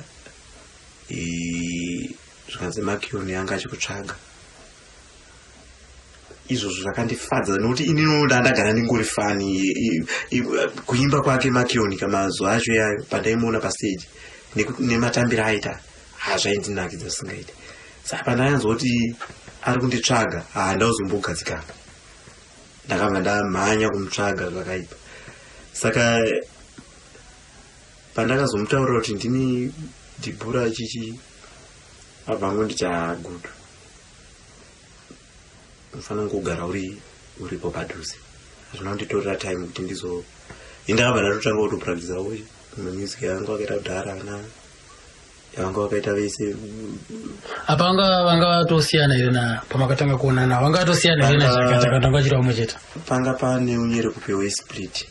zvikanzi Makioni anga achikutsvaga. Izvozvo zvakandifadza nokuti inini ndandagara ndingori fan. Kuimba kwake Makioni kamazuva acho yayo pandaimuona pastage nematambiro aita, hazvaindinakidza zvisingaiti. Saka pandakanzwa kuti ari kunditsvaga, handakuzombogadzikana, ndakabva ndamhanya kumutsvaga zvakaipa. Saka pandakazomutaurira kuti ndini Dhibhura chichi, abva angonditi, "Good, unofanira kungogara uripo padhuze." Hazvina kunditorera time kuti ndizo indakabva ndatotanga kutopractisawo imwe music yavanga vakaita kudhara, ana yavanga vakaita vese. Apa vanga vatosiyana here na pamakatanga kuonana? Vanga vatosiyana here nazvakatanga vachiri vamwe chete? Panga pane unyerekupe wesplit.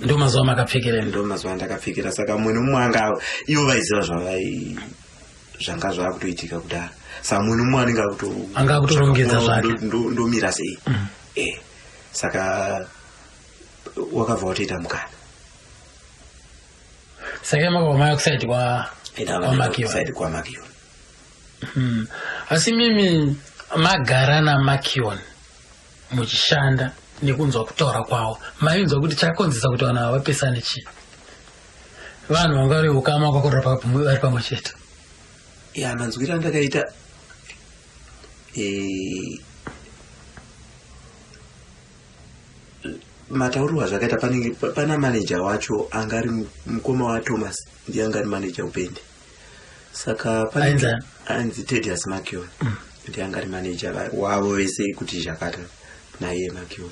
Ndo mazuva makapfekera? Ndo mazuva andakapfekera. Saka mumwe nemumwe anga, ivo vaiziva zvavai zvanga zvaakutoitika kudhara, saka mumwe nemumwe anenge akuto Anga akutorongedza zvake. Ndomira sei. Saka wakabva watoita mukana. Saka makabva maya kuside kwa kwaMakion. Kuside kwaMakion. Asi mimi magara naMakion muchishanda, nekunzwa kutaura kwavo, mainzwa kuti chakonzesa kuti vanhu ava vapesane chii? Vanhu vanga vari ukama vakakurira vari pamwe chete. Ya, manzwiro andakaita, mataurirwo azvakaita, panenge pana maneja wacho anga ari mukoma waThomas, ndiye anga ari maneja ubhendi. Saka Ainzi ani? Ainzi Tedious Makion. Ndiye anga ari maneja wavo vese, kuti Zhakata naiye Makion.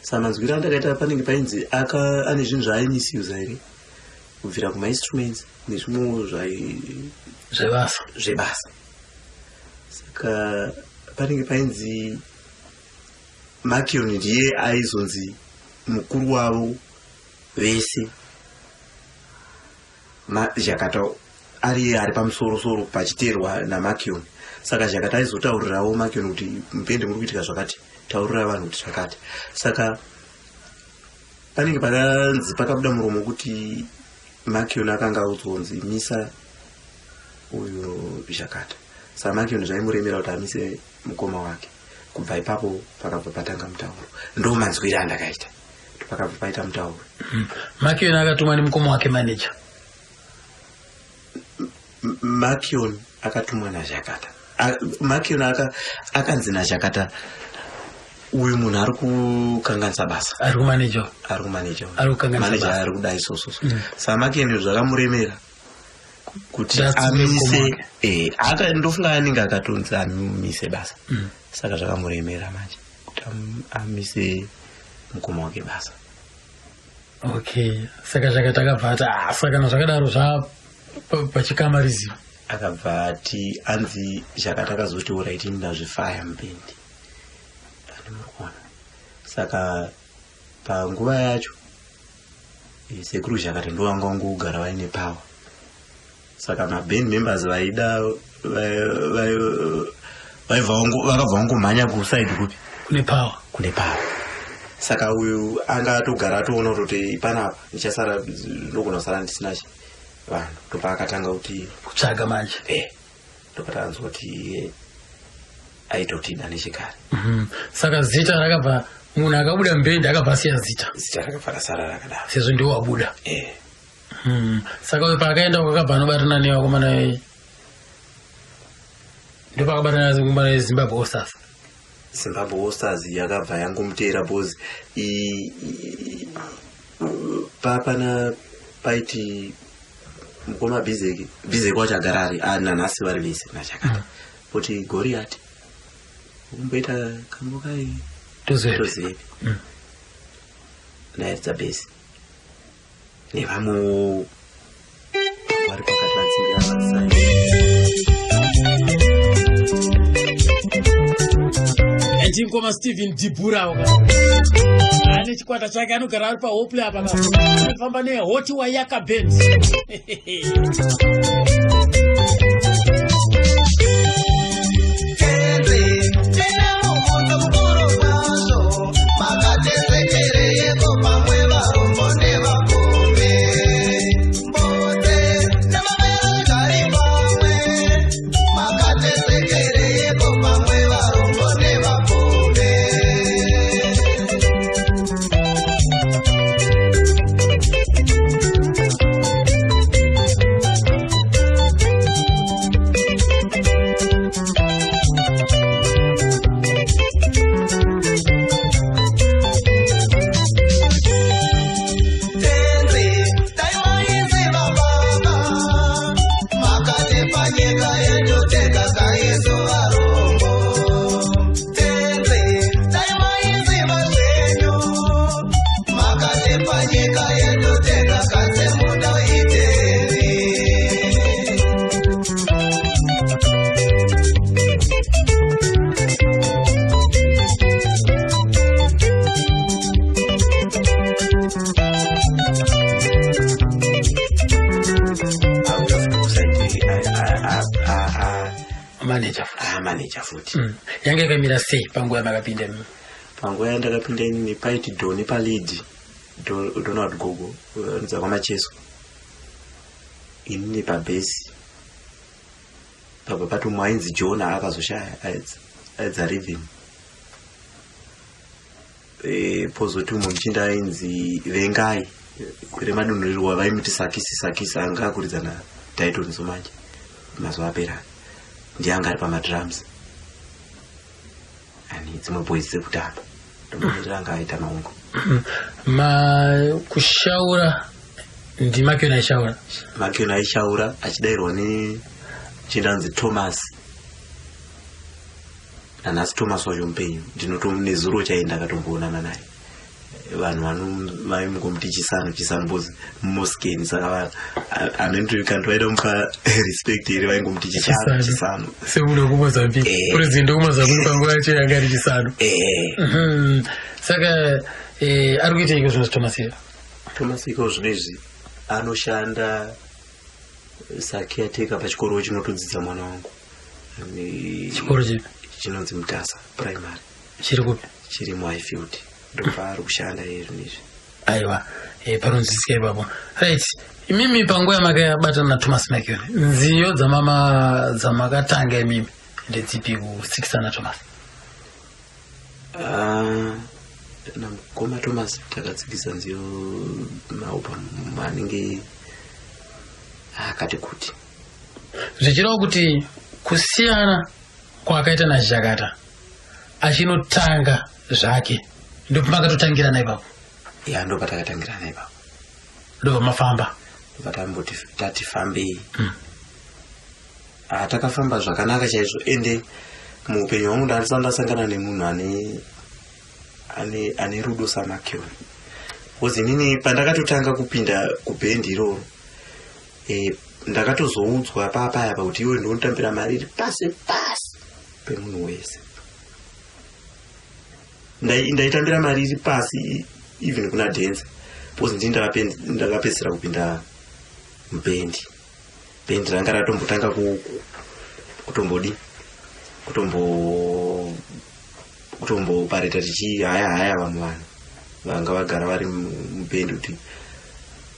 Saka manzwiro andakaita, panenge painzi aka ane zvinhu zvaaimisuse here kubvira kumainstruments nezvimwewo zvai Zvebasa. Zvebasa. Saka panenge painzi Makion ndiye aizonzi mukuru wavo vese, Zhakata ari ari pamusorosoro pachiteerwa naMakion. Saka Zhakata aizotaurirawo Makion kuti mubhendi muri kuitika zvakati, taurira vanhu kuti zvakati. Saka panenge pakanzi pakabuda muromo kuti Makion akanga audzwa kunzi misa uyu Zhakata. Saka Makion zvaimuremera kuti amise mukoma wake. Kubva ipapo pakabva patanga mutauro. Ndo manzwiro andakaita, pakabva paita mutauro. Makion akatumwa nemukoma wake manager? Makion akatumwa naZhakata. Makion akanzi naZhakata, uyu munhu ari kukanganisa basa. Ari kumaneja. Ari kumaneja. Ari kukanganisa Manager basa. ari kuda isososo. Saka Makion zvakamuremera kuti That's mukoma amise. wake. Ndofunga anenge akatonzi amise basa. Saka zvakamuremera manje kuti amise mukoma wake basa. Okay, saka Zhakata akabva ati, "Ah, saka kana zvakadaro zva pachikamarizivo." Akabva ati anzi Zhakata akazoti alright, ndazvifaya mubhendi, ane muri kuona. Saka panguva yacho sekuru Zhakata ndo vanga vangogara vaine power. Saka maband members vaida vaibva vakabva vangomhanya kuside kupi? Kune power. Kune power. Saka uyu anga atogara atoona kutoti panapa ndichasara, ndogona kusara ndisina vanhu. Ndopaakatanga kuti kutsvaga manje. Ndopatanzwa kuti aitotida nechekare. Saka zita rakabva, munhu akabuda mubhendi akabva asiya zita. Zita rakabva rasara rakadaro. Sezvo ndiwo wabuda. Saka uyu paakaenda kwakabva anobatana nevakomana, ndopakabatana nevakomana veZimbabwe All Stars. Zimbabwe All Stars yakabva yangomuteera because papana paiti mukoma Bizeki, Bizeki wacho agara ari nanhasi vari vese naChakata. Kuti Goriati umboita kambo kai? Tozivepi. Tozivepi. Nairidza bhesi nevamwewo vari pakati vadzimbira. Ndingoma Stephen Dibura ane chikwata chake, anogara ari paHopley apa ka, anofamba neHot Wayaka Band. Tenzi, tine mubvunzo mukuru kwazvo. Makatesekereyeko pamwe varombo nevapfumi? Mbudzi nemapere zvari pamwe. Makatesekereyeko pamwe varombo nevapfumi? Tenzi, dai maiziva baba, makatipa nyika yedu tega saisu varombo. Tenzi, dai maiziva zvenyu, makatipa nyika yedu tega kasi munoitei? Manager. Manager futi. Yanga yakamira sei panguva yamakapinda imi? Panguva yandakapinda inini, paiti Doni palead, Donald Gogo anobva kwaMacheso, inini pabhesi, pabva patomwe ainzi Jona akazoshaya, aidza rhythm. Pozoti umwe muchinda ainzi Vengai remadunhurirwa, vaimuti Sakisi. Sakisi anga akuridza naDaiton manje mazuva apera, ndiye anga ari pamadrums ani dzimwe boys dzekutamba. Ndomaitira anga aita maungo. Ma kushaura ndiMakion aishaura? Makion aishaura achidayirwa nechinda anzi Thomas. Nanhasi Thomas wacho mupenyu, ndinotonezuro chaenda akatomboonana naye. Vanhu vaimungomuti Chisano, Chisano, because mumoskeni. Saka anendiri kanti vaida mupa respect here, vaingomuti Chisano, Chisano. Semunhu wekuMozambique, president wekuMozambique panguva yacho yanga ari Chisano. Saka ari kuita iko zvino Thomas iyo? Thomas iko zvino izvi anoshanda sacaretaker pachikoro chinotodzidza mwana wangu. Chikoro chipi? Chinonzi Mutasa Primary. Chiri kupi? Chiri muHighfield, ndopaari kushanda izvi izvi. Aiwa, panonzwisika ipapo. Right, imimi panguva yamakabatana naThomas Makion, nziyo dzamama dzamakatanga imimi ndedzipi kusikisa naThomas? Ah, namukoma Thomas takatsikisa nziyo maalbum anenge akati kuti. Zvichireva kuti kusiyana kwaakaita naZhakata achinotanga zvake, ndopamakatotangirana ipapo? Ya, ndo patakatangirana ipapo. Ndobva mafamba. Ndobva tamboti tati fambei. Ah, takafamba zvakanaka chaizvo, ende muupenyu hwangu ndandisati ndasangana nemunhu ane rudo saMakion, because inini pandakatotanga kupinda kubhendi iroro, Ndakatozoudzwa papaya pakuti iwe ndinotambira mari iri pasi pasi pemunhu wese. Ndaitambira mari iri pasi even kuna dance, because ndini ndakapedzisira kupinda mubhendi. Bhendi ranga ratombotanga kutombodi kutombopareta tichihaya haya vamwe vanhu vanga vagara vari mubhendi, kuti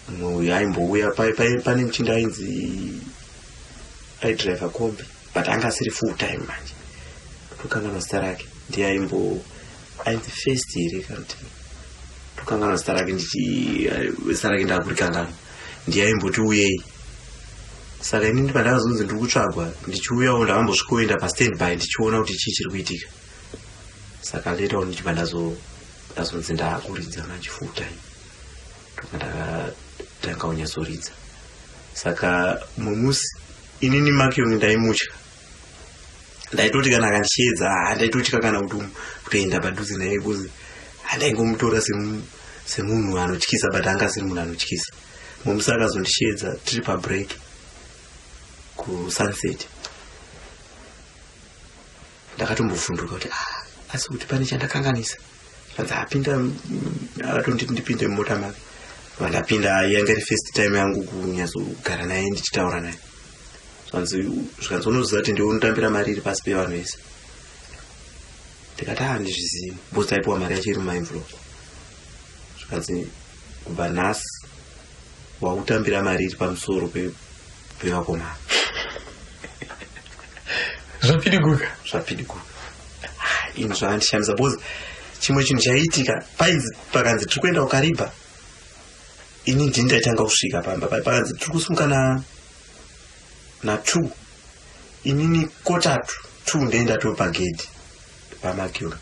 mumwe uyu aimbouya pane muchinda ainzi aidriver kombi, but anga asiri full time manje, tokanganwa zita rake. Ndiye aimbo ainzi First here kana kuti, tokanganwa zita rake, zita rake ndakurikanganwa. Ndiye aimboti uyei. Saka inini pandakazonzi ndiri kutsvagwa ndichiuyawo, ndakambosvikoenda pastand by ndichiona kuti chii chiri kuitika. Saka later on ndichibva ndazonzi ndaakuridza manje full time, ndoka ndakatanga kunyatsoridza. Saka mumusi inini Makion ndaimutya, ndaitoti kana akandisheedza, ndaitotya kana kutoenda padhuze naye, because handaingomutora semunhu anotyisa, but anga asiri munhu anotyisa. Mumusi akazondisheedza tiri pabreak kuSunset, ndakatombovhunduka kuti, ah, asi kuti pane chandakanganisa. Kanzi apinda, akatonditi ndipinde mumota make. Vandapinda, yanga iri first time yangu kunyatsogara naye ndichitaura naye. Zvikanzi unoziva kuti ndiwe unotambira mari iri pasi pevanhu vese? Ndikati, handizvizivi, because taipiwa mari yacho iri mumaenvelope. Zvikanzi kubva nhasi wakutambira mari iri pamusoro pevakomana. Zvapidiguka. Zvapidiguka. Ah, ini zvakandishamisa, because chimwe chinhu chaiitika, painzi pakanzi tiri kuenda kuKaribha, ini ndini ndaitanga kusvika pamba. Pakanzi tiri kusimuka na 2, inini 1:45 ndoenda to pagedhi paMakion.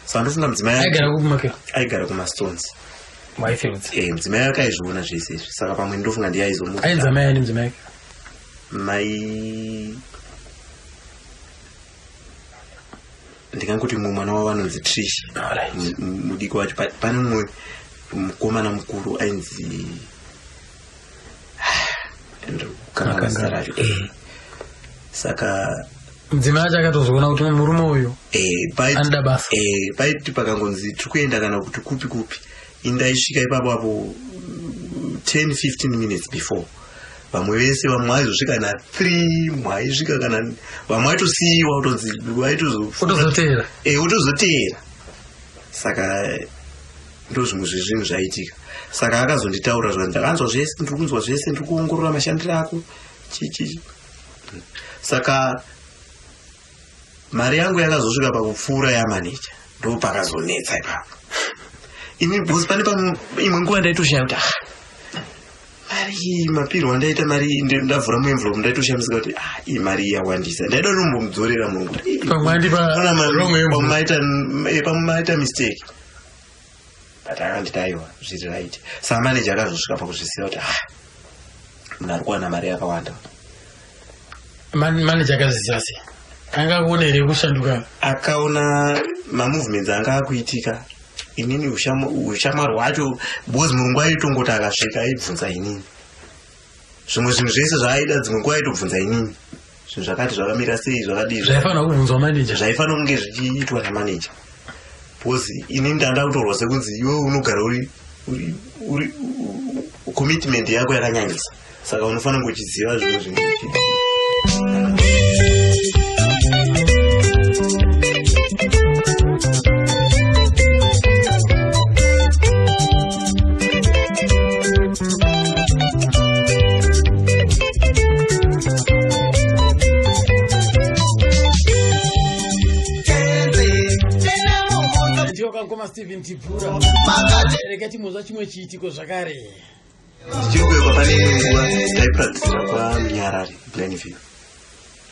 Saka ndofunga mudzimai Aigara kupi Makion? Aigara kumaStones. Whitefields. Mudzimai akaizviona zvese izvi, saka pamwe ndofunga ndiye aizomu Ainzi amai ani mudzimai ake? Mai, ndingangoti mumwe mwana wavo anonzi Trish, mudiki wacho. Pane mumwe mukomana mukuru ainzi, ndikukanganwa zita racho. Saka Mudzimai acho akatozoona kuti murume uyu anoda basa. Paiti pakangonzi tiri kuenda kana kuti kupi kupi, indaisvika ipapo apo 10 15 minutes before vamwe vese. Vamwe vaizosvika na3, mumwe aisvika kana vamwe vaitosiyiwa, kutonzi vaitozo Utozoteera. Utozoteera. Saka ndo zvimwe zvezvinhu zvaitika. Saka akazonditaura zvanzi, ndakanzwa zvese, ndiri kunzwa zvese, ndiri kuongorora mashandiro ako, chichi. Saka mari yangu yakazosvika pakupfuura yamaneja, ndo pakazonetsa ipapo ini, because pane pamwe imwe nguva ndaitoshaya kuti, ah, mari iyi, mapirwo andaita mari iyi, ndavhura muenvelope, ndaitoshamisika kuti, ah, iyi mari iyi yawandisa. Ndaida kutombomudzorera munhu kuti, "Ii, Pamwe andipa wrong envelope." Pamwe maita mistake, but akanditi aiwa, zviri right. Saka manager akazosvika pakuzviziva kuti, ah, munhu ari kuwana mari yakawanda. Manager akazviziva sei? Anga akuona here kushanduka? Akaona mamovements anga akuitika. Inini ushamwari hwacho, because murungu aitongoti akasvika aibvunza inini zvimwe zvinhu zvese zvaaida. Dzimwe nguva aitobvunza inini zvinhu zvakati zvakamira sei, zvakadii. Zvaifanira kubvunzwa manager. Zvaifanira kunge zvichiitwa namanager, because inini ndanda kutorwa sekunzi iwe unogara uri commitment yako yakanyanyisa, saka unofanira kunge uchiziva zvimwe zvinhu. Ndiyo kangoma Stephen Tipura. Rega timuzwa chimwe chiitiko zvakare. Ndichiri kuekwa, pane nguva taipractisira kwaMunyarari Glenview.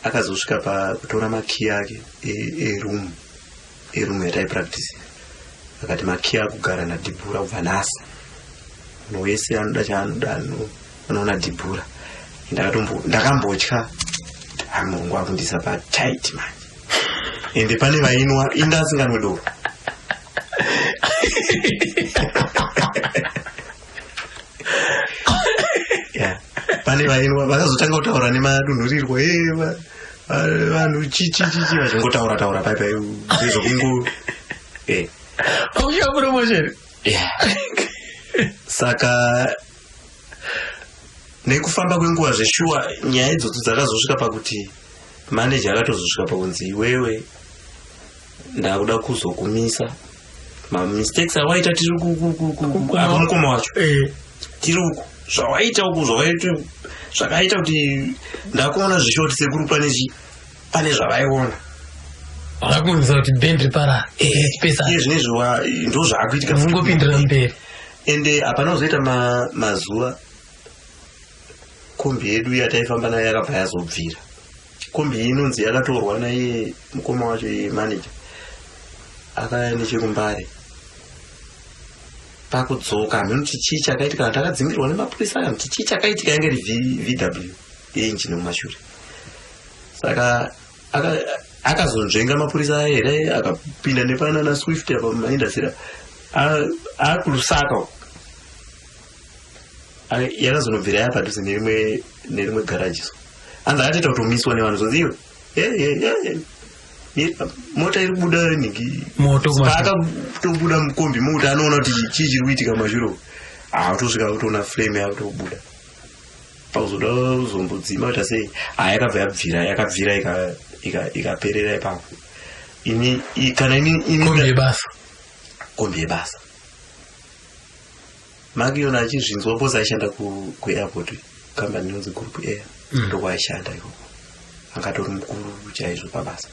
Akazosvika pakutora makiyi ake eroom yataipractisira, akati makiyi akugara naDhibhura kubva nhasi, munhu wese anoda chaanoda anoona Dhibhura. Ndakambotya, ah, murungu akundisa patight manje, ende pane vainwa, inda asinganwe doro. Yeah. Pane vainwa vakazotanga kutaura nemadunhurirwa e vanhu chichichichi vachingotaura taura paipai zvekungo eh. Pakushaya promotion. Yeah. Saka nekufamba kwenguva zveshuwa nyaya idzodzo dzakazosvika pakuti maneja akatozosvika pakunzi iwewe ndakuda kuzokumisa mamistakes awaita tiri apa mukoma wacho eh. Tiri uku zvawaita uku zvawaita zvakaita kuti ndakuona zveshuwa kuti sekuru pane chi pane zvavaiona. Vakunzwa kuti band riparara. Eh, iye zvinezvi ndo zvaakuitika. Mungopindira mberi. Ende hapana kuzoita mazuva kombi yedu yataifamba nayo yakabva yazobvira. Kombi iyi inonzi yakatorwa naiye mukoma wacho, iye manager, akaya nechekuMbare. Pakudzoka hameno kuti chii chakaitika, kana takadzingirwa nemapurisa kana kuti chii chakaitika. Yange iri VW yeinjini mumashure, saka akazonzvenga mapurisa aya here, akapinda nepanana Swift apa mumaindasira akuLusaka uko. Yakazonobvira ya padhuze nerimwe garaji, so anzi akatoita kutomiswa nevanhu, zonzi iwe, mota iri kubuda nhingi. Moto kumashure. Paakatobuda mukombi mukuti anoona kuti chii chiri kuitika mumashure uku, haatosvika kutoona flame yakutobuda. Pakuzoda kuzombodzima kuita sei, ha, yakabva yabvira, yakabvira ikaperera ipapo. Ini kana ini Kombi yebasa. Kombi yebasa. Makiona achizvinzwa pose aishanda kuairport, kambani inonzi Group Air. Ndokwaishanda ikoko, angatori mukuru chaizvo pabasa.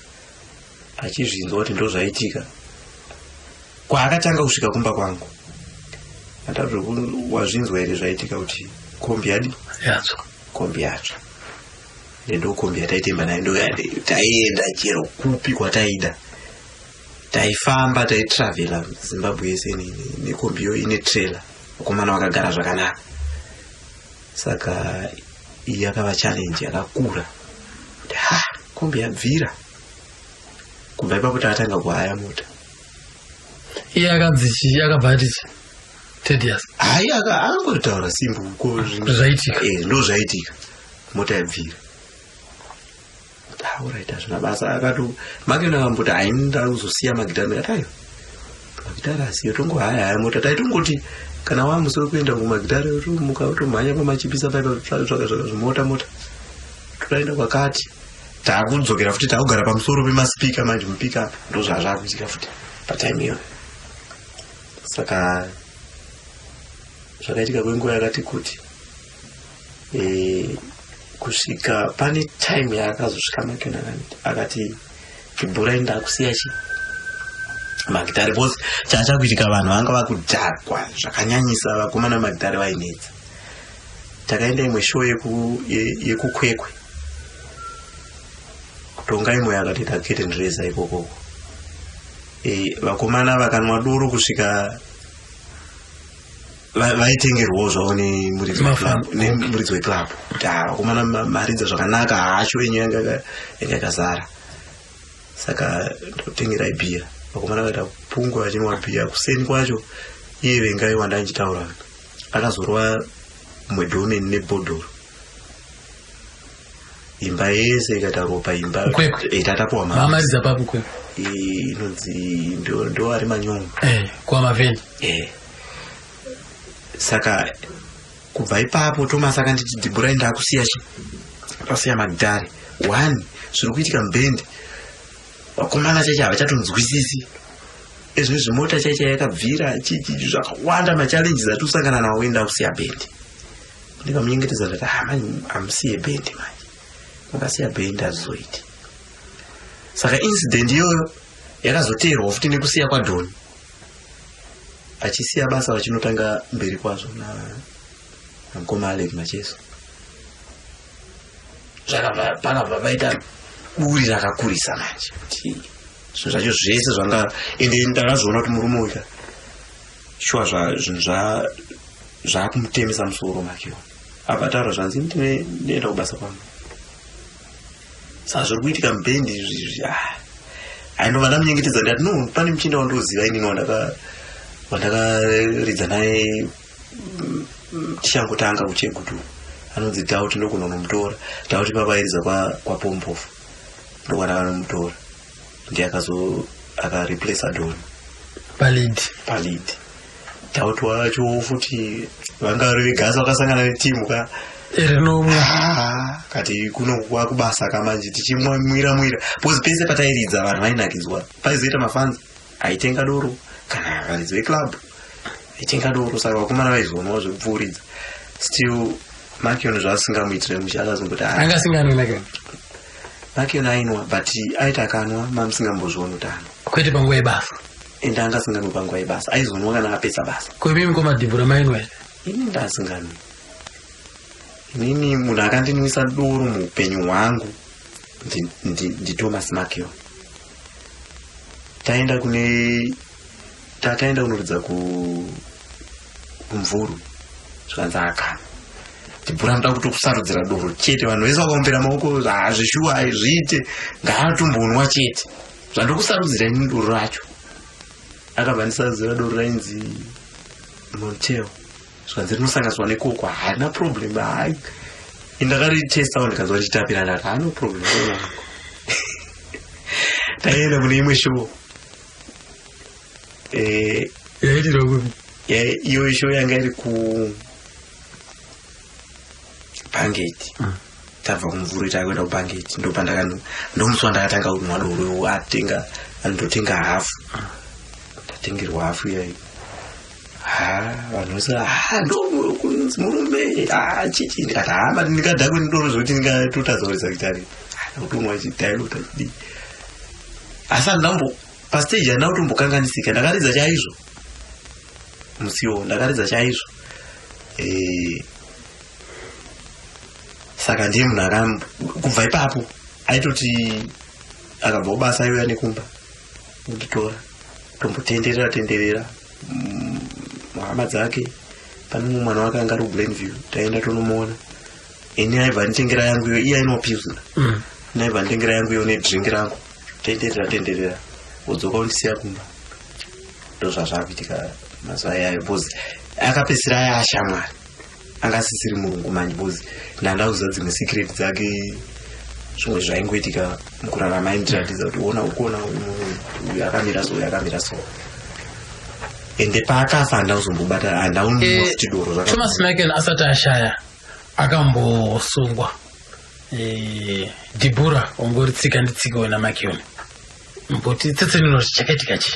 Achizvinzwa kuti ndo zvaitika, kwaakatanga kusvika kumba kwangu, atati, "Wazvinzwa here zvaitika kuti kombi yadi?" Yatsva. Kombi yatsva. Ndo kombi yataitemba nayo, ndo taienda chero kupi kwataida, taifamba, taitravhela Zimbabwe yese nekombi iyo ine trailer, vakomana vakagara zvakanaka. Saka iyi yakava challenge yakakura kuti ha, kombi yabvira. Kubva ipapo takatanga kuhaya mota. Iye akanzi chii? Akabva ati chi Tedious? Hai, akangotaura simbu ko. Zvaitika. Ndo zvaitika, mota yabvira. Alright, hazvina basa. Akato makena akamboti hainda kuzosiya magitari. Ndikati aiwa, magitari asiyo, tongohaya haya mota. Taitongoti kana wamusi wekuenda kumagitari, tomuka, tomhanya pamachipisa paipa, tsvaka tsvaka zvimota mota, toenda kwakati, taakudzokera futi, taakugara pamusoro pemasipika manje mupika. Ndo zvazvakuitika futi patime iyoyo. Saka zvakaitika kwenguva yakati kuti kusvika pane time yaakazosvika Makena akati, "Dhibhurai, ndakusiya chi magitari," because chaachakuitika vanhu vanga vakudhakwa zvakanyanyisa, vakomana magitari vainetsa. Takaenda imwe show yekuKwekwe, kutonga imwe yakatoita curtain raiser ikokoko. Vakomana vakanwa doro kusvika vaitengerwawo zvavo nemuridzi wemuridzi weclub kuti ha, vakomana maridza zvakanaka, hacho yenyu yanga yakazara, saka ndotengerai bhiya. Vakomana vaita pungwe vachinwa bhiya. Kuseni kwacho iye Vengai wandanchitaura akazorwa mwedomeni nebhodhoro, imba yese ikaita ropa imba. Kwekwe. Tatapuwa. Mamaridza papo Kwekwe? Inonzi ndo ari manyongo. Kwamavheni. Saka kubva ipapo Thomas akanditi, "Dhibhurai, ndakusiya chi ndakusiya magitare. One, zviri kuitika mubhendi, vakomana chaicho havachatonzwisisi ezvino zvimota chaicho yakabvira chichi zvakawanda, machallenges ati kusangana nawo, ndakusiya bhendi." Ndikamunyengetedza, ndati, "Ah, manje hamusiye bhendi, manje mukasiya bhendi hazizoiti." Saka incident iyoyo yakazoteerwa futi nekusiya kwaDhoni, achisiya basa vachinotanga mberi kwazvo namukoma Alec Macheso. Zvakabva pakabva paita buri rakakurisa manje kuti zvinhu zvacho zvese zvanga, ende ndakazviona kuti murume uyu shuwa zvinhu zvakumutemesa musoro makiwa. Apa taura zvanzi, "Ndinoenda kubasa kwangu." Saka zviri kuitika mubhendi izvi, ah, aindova ndamunyengetedza, ndati, "No, pane muchinda wandoziva inini wandakaridza naye tichangotanga kuChegutu, Anonzi Doubt, ndogona kunomutora. Doubt ipapa airidza kwapompofu, ndokwana vanomutora, ndiye akazo akareplace Don Palead. Palead. Doubt wacho futi vanga vari vegasa, vakasangana netimu ka Rinomwa. Kati kuno kwakubasa kamanje, tichimwira mwira, because pese patairidza vanhu vainakidzwa. Paizoita mafans aitenga doro, kana varidzi veclub aitenga doro, saka vakomana vaizoonawo zvekupfuuridza. Still Makion zvaasingamuitire mushe, akazongoti Anga asinganwi Makion? Makion ainwa, but aiti akanwa mamusingambozvioni kuti anwa. Kwete panguva yebasa. Ende anga asinganwi panguva yebasa, aizonwa kana apedza basa. Kwemimi komadhibhura mainwa here? Ini ndaasinganwi. Inini munhu akandinwisa doro muupenyu hwangu ndiThomas Makion. Taenda kune tataenda kunoridza kumvuru, zvikanzi akana Dhibhura, ndoda kutokusarudzira doro chete. Vanhu vese vakaombera maoko, hazvishuwa, zviite, ngaatombonwa chete zvandokusarudzira ini doro racho. Akabva ndisarudzira doro rainzi Monteo, zvikanzi rinosanganiswa nekoko, harina problem. Hai, indakaritestawo ndikanzwa richitapira, ndati hano problem yangu. Taenda kune imwe show. Yaitirwa kupi? Iyo show yanga iri ku Bangeti. Tabva kumvuri takuenda kuBangeti, ndopandakano ndomusi wandakatanga kunwa doro. Atenga, andotenga hafu, ndatengerwa hafu iyayo. Ha, vanhu vese, ha, ndo kunzi murume, ha, chichi. Ndikati, ha, but ndingadhakwe nedoro zvekuti ndingatotadza kuridza gitari? Kutomwa chidhailota chidii? Asi handinambo pastage, handina kutombokanganisika, ndakaridza chaizvo musiwo, ndakaridza chaizvo. Saka ndiye munhu aka kubva ipapo aitoti akabva kubasa aiuya nekumba kunditora, tombotenderera tenderera hama dzake. Pane mumwe mwana wake anga ari kuGlenview, taenda tonomuona. Ini aibva anditengera yangu iyo, iye ainwa pilsner. Ini aibva anditengera yangu iyo nedrink rangu, tenderera tenderera, wodzoka undisiya kumba. Ndo zvazvakuitika mazuva iyayo, because akapedzisira aya ashamwari, anga asisiri murungu manje, because ndanda kuziva dzimwe secret dzake, zvimwe zvaingoitika mukurarama, aindiratidza kuti ona, ukuona uyu akamira so, uyu akamira so. Ende paakafa handina kuzombobata, handaunwa futi doro. Thomas Michael asati ashaya akambosungwa. Dhibhura ongori tsika nditsika wena Makioni, mboti tsetsenuro, chakaitika chii?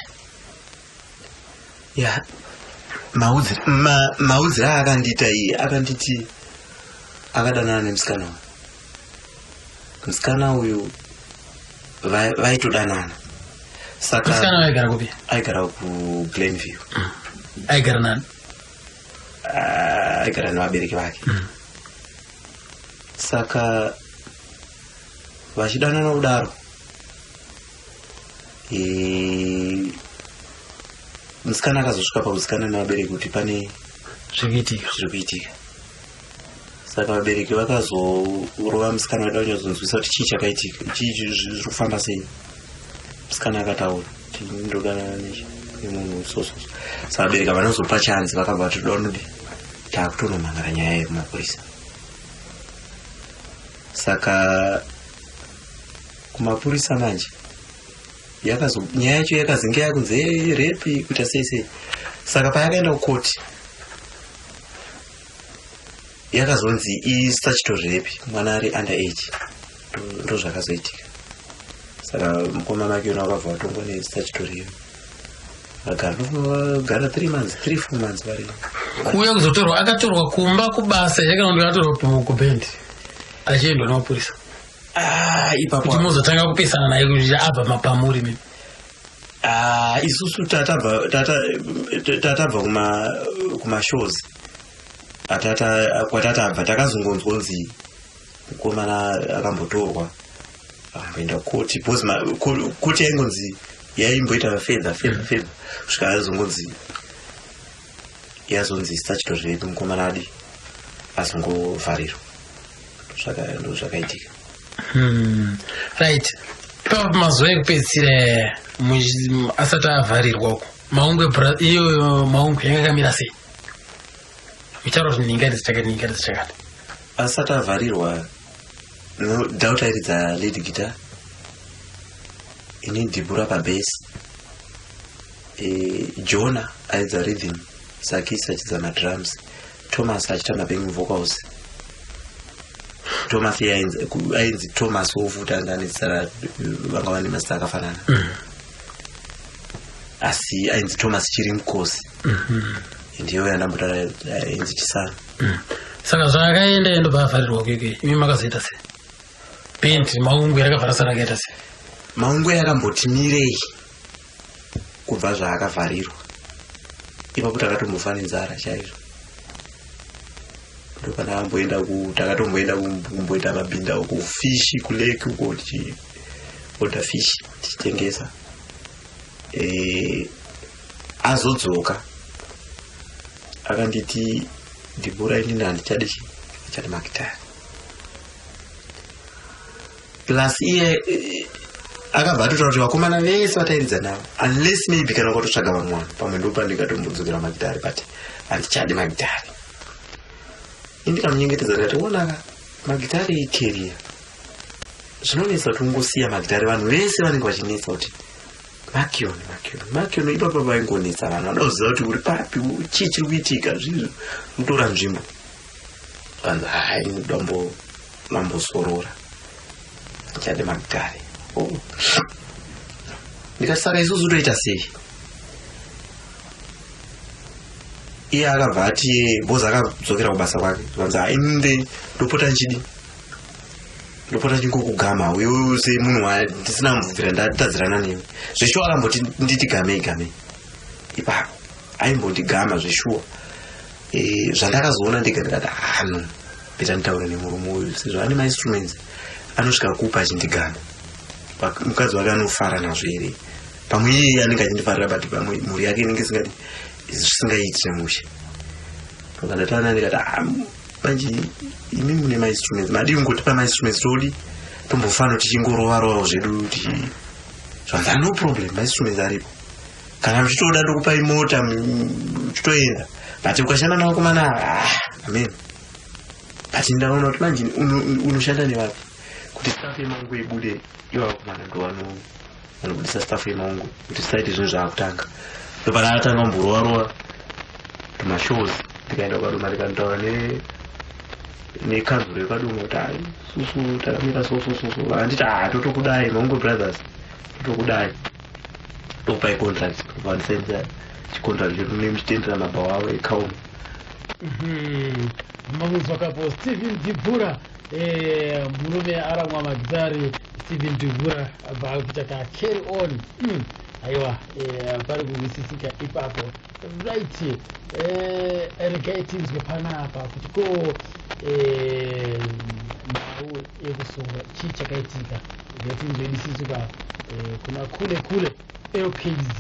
Ya, maudziro aakandiita iye, akanditi akadanana nemusikana uyu. Musikana uyu vaitodanana, saka Musikana aigara kupi? Aigara kuGlenview. Aigara nani? Ah, aigara nevabereki vake. Saka vachidanana kudaro, musikana akazosvika pakuzikanwa nevabereki kuti pane Zviri kuitika. Zviri kuitika. Saka vabereki vakazorova musikana, vaida kunyatsonzwisa kuti chii chakaitika, chii zviri kufamba sei. Musikana akataura kuti ndodanana nemunhu so so so. Saka vabereki havanozopa chanzi, vakabva vati toda kunodi taakutonomhangara nyaya yekumapurisa. Saka kumapurisa manje yakazo nyaya yacho yakazinge yakunzi, "Eh, rape," kuita sei sei. Saka payakaenda kukoti yakazonzi istatutory rape, mwana ari under age. Ndo zvakazoitika. Saka mukoma make wakabva watongwa nestatutory rape, vagara vagara 3 months, 3, 4 months vari Kuuya kuzotorwa, akatorwa kumba kubasa here kana kuti akatorwa kubhendi achiendwa nemapurisa? Ah, ipapo Kuti muzotanga kupesana naye kuti abva mapamuri mimi. Ah, isusu tatabva kumashows atata kwatatabva, takazongonzwa kunzi mukomana akambotorwa, akamboenda koti, because koti yaingonzi yaimboita fedha fedha fedha, kusvika azongonzi yazonzi statutory rape, mukomana adi azongovharirwa. Ndo zvakaitika. Right, ipapo mazuva ekupedzisira asati avharirwa uko, Maungwe iyo Maungwe yanga yakamira sei? Micharo kuti ninga ndidzichakati, ninga ndidzichakati. Asati avharirwa, no doubt airidza lead guitar, ini Dhibhura pabhesi, Jona airidza rhythm, Sakisi achidza madrums, Thomas achiita mabacking vocals. Thomas iye ainzi Thomas wofuti, anga ane zita vanga vane mazita akafanana, asi ainzi Thomas Chirinkosi. Ndiyo yandambotaura, ainzi Chisana. Saka zvaakaenda endobva avharirwa kwekwe, imi makazoita sei? Bhendi Maungwe rakabva rakaita sei? Maungwe yakamboti mirei kubva zvaakavharirwa ipapo. Takatombofa nenzara chaizvo. Ndopanakamboenda, takatomboenda kumboita mabinda kufish kulake uko, tichiorder fish tichitengesa. Azodzoka akanditi, "Dhibhura, inini handichadi chi handichadi magitari." Plus iye akabva atotaura kuti vakomana vese vatairidza navo, unless maybe kana ukatotsvaga vamwe vanhu, pamwe ndo pandingatombodzokera magitari, but handichadi magitari. Indikamunyengetedza, ndikati, "Onaka, magitari icareer, zvinonetsa kuti ungosiya magitari. Vanhu vese vanenge vachinetsa kuti Makion, Makion, Makion." Ipapa vaingonetsa vanhu, vada kuziva kuti uri papi, chii chiri kuitika, zvii kutora nzvimbo. Vanzi, "Hai, dambo mambosorora, ndichade magitari." Oh. Ndikati, "Saka isusu toita sei?" Iye akabva ati, bhozi akadzokera kubasa kwake, vanzi, "Hainde, ndopota nchidi, ndopota ndichingokugama iwewe semunhu wandisina mubvira ndatadzirana newe." Zveshuwa akamboti nditi gamei gamei ipapo, aimbondigama zveshuwa. Zvandakazoona ndega, ndikati, "Hano better nditaure nemurume uyu, sezvo ane mainstruments anosvika kupa achindigama. Mukadzi wake anofara nazvo here? Pamwe iye anenge achindifarira, but pamwe mhuri yake inenge isingadi, zvisingaitire mushe." Ndakatana ndikati, "Ah, manje imi mune mainstruments, madii kungotipa mainstruments, todi tombofana tichingorova rovawo zvedu?" Zvanzi, "No problem, mainstruments aripo. Kana muchitoda, ndokupai mota muchitoenda, but ukashanda navakomana, ah, amen." But ndaona kuti manje unoshanda nevapi kuti staff yeMaungu ibude? Ivo vakomana ndo vanobudisa staff yeMaungu kuti tisaite zvinhu zvaakutanga. Ndopana atanga kumborova rova tumashows. Ndikaenda kuKadoma, ndikanotaura nekanzuro yeKadoma kuti, "Hai, susu takamira so so so so." Vanditi, "Ha, totokudai, Maungu Brothers, totokudai, tokupai contract." Vandisainisa chicontract chedu nemuchitendera mabhawa avo ekauma. Mamunzwa kapo Stephen Dhibhura, murume aramwa magitari. Stephen Dhibhura abva akuita ka carry on. Aiwa, pari kuhwisisika ipapo. Right, regai tinzwe panapa kuti ko nhau yekusungwa, chii chakaitika? Regai tinzwe disisuka kuna kule kule LKZ,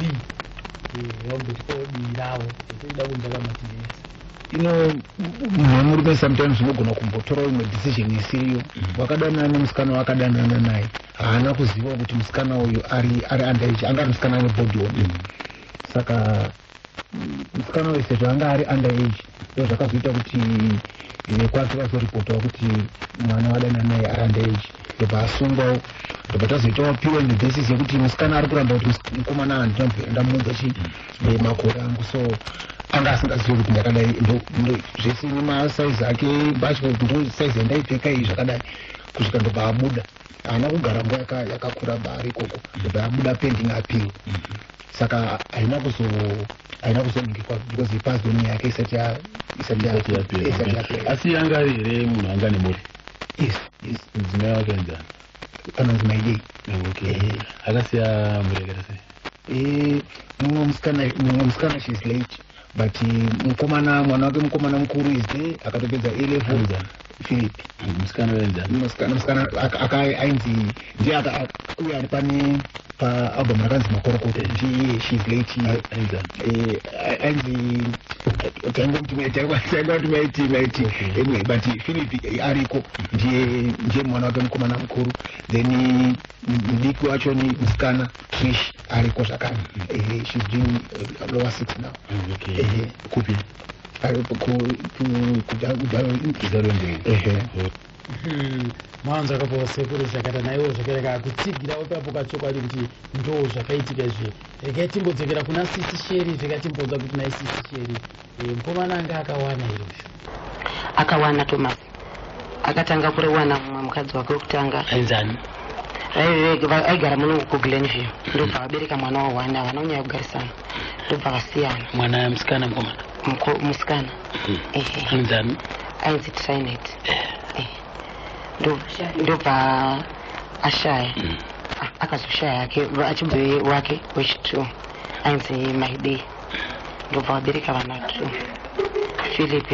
vamboti ko dii ravo, toida kunzwa kamativi ese. Ino munhu wemurume sometimes unogona kumbotora imwe decision isiriyo. Wakadanana nemusikana wakadanana naye, haana kuziva kuti musikana uyu ari underage. Anga ari musikana ane body hombe. Saka musikana uyu, sezvo anga ari underage, ndo zvakazoita kuti vekwake vazoripotawo kuti mwana wadanana naye ari underage, ndobva asungwawo. Ndobva tazoitawo piwe nebasis yekuti musikana ari kuramba kuti mukomana handina ndamuudza chi makore angu. So anga asingazivi kuti ndakadai, zvese nemasaizi ake mbatya, kuti ndo saizi yandaipfeka iyi, zvakadai, kusvika ndobva abuda. Haana kugara nguva yakakura bari ikoko, ndobva abuda pending appeal. Saka haina kuzoningikwa because he passed on nyaya yake isati isati isati yapera. yapera. Asi anga ari here munhu anga nemhuri? Yes. Mudzimai wake anzani? Anonzi Maidei. Okay, akasiya mhuri yakaita sei? Mumwe musikana, she's late, but mukomana, mwana wake mukomana mukuru is there, akatopedza A level. Anonzani? Philip. Musikana waenzani? Musikana ainzi ndiye uye ari pane paalbum rakanzi Makorokoto, ndiye, she's late. Ainzani? Ainzi taingoti Maiti, Maiti. Anyway, but Philip ariko, ndiye mwana wake mukomana mukuru. Then mudiki wacho ni musikana Trish, ariko zvakare. She's doing lower six now. Okay. Kupi? Ehe. Mwanzo akapo sekuru zvakaita naiwo zvakareka kutsigira ipapo kachokwadi kuti ndo zvakaitika izvi. Regai timbodzokera kuna Sisi Sheri, zvekatimbodza kuti nai Sisi Sheri, mukomana anga akawana here uyu? Akawana Thomas akatanga kurewana mumwe mukadzi wake wekutanga. Ainzani? Aigara muno kuGlenview, ndobva vabereka mwana wa1. Havana kunyanya kugarisana, ndobva vasiyana. Mwana musikana, mukomana? Musikana. Ehe. Anonzani? Ainzi Trinet. Ndobva ashaya. Akazoshaya hake achibve wake wechi2 ainzi Maidei, ndobva vabereka vana two, Philip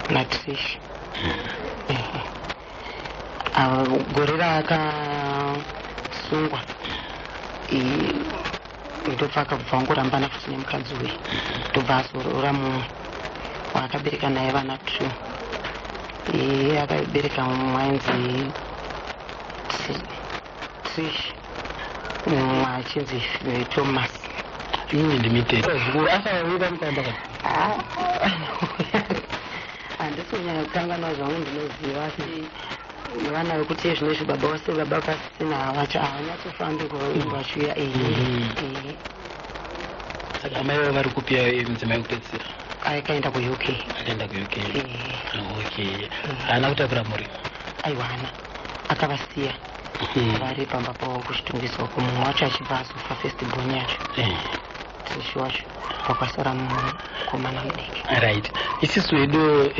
naTrish. Ehe. Gore raakasungwa ndobva akabva angorambana futi nemukadzi uyu, ndobva azoroora mumwe waakabereka naye vana two. Iye akabereka mumwe ainzi Trish, mumwe achinzi Thomas. Imwe ndimitete zvikuru asavavika mukamba kana? Handisi kunyanya kukanganwa zvangu, ndinoziva, asi vana vekuti zvinezvi baba vose, baba pasina, havanyatsofambi vachiuya. Ehe. Saka amai vavo vari kupi, mudzimai wekupedzisira? Akaenda kuUK. Akaenda kuUK, okay. Haana kutakura mhuri? Aiwa, hana, akavasiya vari pamba pavo kuChitungwiza uko. Mumwe wacho achibva azofa, first born yacho, Trish wacho, pakwasara mukomana mudiki. Right, isisu hedu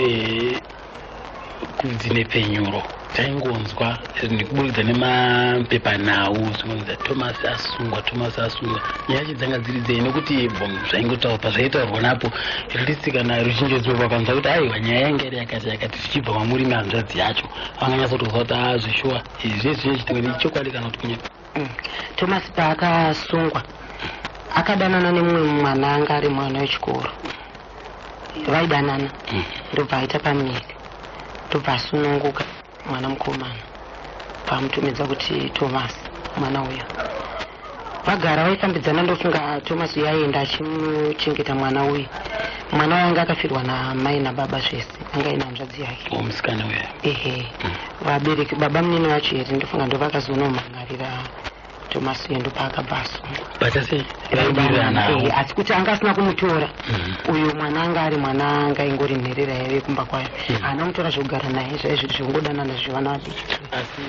kudzinepfenyuro taingonzwa nekuburikidza nemapepanhau zvinonzi Thomas asungwa, Thomas asungwa. Nyaya yacho dzanga dziri dzei? Nekuti zvaingotaurwa pazvaitaurwa napo, at least kana ruzhinji vakanzwa kuti aiwa, nyaya yanga iri yakati yakati, zvichibva mamuri mehanzvadzi yacho, vanganyatsotoziva kuti a zvishuwa izvi zvezvine chokwadi kana kuti kunyepa. Thomas paakasungwa akadanana nemumwe mwana anga ari mwana wechikoro, vaidanana, ndobva aita pamuviri, ndobva asununguka mwana mukomana, pamutumidza kuti Thomas mwana uyo. Vagara vaifambidzana, ndofunga Thomas uyo aienda achimuchengeta mwana uyu. Mwana uyu anga akafirwa namai nababa zvese, anga aine hanzvadzi yake. O, musikana uyo? Ehe, vabereki baba munini vacho here, ndofunga ndo vakazonomhan'arira Thomas uyo, ndopaakabva asungwa. Bata sei? Vaidanana, vaiwiriranawo? Asi kuti anga asina kumutora uyu mwana, anga ari mwana anga ingori nherera yaive kumba kwayo, haana kumutora zvekugara naye, zvaizvi zvekungodanana zvevana vadiki. Asi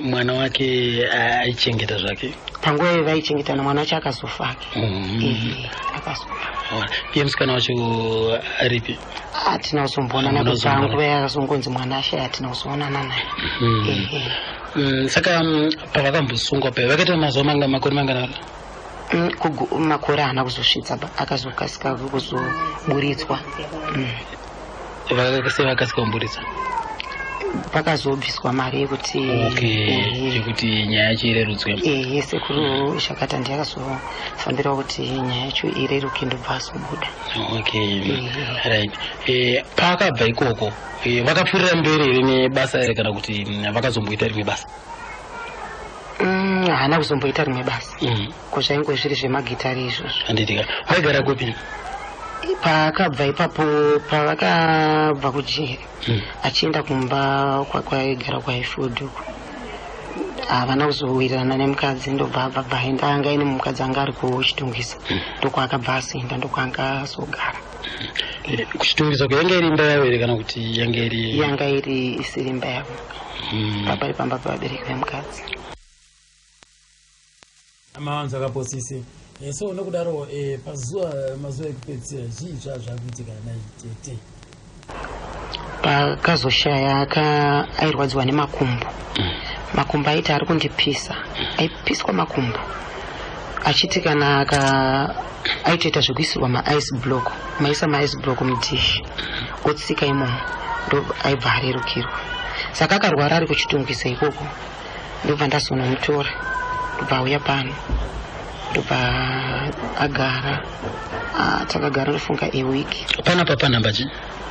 mwana wake aichengeta zvake? Panguva iyo vaichengetana, mwana wacho akazofa ake. Ehe, akazofa. Iye musikana wacho aripi? Hatina kuzomboonana. Hamuna Kubva kuzombonana. nguva yakazongonzi mwana ashaya, hatina kuzoonana naye. Ehe. Saka pavakambosungwa paya vakaita mazuva manga, makore mangana? Makore haana kuzosvitsa ba, akazokasika kuzoburitswa. Sei vakasika kuburitsa? Pakazobviswa mari yekuti Okay, yekuti nyaya yacho irerutswe. Ehe, sekuru Shakata ndiye akazofambirawo kuti nyaya yacho ireruke, ndobva azobuda. Okay, right. Paakabva ikoko vakapfuurira mberi here nebasa here, kana kuti vakazomboita rimwe basa? Haana kuzomboita rimwe basa, ko zvainge zviri zvemagitari izvozvo. Handitika vaigara kupi? Paakabva ipapo, pavakabva kujeri achienda kumba kwaigara kwaIford uko, havana kuzowirirana nemukadzi, ndobva abva bva aenda. Anga aine mukadzi anga ari kuChitungwiza, ndokwaakabva azoenda, ndokwaanga azogara. KuChitungwiza ko yanga iri imba yavo here, kana kuti yanga iri? Yanga iri isiri imba yavo, papari pamba pevabereki vemukadzi. Mawanzo akaposisi. So nokudaro pazuva, mazuva ekupedzisira, zvii zvazvakuitika naitete? Pakazoshaya airwadziwa nemakumbo. Makumbo aiti ari kundipisa, aipiswa makumbo, achiti kana aka aitoita zvekuisirwa maice block, maisa maice block mudhishi, otsika imomo, ndo aibva arerukirwa. Saka akarwara ari kuChitungwiza ikoko, ndobva ndazonomutora, ndobva auya pano, ndobva agara. Takagara ndofunga a week. Panapa panhamba chi?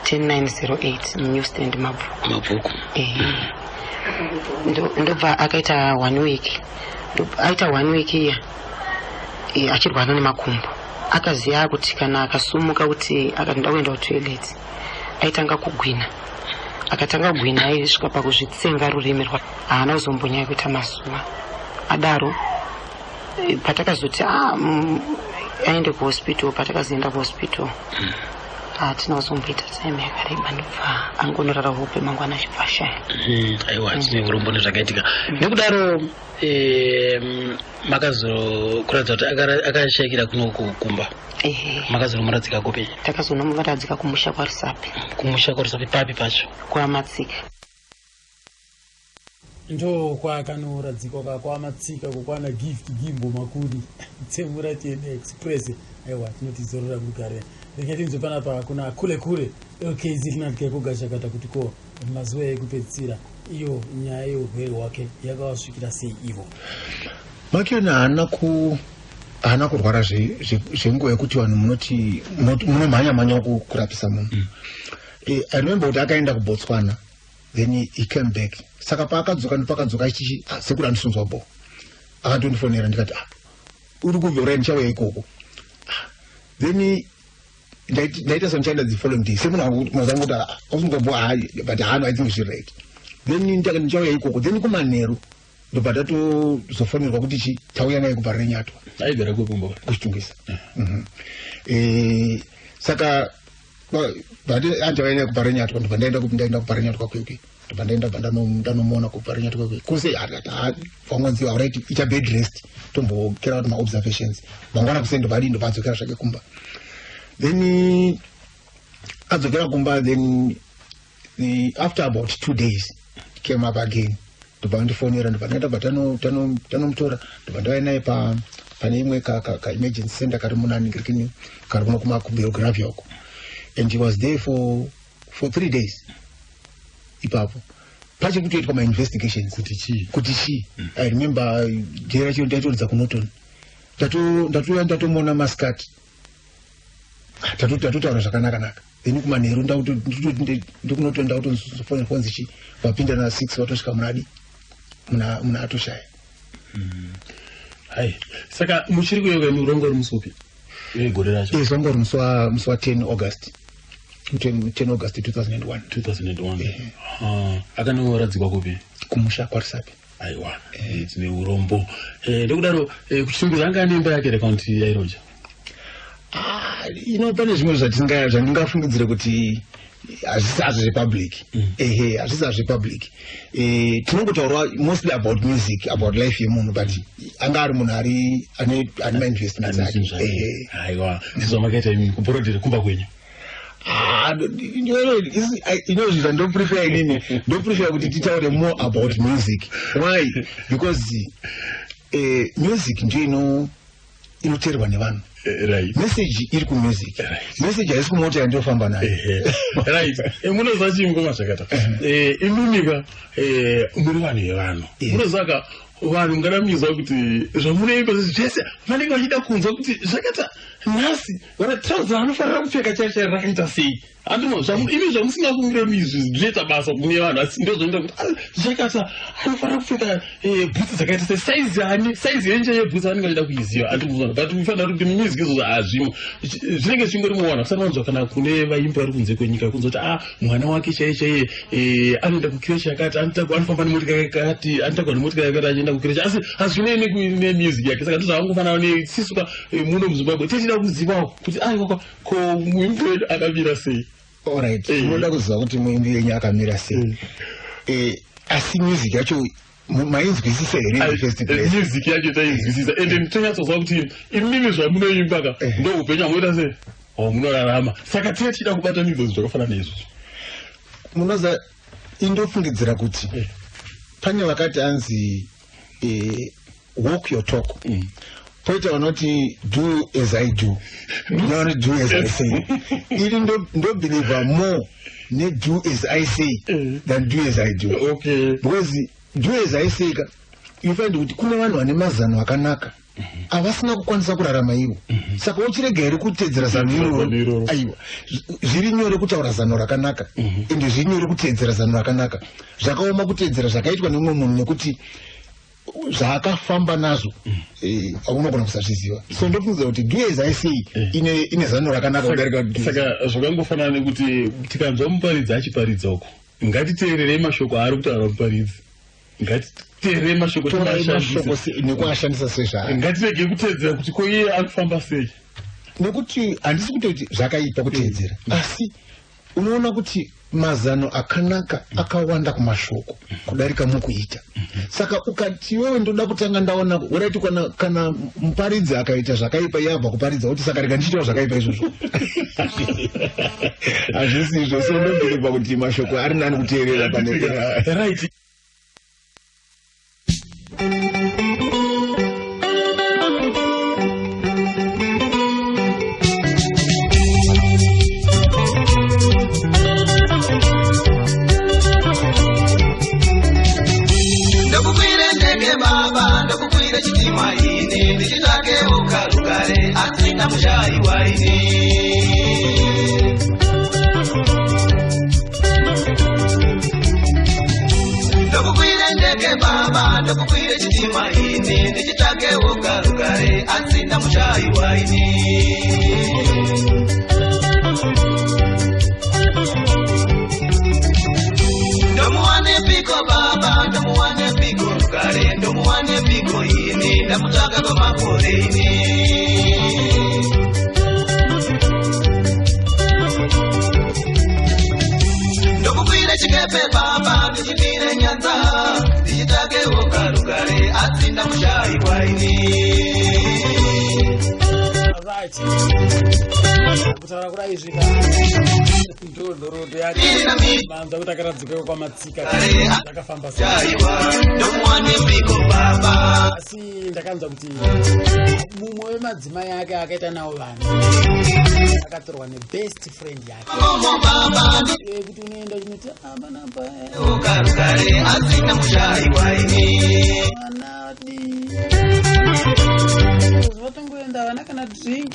10908 Newstand, Mabvuku. Mabvuku. Ehe. Ndobva akaita one week, aita one week iya, achirwara nemakumbo. Akaziva kuti kana akasumuka kuti akati ndakuenda kutoilet, aitanga kugwina. Akatanga kugwina, aisvika pakuzvitsenga rurimi rwa. Haana kuzombonyanya kuita mazuva adaro. Patakazoti aende kuhospital, patakazoenda kuhospital, hatina kuzomboita time yakareba, ndobva angonorara hope, mangwana achibva ashaya. Aiwa, tine urombo nezvakaitika. Nekudaro makazokuratidza kuti akashayikira kuno kumba? Ehe. Makazonomuradzika kupi? Takazonomuradzika kumusha kwaRusape. Kumusha kwaRusape papi pacho? KwaMatsika. Ndo kwakanoradzikwa kakwaMatsika, kukwana Gift Gimbo Makuri Tsemura Tiende Express. Aiwa, tinoti zorora mugare. Rege tinzwe panapa kuna Kule Kule LKZ linatikaikugashakata kuti ko mazuva ekupedzisira iyo nyaya yeurwere hwake yakavasvikira sei ivo? Makioni haana kurwara zvenguva yekuti vanhu munoti munomhanya mhanya kurapisa munhu. I remember kuti akaenda kuBotswana, then he came back. Saka paakadzoka, ndopakadzoka achichi, "Ah, sekuru, andisonzwa bo." Akatondifonera, ndikati, "Ah, uri kubva urai, ndichauya ikoko." Ah, then ndaita sondichaenda the following day, semunhu mazangu kuti ausinzwa bo, hayi, but haano, I think zviri right. Then ndakati ndichauya ikoko, then kumanheru ndobva tatozofonerwa kuti chi tauya naye kuParirenyatwa. Aigara kupi kumba? KuChitungwiza. Saka andauya naye kuParirenyatwa, ndobva ndaenda ndaenda kuParirenyatwa kwekwe, ndobva ndaenda, bva ndanomuona kuParirenyatwa kwekwe kose. Vangonzi, "Alright, ita bed rest, tombokera kuti maobservations mangwana kuseni." Ndobva adii, ndobva adzokera zvake kumba. Then adzokera kumba, then after about 2 days came up again, ndobva vandifonera, ndobva ndaenda, bva tanomutora, ndobva ndauya naye pane imwe ka emergency center kari munaningirikini, kari kuno kuBelgravia uko, and he was there for 3 days ipapo, pachiri kutoitwa mainvestigations. Kuti chii? Kuti chii. I remember jera racho ndaitoridza kuNorton. Ndatouya, ndatomuona masikati. Ah, tatotaura zvakanaka-naka. Then kumanheru ndikuNorton, ndakutozofonera konzi chi vapinda na6, vatosvika munadi muna atoshaya. Hai, saka muchiri kuyeuka imi urongo uri musi upi gore racho? Yes, wanga uri musi wa10 August, 10 August 2001. 2001. Ah, akanoradzikwa kupi? Kumusha kwaRusape. Aiwa, tine urombo. Ndokudaro kuChitungwiza anga ane imba yake here kana kuti yairoja? Ino pane zvimwe zvandingafungidzire kuti hazvisi hazvo zvepublic. Ehe, hazvisi hazvo zvepublic. Tinongotaura mostly about music, about life yemunhu, but anga ari munhu ari ane mainvestments Ane ake. zvinhu zvake. Ehe. Aiwa, ndizvo imi kuborodhere kumba kwenyu. Ah, ino zvinhu zvandoprefer inini, ndoprefer kuti titaure more about music. Why? Because music ndiyo inoteerwa nevanhu. Right. Message iri kumusic, message haisi kumota yandinofamba nayo. Right. Munoziva chii, mukoma Zvakata? Imimika muri vanhu vevanhu, munoziva ka, vanhu mungadamizwa kuti zvamunoimba zvese vanenge vachida kunzwa kuti Zvakata nhasi vana trouser anofanira kupfeka chai chai rakaita sei. Andimo imi zvamusingafungire kuti izvi zvinoita basa kune vanhu, asi ndo zvinoita kuti, "Ah, Zvakata anofanira kupfeka bhutsi dzakaita sei, saizi ani, saizi yenje yebhutsi," anenge achida kuiziva. Andimuzona, but mufanira kuti mumusic izvozvo hazvimo, zvinenge zvichingori muwana kusati wanzwa kana kune vaimbi vari kunze kwenyika kunzwa kuti a mwana wake chaiye chaiye anoenda kukirechi yakati, anofamba nemotika yakati, anotakwa nemotika yakati achienda kukirechi, asi hazvinei nemusic yake. Saka ndozvavangofanana nesisuka muno muZimbabwe tichida kuzivawo kuti aiwa, ko muimbi wedu akamira sei? Alright, unoda kuziva kuti muimbi wenyu akamira sei. Asi music yacho mainzwisisa here in the first place? Music yacho tainzwisisa, ende tonyatsoziva kuti imimi zvamunoimba ka ndo upenyu hamuita sei hwamunorarama, saka tee tichida kubatanidza zvinhu zvakafanana neizvozvo. Munoza indofungidzira kuti pane vakati anzi walk your talk, poita vanoti do as I do, nevanoti do as I say. Ini ndobelieva more nedo as I say than do as I do. Because do as I say ka, you find kuti kune vanhu vane mazano akanaka havasina kukwanisa kurarama ivo. Saka uchirega here kuteedzera zano iroro? Aiwa, zviri nyore kutaura zano rakanaka, ende zviri nyore kuteedzera zano rakanaka. Zvakaoma kuteedzera zvakaitwa nemumwe munhu, nekuti Zvaakafamba nazvo unogona kusazviziva. So ndofungidzira kuti do as I say ine zano rakanaka kudarika. Saka zvakangofanana nekuti tikanzwa muparidzi achiparidza uko, ngatiteererei mashoko aari kutaura muparidzi, ngatiteererei mashoko. Torai mashoko timashandise. Nekuashandisa sezvaari. Ngatirege kuteedzera kuti ko iye ari kufamba sei. Nekuti handisi kutoti zvakaipa kuteedzera, asi unoona kuti mazano akanaka akawanda kumashoko kudarika mukuita. Saka ukati iwewe ndoda kutanga ndaona uraiti kana muparidzi akaita zvakaipa, iye abva kuparidza kuti saka rega ndichiitawo zvakaipa izvozvo, hazvisi izvo. So ndobhiliva kuti mashoko ari nani kuteerera pane. Right. Ndokukwire ndege baba, ndokukwire chitima ini, ndichitsvake ukarugare, asi ndamushayiwa ini. Ndokukwire ndege baba, ndokukwire chitima ini, ndichitsvake ukarugare, asi ndamushayiwa ini. Ndomuwane piko baba, ndomuwane piko rugare, ndomuwane piko ini, ndamutsvaka kwamakore ini. Ndokukwire chikepe baba, ndichipire nyanza, ndichitsvake ukarugare, asi ndamushayiwa ini. Right, kutaura kudai svika ndo nhoroondo yake manza kuti akaradzikwa kwamatsika zvakafamba sei. Ndomuwane piko baba. Asi ndakanzwa kuti mumwe wemadzimai ake akaita nawo vana akatorwa nebest friend yake. Kuti unoenda uchinoti amanamba. Ukarugare, asi ndamushayiwa ini. Vatongoenda vana kana drink.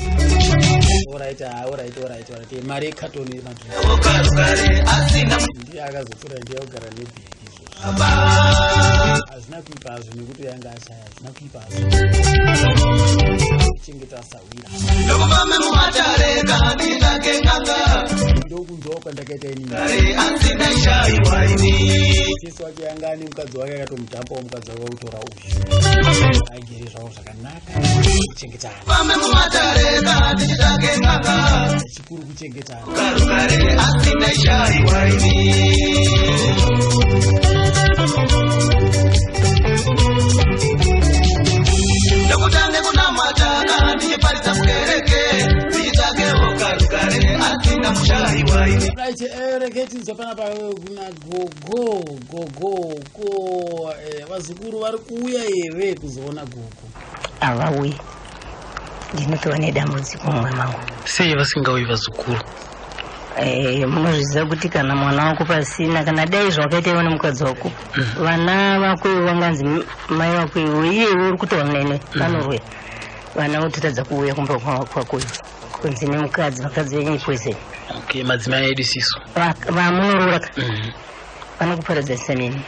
Alright, ah, alright, mari yekatoni yemadrink. Ukarugare, asi Ndiye akazotora, ndiye kugara nebhegi izvozvo. Hazvina kuipa hazvo nekuti yanga ashaya, hazvina kuipa hazvo kuchengeta sawira. Ndokufambe mumatareka ndichitsvake n'anga. Ndokunzwawo kwandakaita inini. Asi ndaishayiwa ini. Jesu wake yanga ane mukadzi wake, akatomudhampawo mukadzi wake akutora uyu, agere zvavo zvakanaka kuchengetana. Fambe mumatareka ndichitsvake n'anga. Chikuru kuchengetana. Ukarugare, asi ndaishayiwa ini. Ndokutange kunamata ndichiparidza mukereke, ndichitsvake ukarugare, asi ndamushayiwa ini. Right, reketinzwa panapa kuna gogo. Gogo ko, vazukuru vari kuuya here kuzoona gogo? Havauyi, ndinotova nedambudziko mumwe mangu. Sei vasingauyi vazukuru? Munozviziva kuti kana mwana wako pasina, kana dai zvawakaita iwe nemukadzi wako, vana vako iwe vanganzi mai vako iwe, iyewe uri kutaura nene, vanorwera vana vototadza kuuya kumba kwako iwe, kunzi nemukadzi, vakadzi venyu ipoison. Okay, madzimai edu isisu. Vamunoroora ka vanokuparadzanisa neni.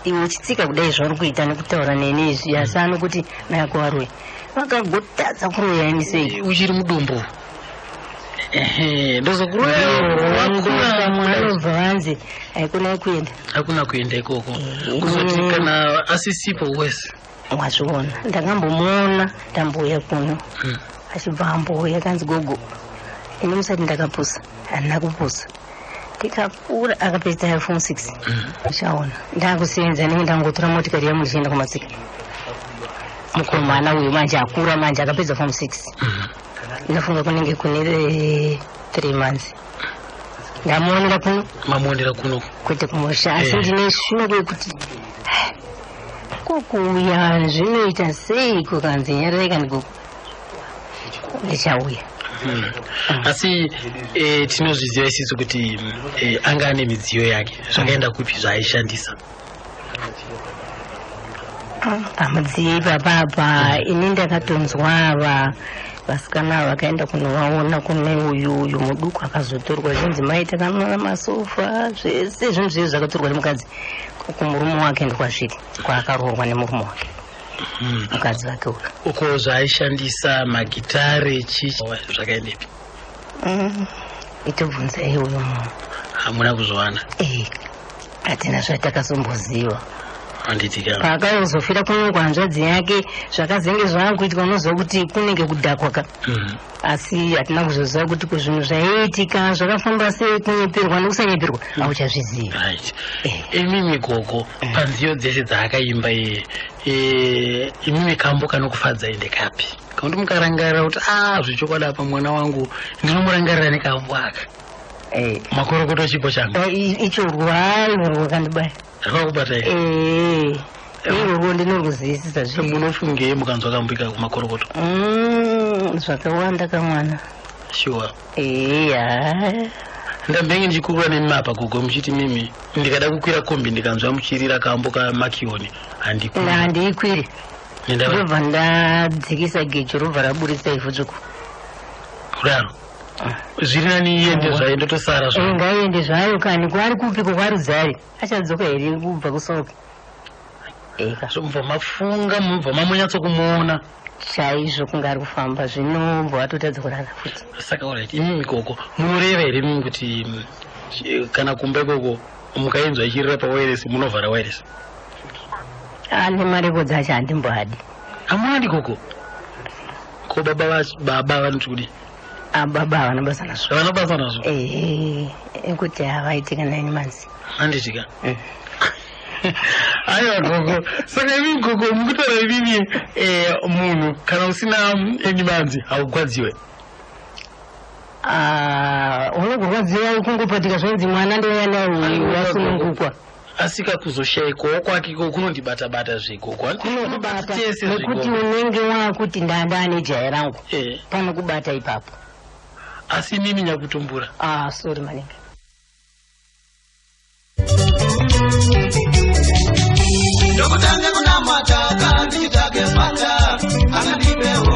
Iwe uchitsika kudai zvauri kuita nekutaura neni izvi, asi anokuti mai ako varoya, vakagotadza kuroya ini sei? Uchiri mudumbu. Ehe, ndozokuroya. Vanobva vanzi haikuna kuenda. Hakuna kuenda ikoko, kuzoti kana asisipo wese. Wazviona, ndakambomuona, ndambouya kuno, achibva ambouya kanzi, "Gogo, ini musati ndakapusa." Handina kupusa, ndikakura, akapedza form 6. Uchaona ndakusenza, ndinge ndangotora motikari yamu ndichienda kumatsika. Mukomana uyu manje akura manje, akapedza form 6. Ndafunga kunenge kune 3 months ndamuonera kuno. Mamuonera kuno? Kwete kumusha, asi ndine shungu yekuti kokuuya zvinoita sei, kukanzi nyararai kani gogo, ndichauya. Asi tinozviziva isisu kuti anga ane midziyo yake, zvakaenda kupi zvaaishandisa? Pamudziyo ipapapa ini ndakatonzwa ava vasikana ava vakaenda kunovaona kune uyu uyu muduku akazotorwa, zvinzi mai takanora masofa, zvese zvinhu zvese zvakatorwa nemukadzi kumurume wake, ndokwazviri kwaakaroorwa nemurume wake. Mukadzi wake uyu. Uko zvaaishandisa magitare chii zvakaendepi? Itobvunzai uyo munhu. Hamuna kuzviwana? Eh, hatina zvatakazomboziva. Handitika. Paakazofira kunge hanzvadzi yake, zvakazenge zvaakuitwa, unoziva kuti kunenge kudhakwa ka. Asi hatina kuzoziva kuti kuzvinhu zvaiitika zvakafamba sei, kunyeperwa nekusanyeperwa hauchazvizivi. Right, imimi gogo, panziyo dzese dzaakaimba iye, imimi kambo kanokufadzai ndekapi, kakuti mukarangarira kuti a zvechokwadi apa mwana wangu ndinomurangarira nekambo aka? Makorokoto, chipo changu. Icho rwai rwakandibaya. Rwakubata? Eh, irworwo ndinorwuzivisisa zve. Munofungei mukanzwa kambo ikako, Makorokoto? Zvakawanda kamwana. Sure. Eya. Ndambenge ndichikurura nemi apa gogo, muchiti mimi ndikada kukwira kombi ndikanzwa muchirira kambo kaMakioni handikwiri. Handiikwiri. Nendava? Ndobva ndadzikisa gejo, robva raburitsa ivhu dzvuku. Kudaro zviri nani iende zvayo, ndotosara zvangu. Ngaiende zvayo kani, kwari kupiko kwarudzari, achadzoka here kubva kusoke? Zvobva mafunga, mubva mamunyatsokumuona. Chaizvo, kunge ari kufamba, zvinobva watotadza kurara futi. Saka alright, imimi gogo, munoreva here imimi kuti kana kumba ikoko mukainzwa ichirira pawireless munovhara wireless? Ane marekodzi acho handimboadi. Hamuadi gogo? Ko baba baba vanoti kudii? Baba havana basa nazvo. Havana basa nazvo? Ehe, ekuti havaitika nani manzi. Handitika. Aiwa gogo, saka imi gogo mukutaura imimi, munhu kana usina enimanzi haugwadziwe? Ah, unogorwadziwa kungopatika zvanzi mwana ndouya naye wasunungukwa. Asika kuzoshayikwawo kwake ko kunondibata bata zvegogo. Kunokubata Tese nekuti zvegogo. unenge wakuti ndanda nejaya rangu panokubata ipapo. Asi imimi nyakutumbura? Ah, sorry maningi. Ndokutanga kunamata kandichitsvake pata angandipewo.